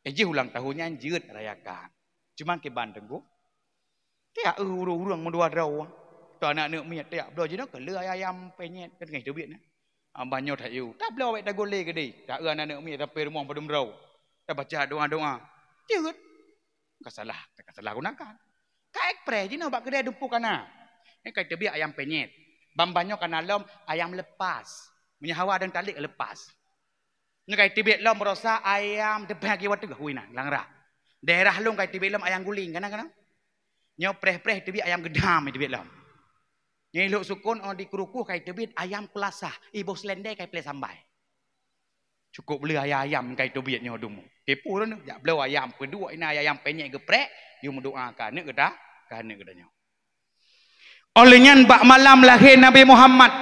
Eh, jih ulang tahun nyan jeuet rayakan. Cuman kiban teungku. Tiak ureuëng-ureuëng meudua droe. Tu aneuk-aneuk miet tiak bloe jinoe keu lé ayam penyet kan ngai teubiet na. Ambah nyoe that yue. Tabloe wék tagulé keudeh. Ta eu aneuk miet sampai rumoh padum droe. Tabaca doa-doa. Jeuet. Ka salah, ka salah gunakan. Ka ekspres jinoe bak keudè dumpeue kana. Nyoe ka teubiet ayam penyet. Bamban nyoe kana lom ayam lepas. Meunyoe hawa dan talek lepas. Nyoe ka teubiet lom barosa ayam teupeh aki watèe hui na, langgra. Daerah lôn ka teubiet lom ayam guling kana kana. Nyoe preh-preh teubiet ayam geudam teubiet lom. Nyoe lhok sukon oh di Krukuh ka teubiet ayam kulasah, iboh selendai ka pleh sambai. Cukup lé ayam-ayam kai teubiet nyoe dum. Tipu droeneuh, jak bloe ayam peuduek inan ayam penyet geuprek, yue meudoa keu aneuk geuda, keu aneuk geuda nyoe. Oleh nyan bak malam lahé Nabi Muhammad,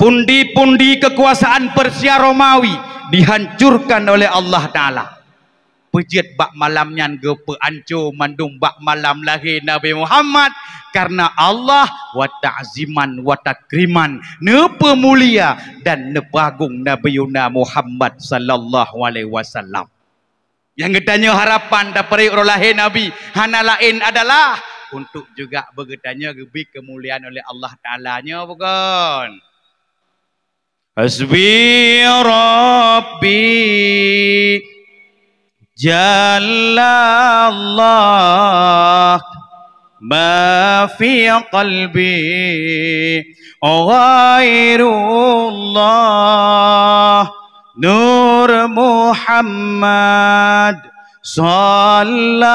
pundi-pundi keukuasaan Persia Romawi dihancurkan oleh Allah Taala. Peujeuet bak malam nyan geupeuanco mandum bak malam lahé Nabi Muhammad, karena Allah wa ta'ziman wa takriman, neupeumulia dan neupeuagong Nabiyuna Muhammad sallallahu alaihi wasallam. Nyang geutanyoe harapan tapeureuek uroe lahé Nabi hana laén adalah untuk juga beugeutanyoe geubri keumuliaan oleh Allah Taala nyoe bukan? Hasbi Rabbi Jalla Allah, ma fi qalbi ghairullah, Nur Muhammad sallallahu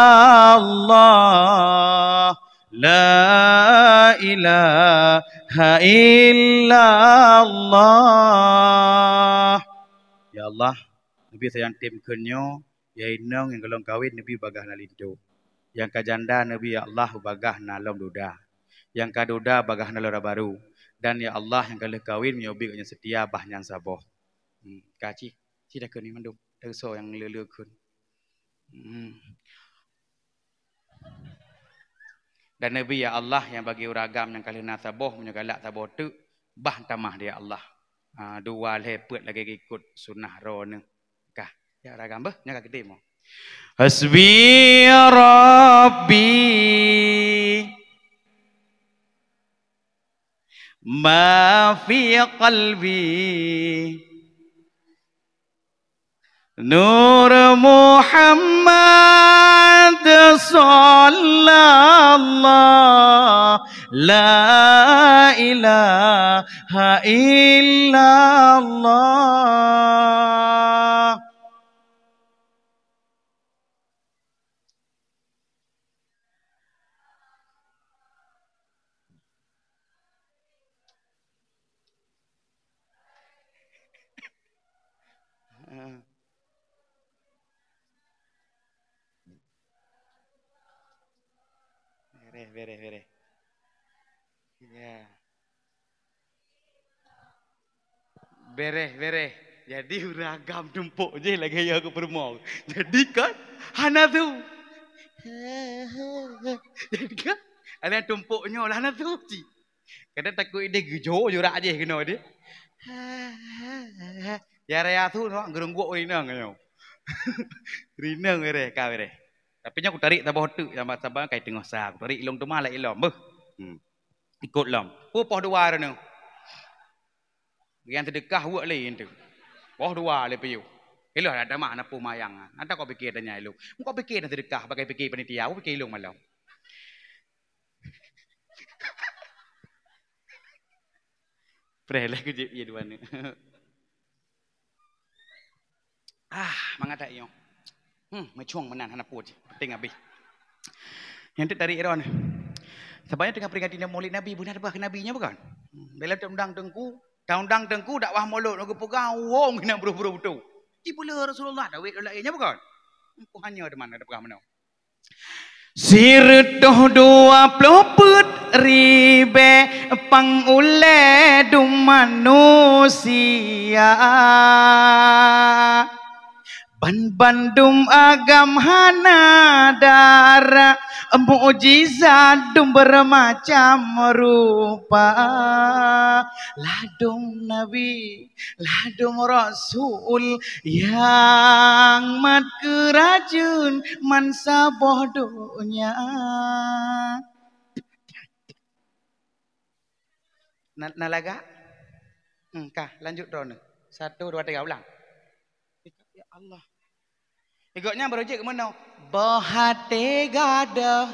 La ilaha illallah. Ya Allah, neubi sayang tem kheun nyoe, ya inong nyang golom kawén neubi bagah na linto. Nyang ka janda neubi ya Allah bagah na lom duda. Nyang ka duda bagah na lom baru. Dan ya Allah nyang ka lheueh kawén meunyoe bi nyang seutia bah nyan saboh. Hmm, ka cih, cih dah kheun mandum. Dah soe nyang le-le kheun. Hmm. Dan neubi ya Allah nyang bagi uragam nyang ka lheueh na saboh meunyoe galak saboh teuk bah tamah di ya Allah. Ha, dua lhèe peuet lagèe geukot sunnah droeneuh. Kah, ya uragam beuh nyoe ka geutem. Hasbi Rabbi ma fi qalbi. Nur Muhammad sallallahu, la ilaha illallah. Bereh, bereh, bereh. Ya. Bereh, bereh. Jadi ureueng agam tumpok jih lagèe nyoe keu peurumoh. Jadi kan hana su. Jadi kan ada tumpok nyoe lah hana su cit. Kadang takot idéh geujok jurak jih keunoe deh. Ya raya su, geureuguek rinong nyoe. Rinong bereh, ka bereh. Tapi nyoe kutarik saboh teuk, saban-saban kai teungoh sa. Kutarik ilong teuma lé ilong beuh. Hmm. Ikot lom. Peue poh dua droeneuh? Nyang seudeukah weuek lé enteuk. Poh dua lé piôh. Ilong dah tamah na peue mayang. Ata kau pikir tanya ilong. Kau pikir na seudeukah bak kai pikir panitia, kau pikir ilong malam. Preh lé kujeuet ié dua ni. Ah, mangat that nyoe. Hmm, meucueng meunan hana peue jih. Penting abéh. Nyan teuk tarik droe. Saban nyoe teungoh peringati Maulid Nabi, beuna teupeugah keu Nabi nyoe bukan? Hmm, dalam undang teungku, undang teungku dakwah Maulid nyoe geupeugah wong hinan broh-broh beutôi. Jipeuleueh Rasulullah dawet lôn laén nyoe bukan? Hmm, hanya teuma na teupeugah meunoe. Sireutôh dua ploh peuet ribée pang ulée dum manusia. Ban bandum agam hana dara, mukjizat dum beureumacam rupa. Ladôm nabi, ladôm rasul, nyang mat keurajeuen man saboh donya. Na, na lagak? Hmm, ka, lanjut droeneuh. Satu, dua, tiga, ulang. Ya Allah. Igok nyan baru jeuet keu meunoe. Boh até gadoh.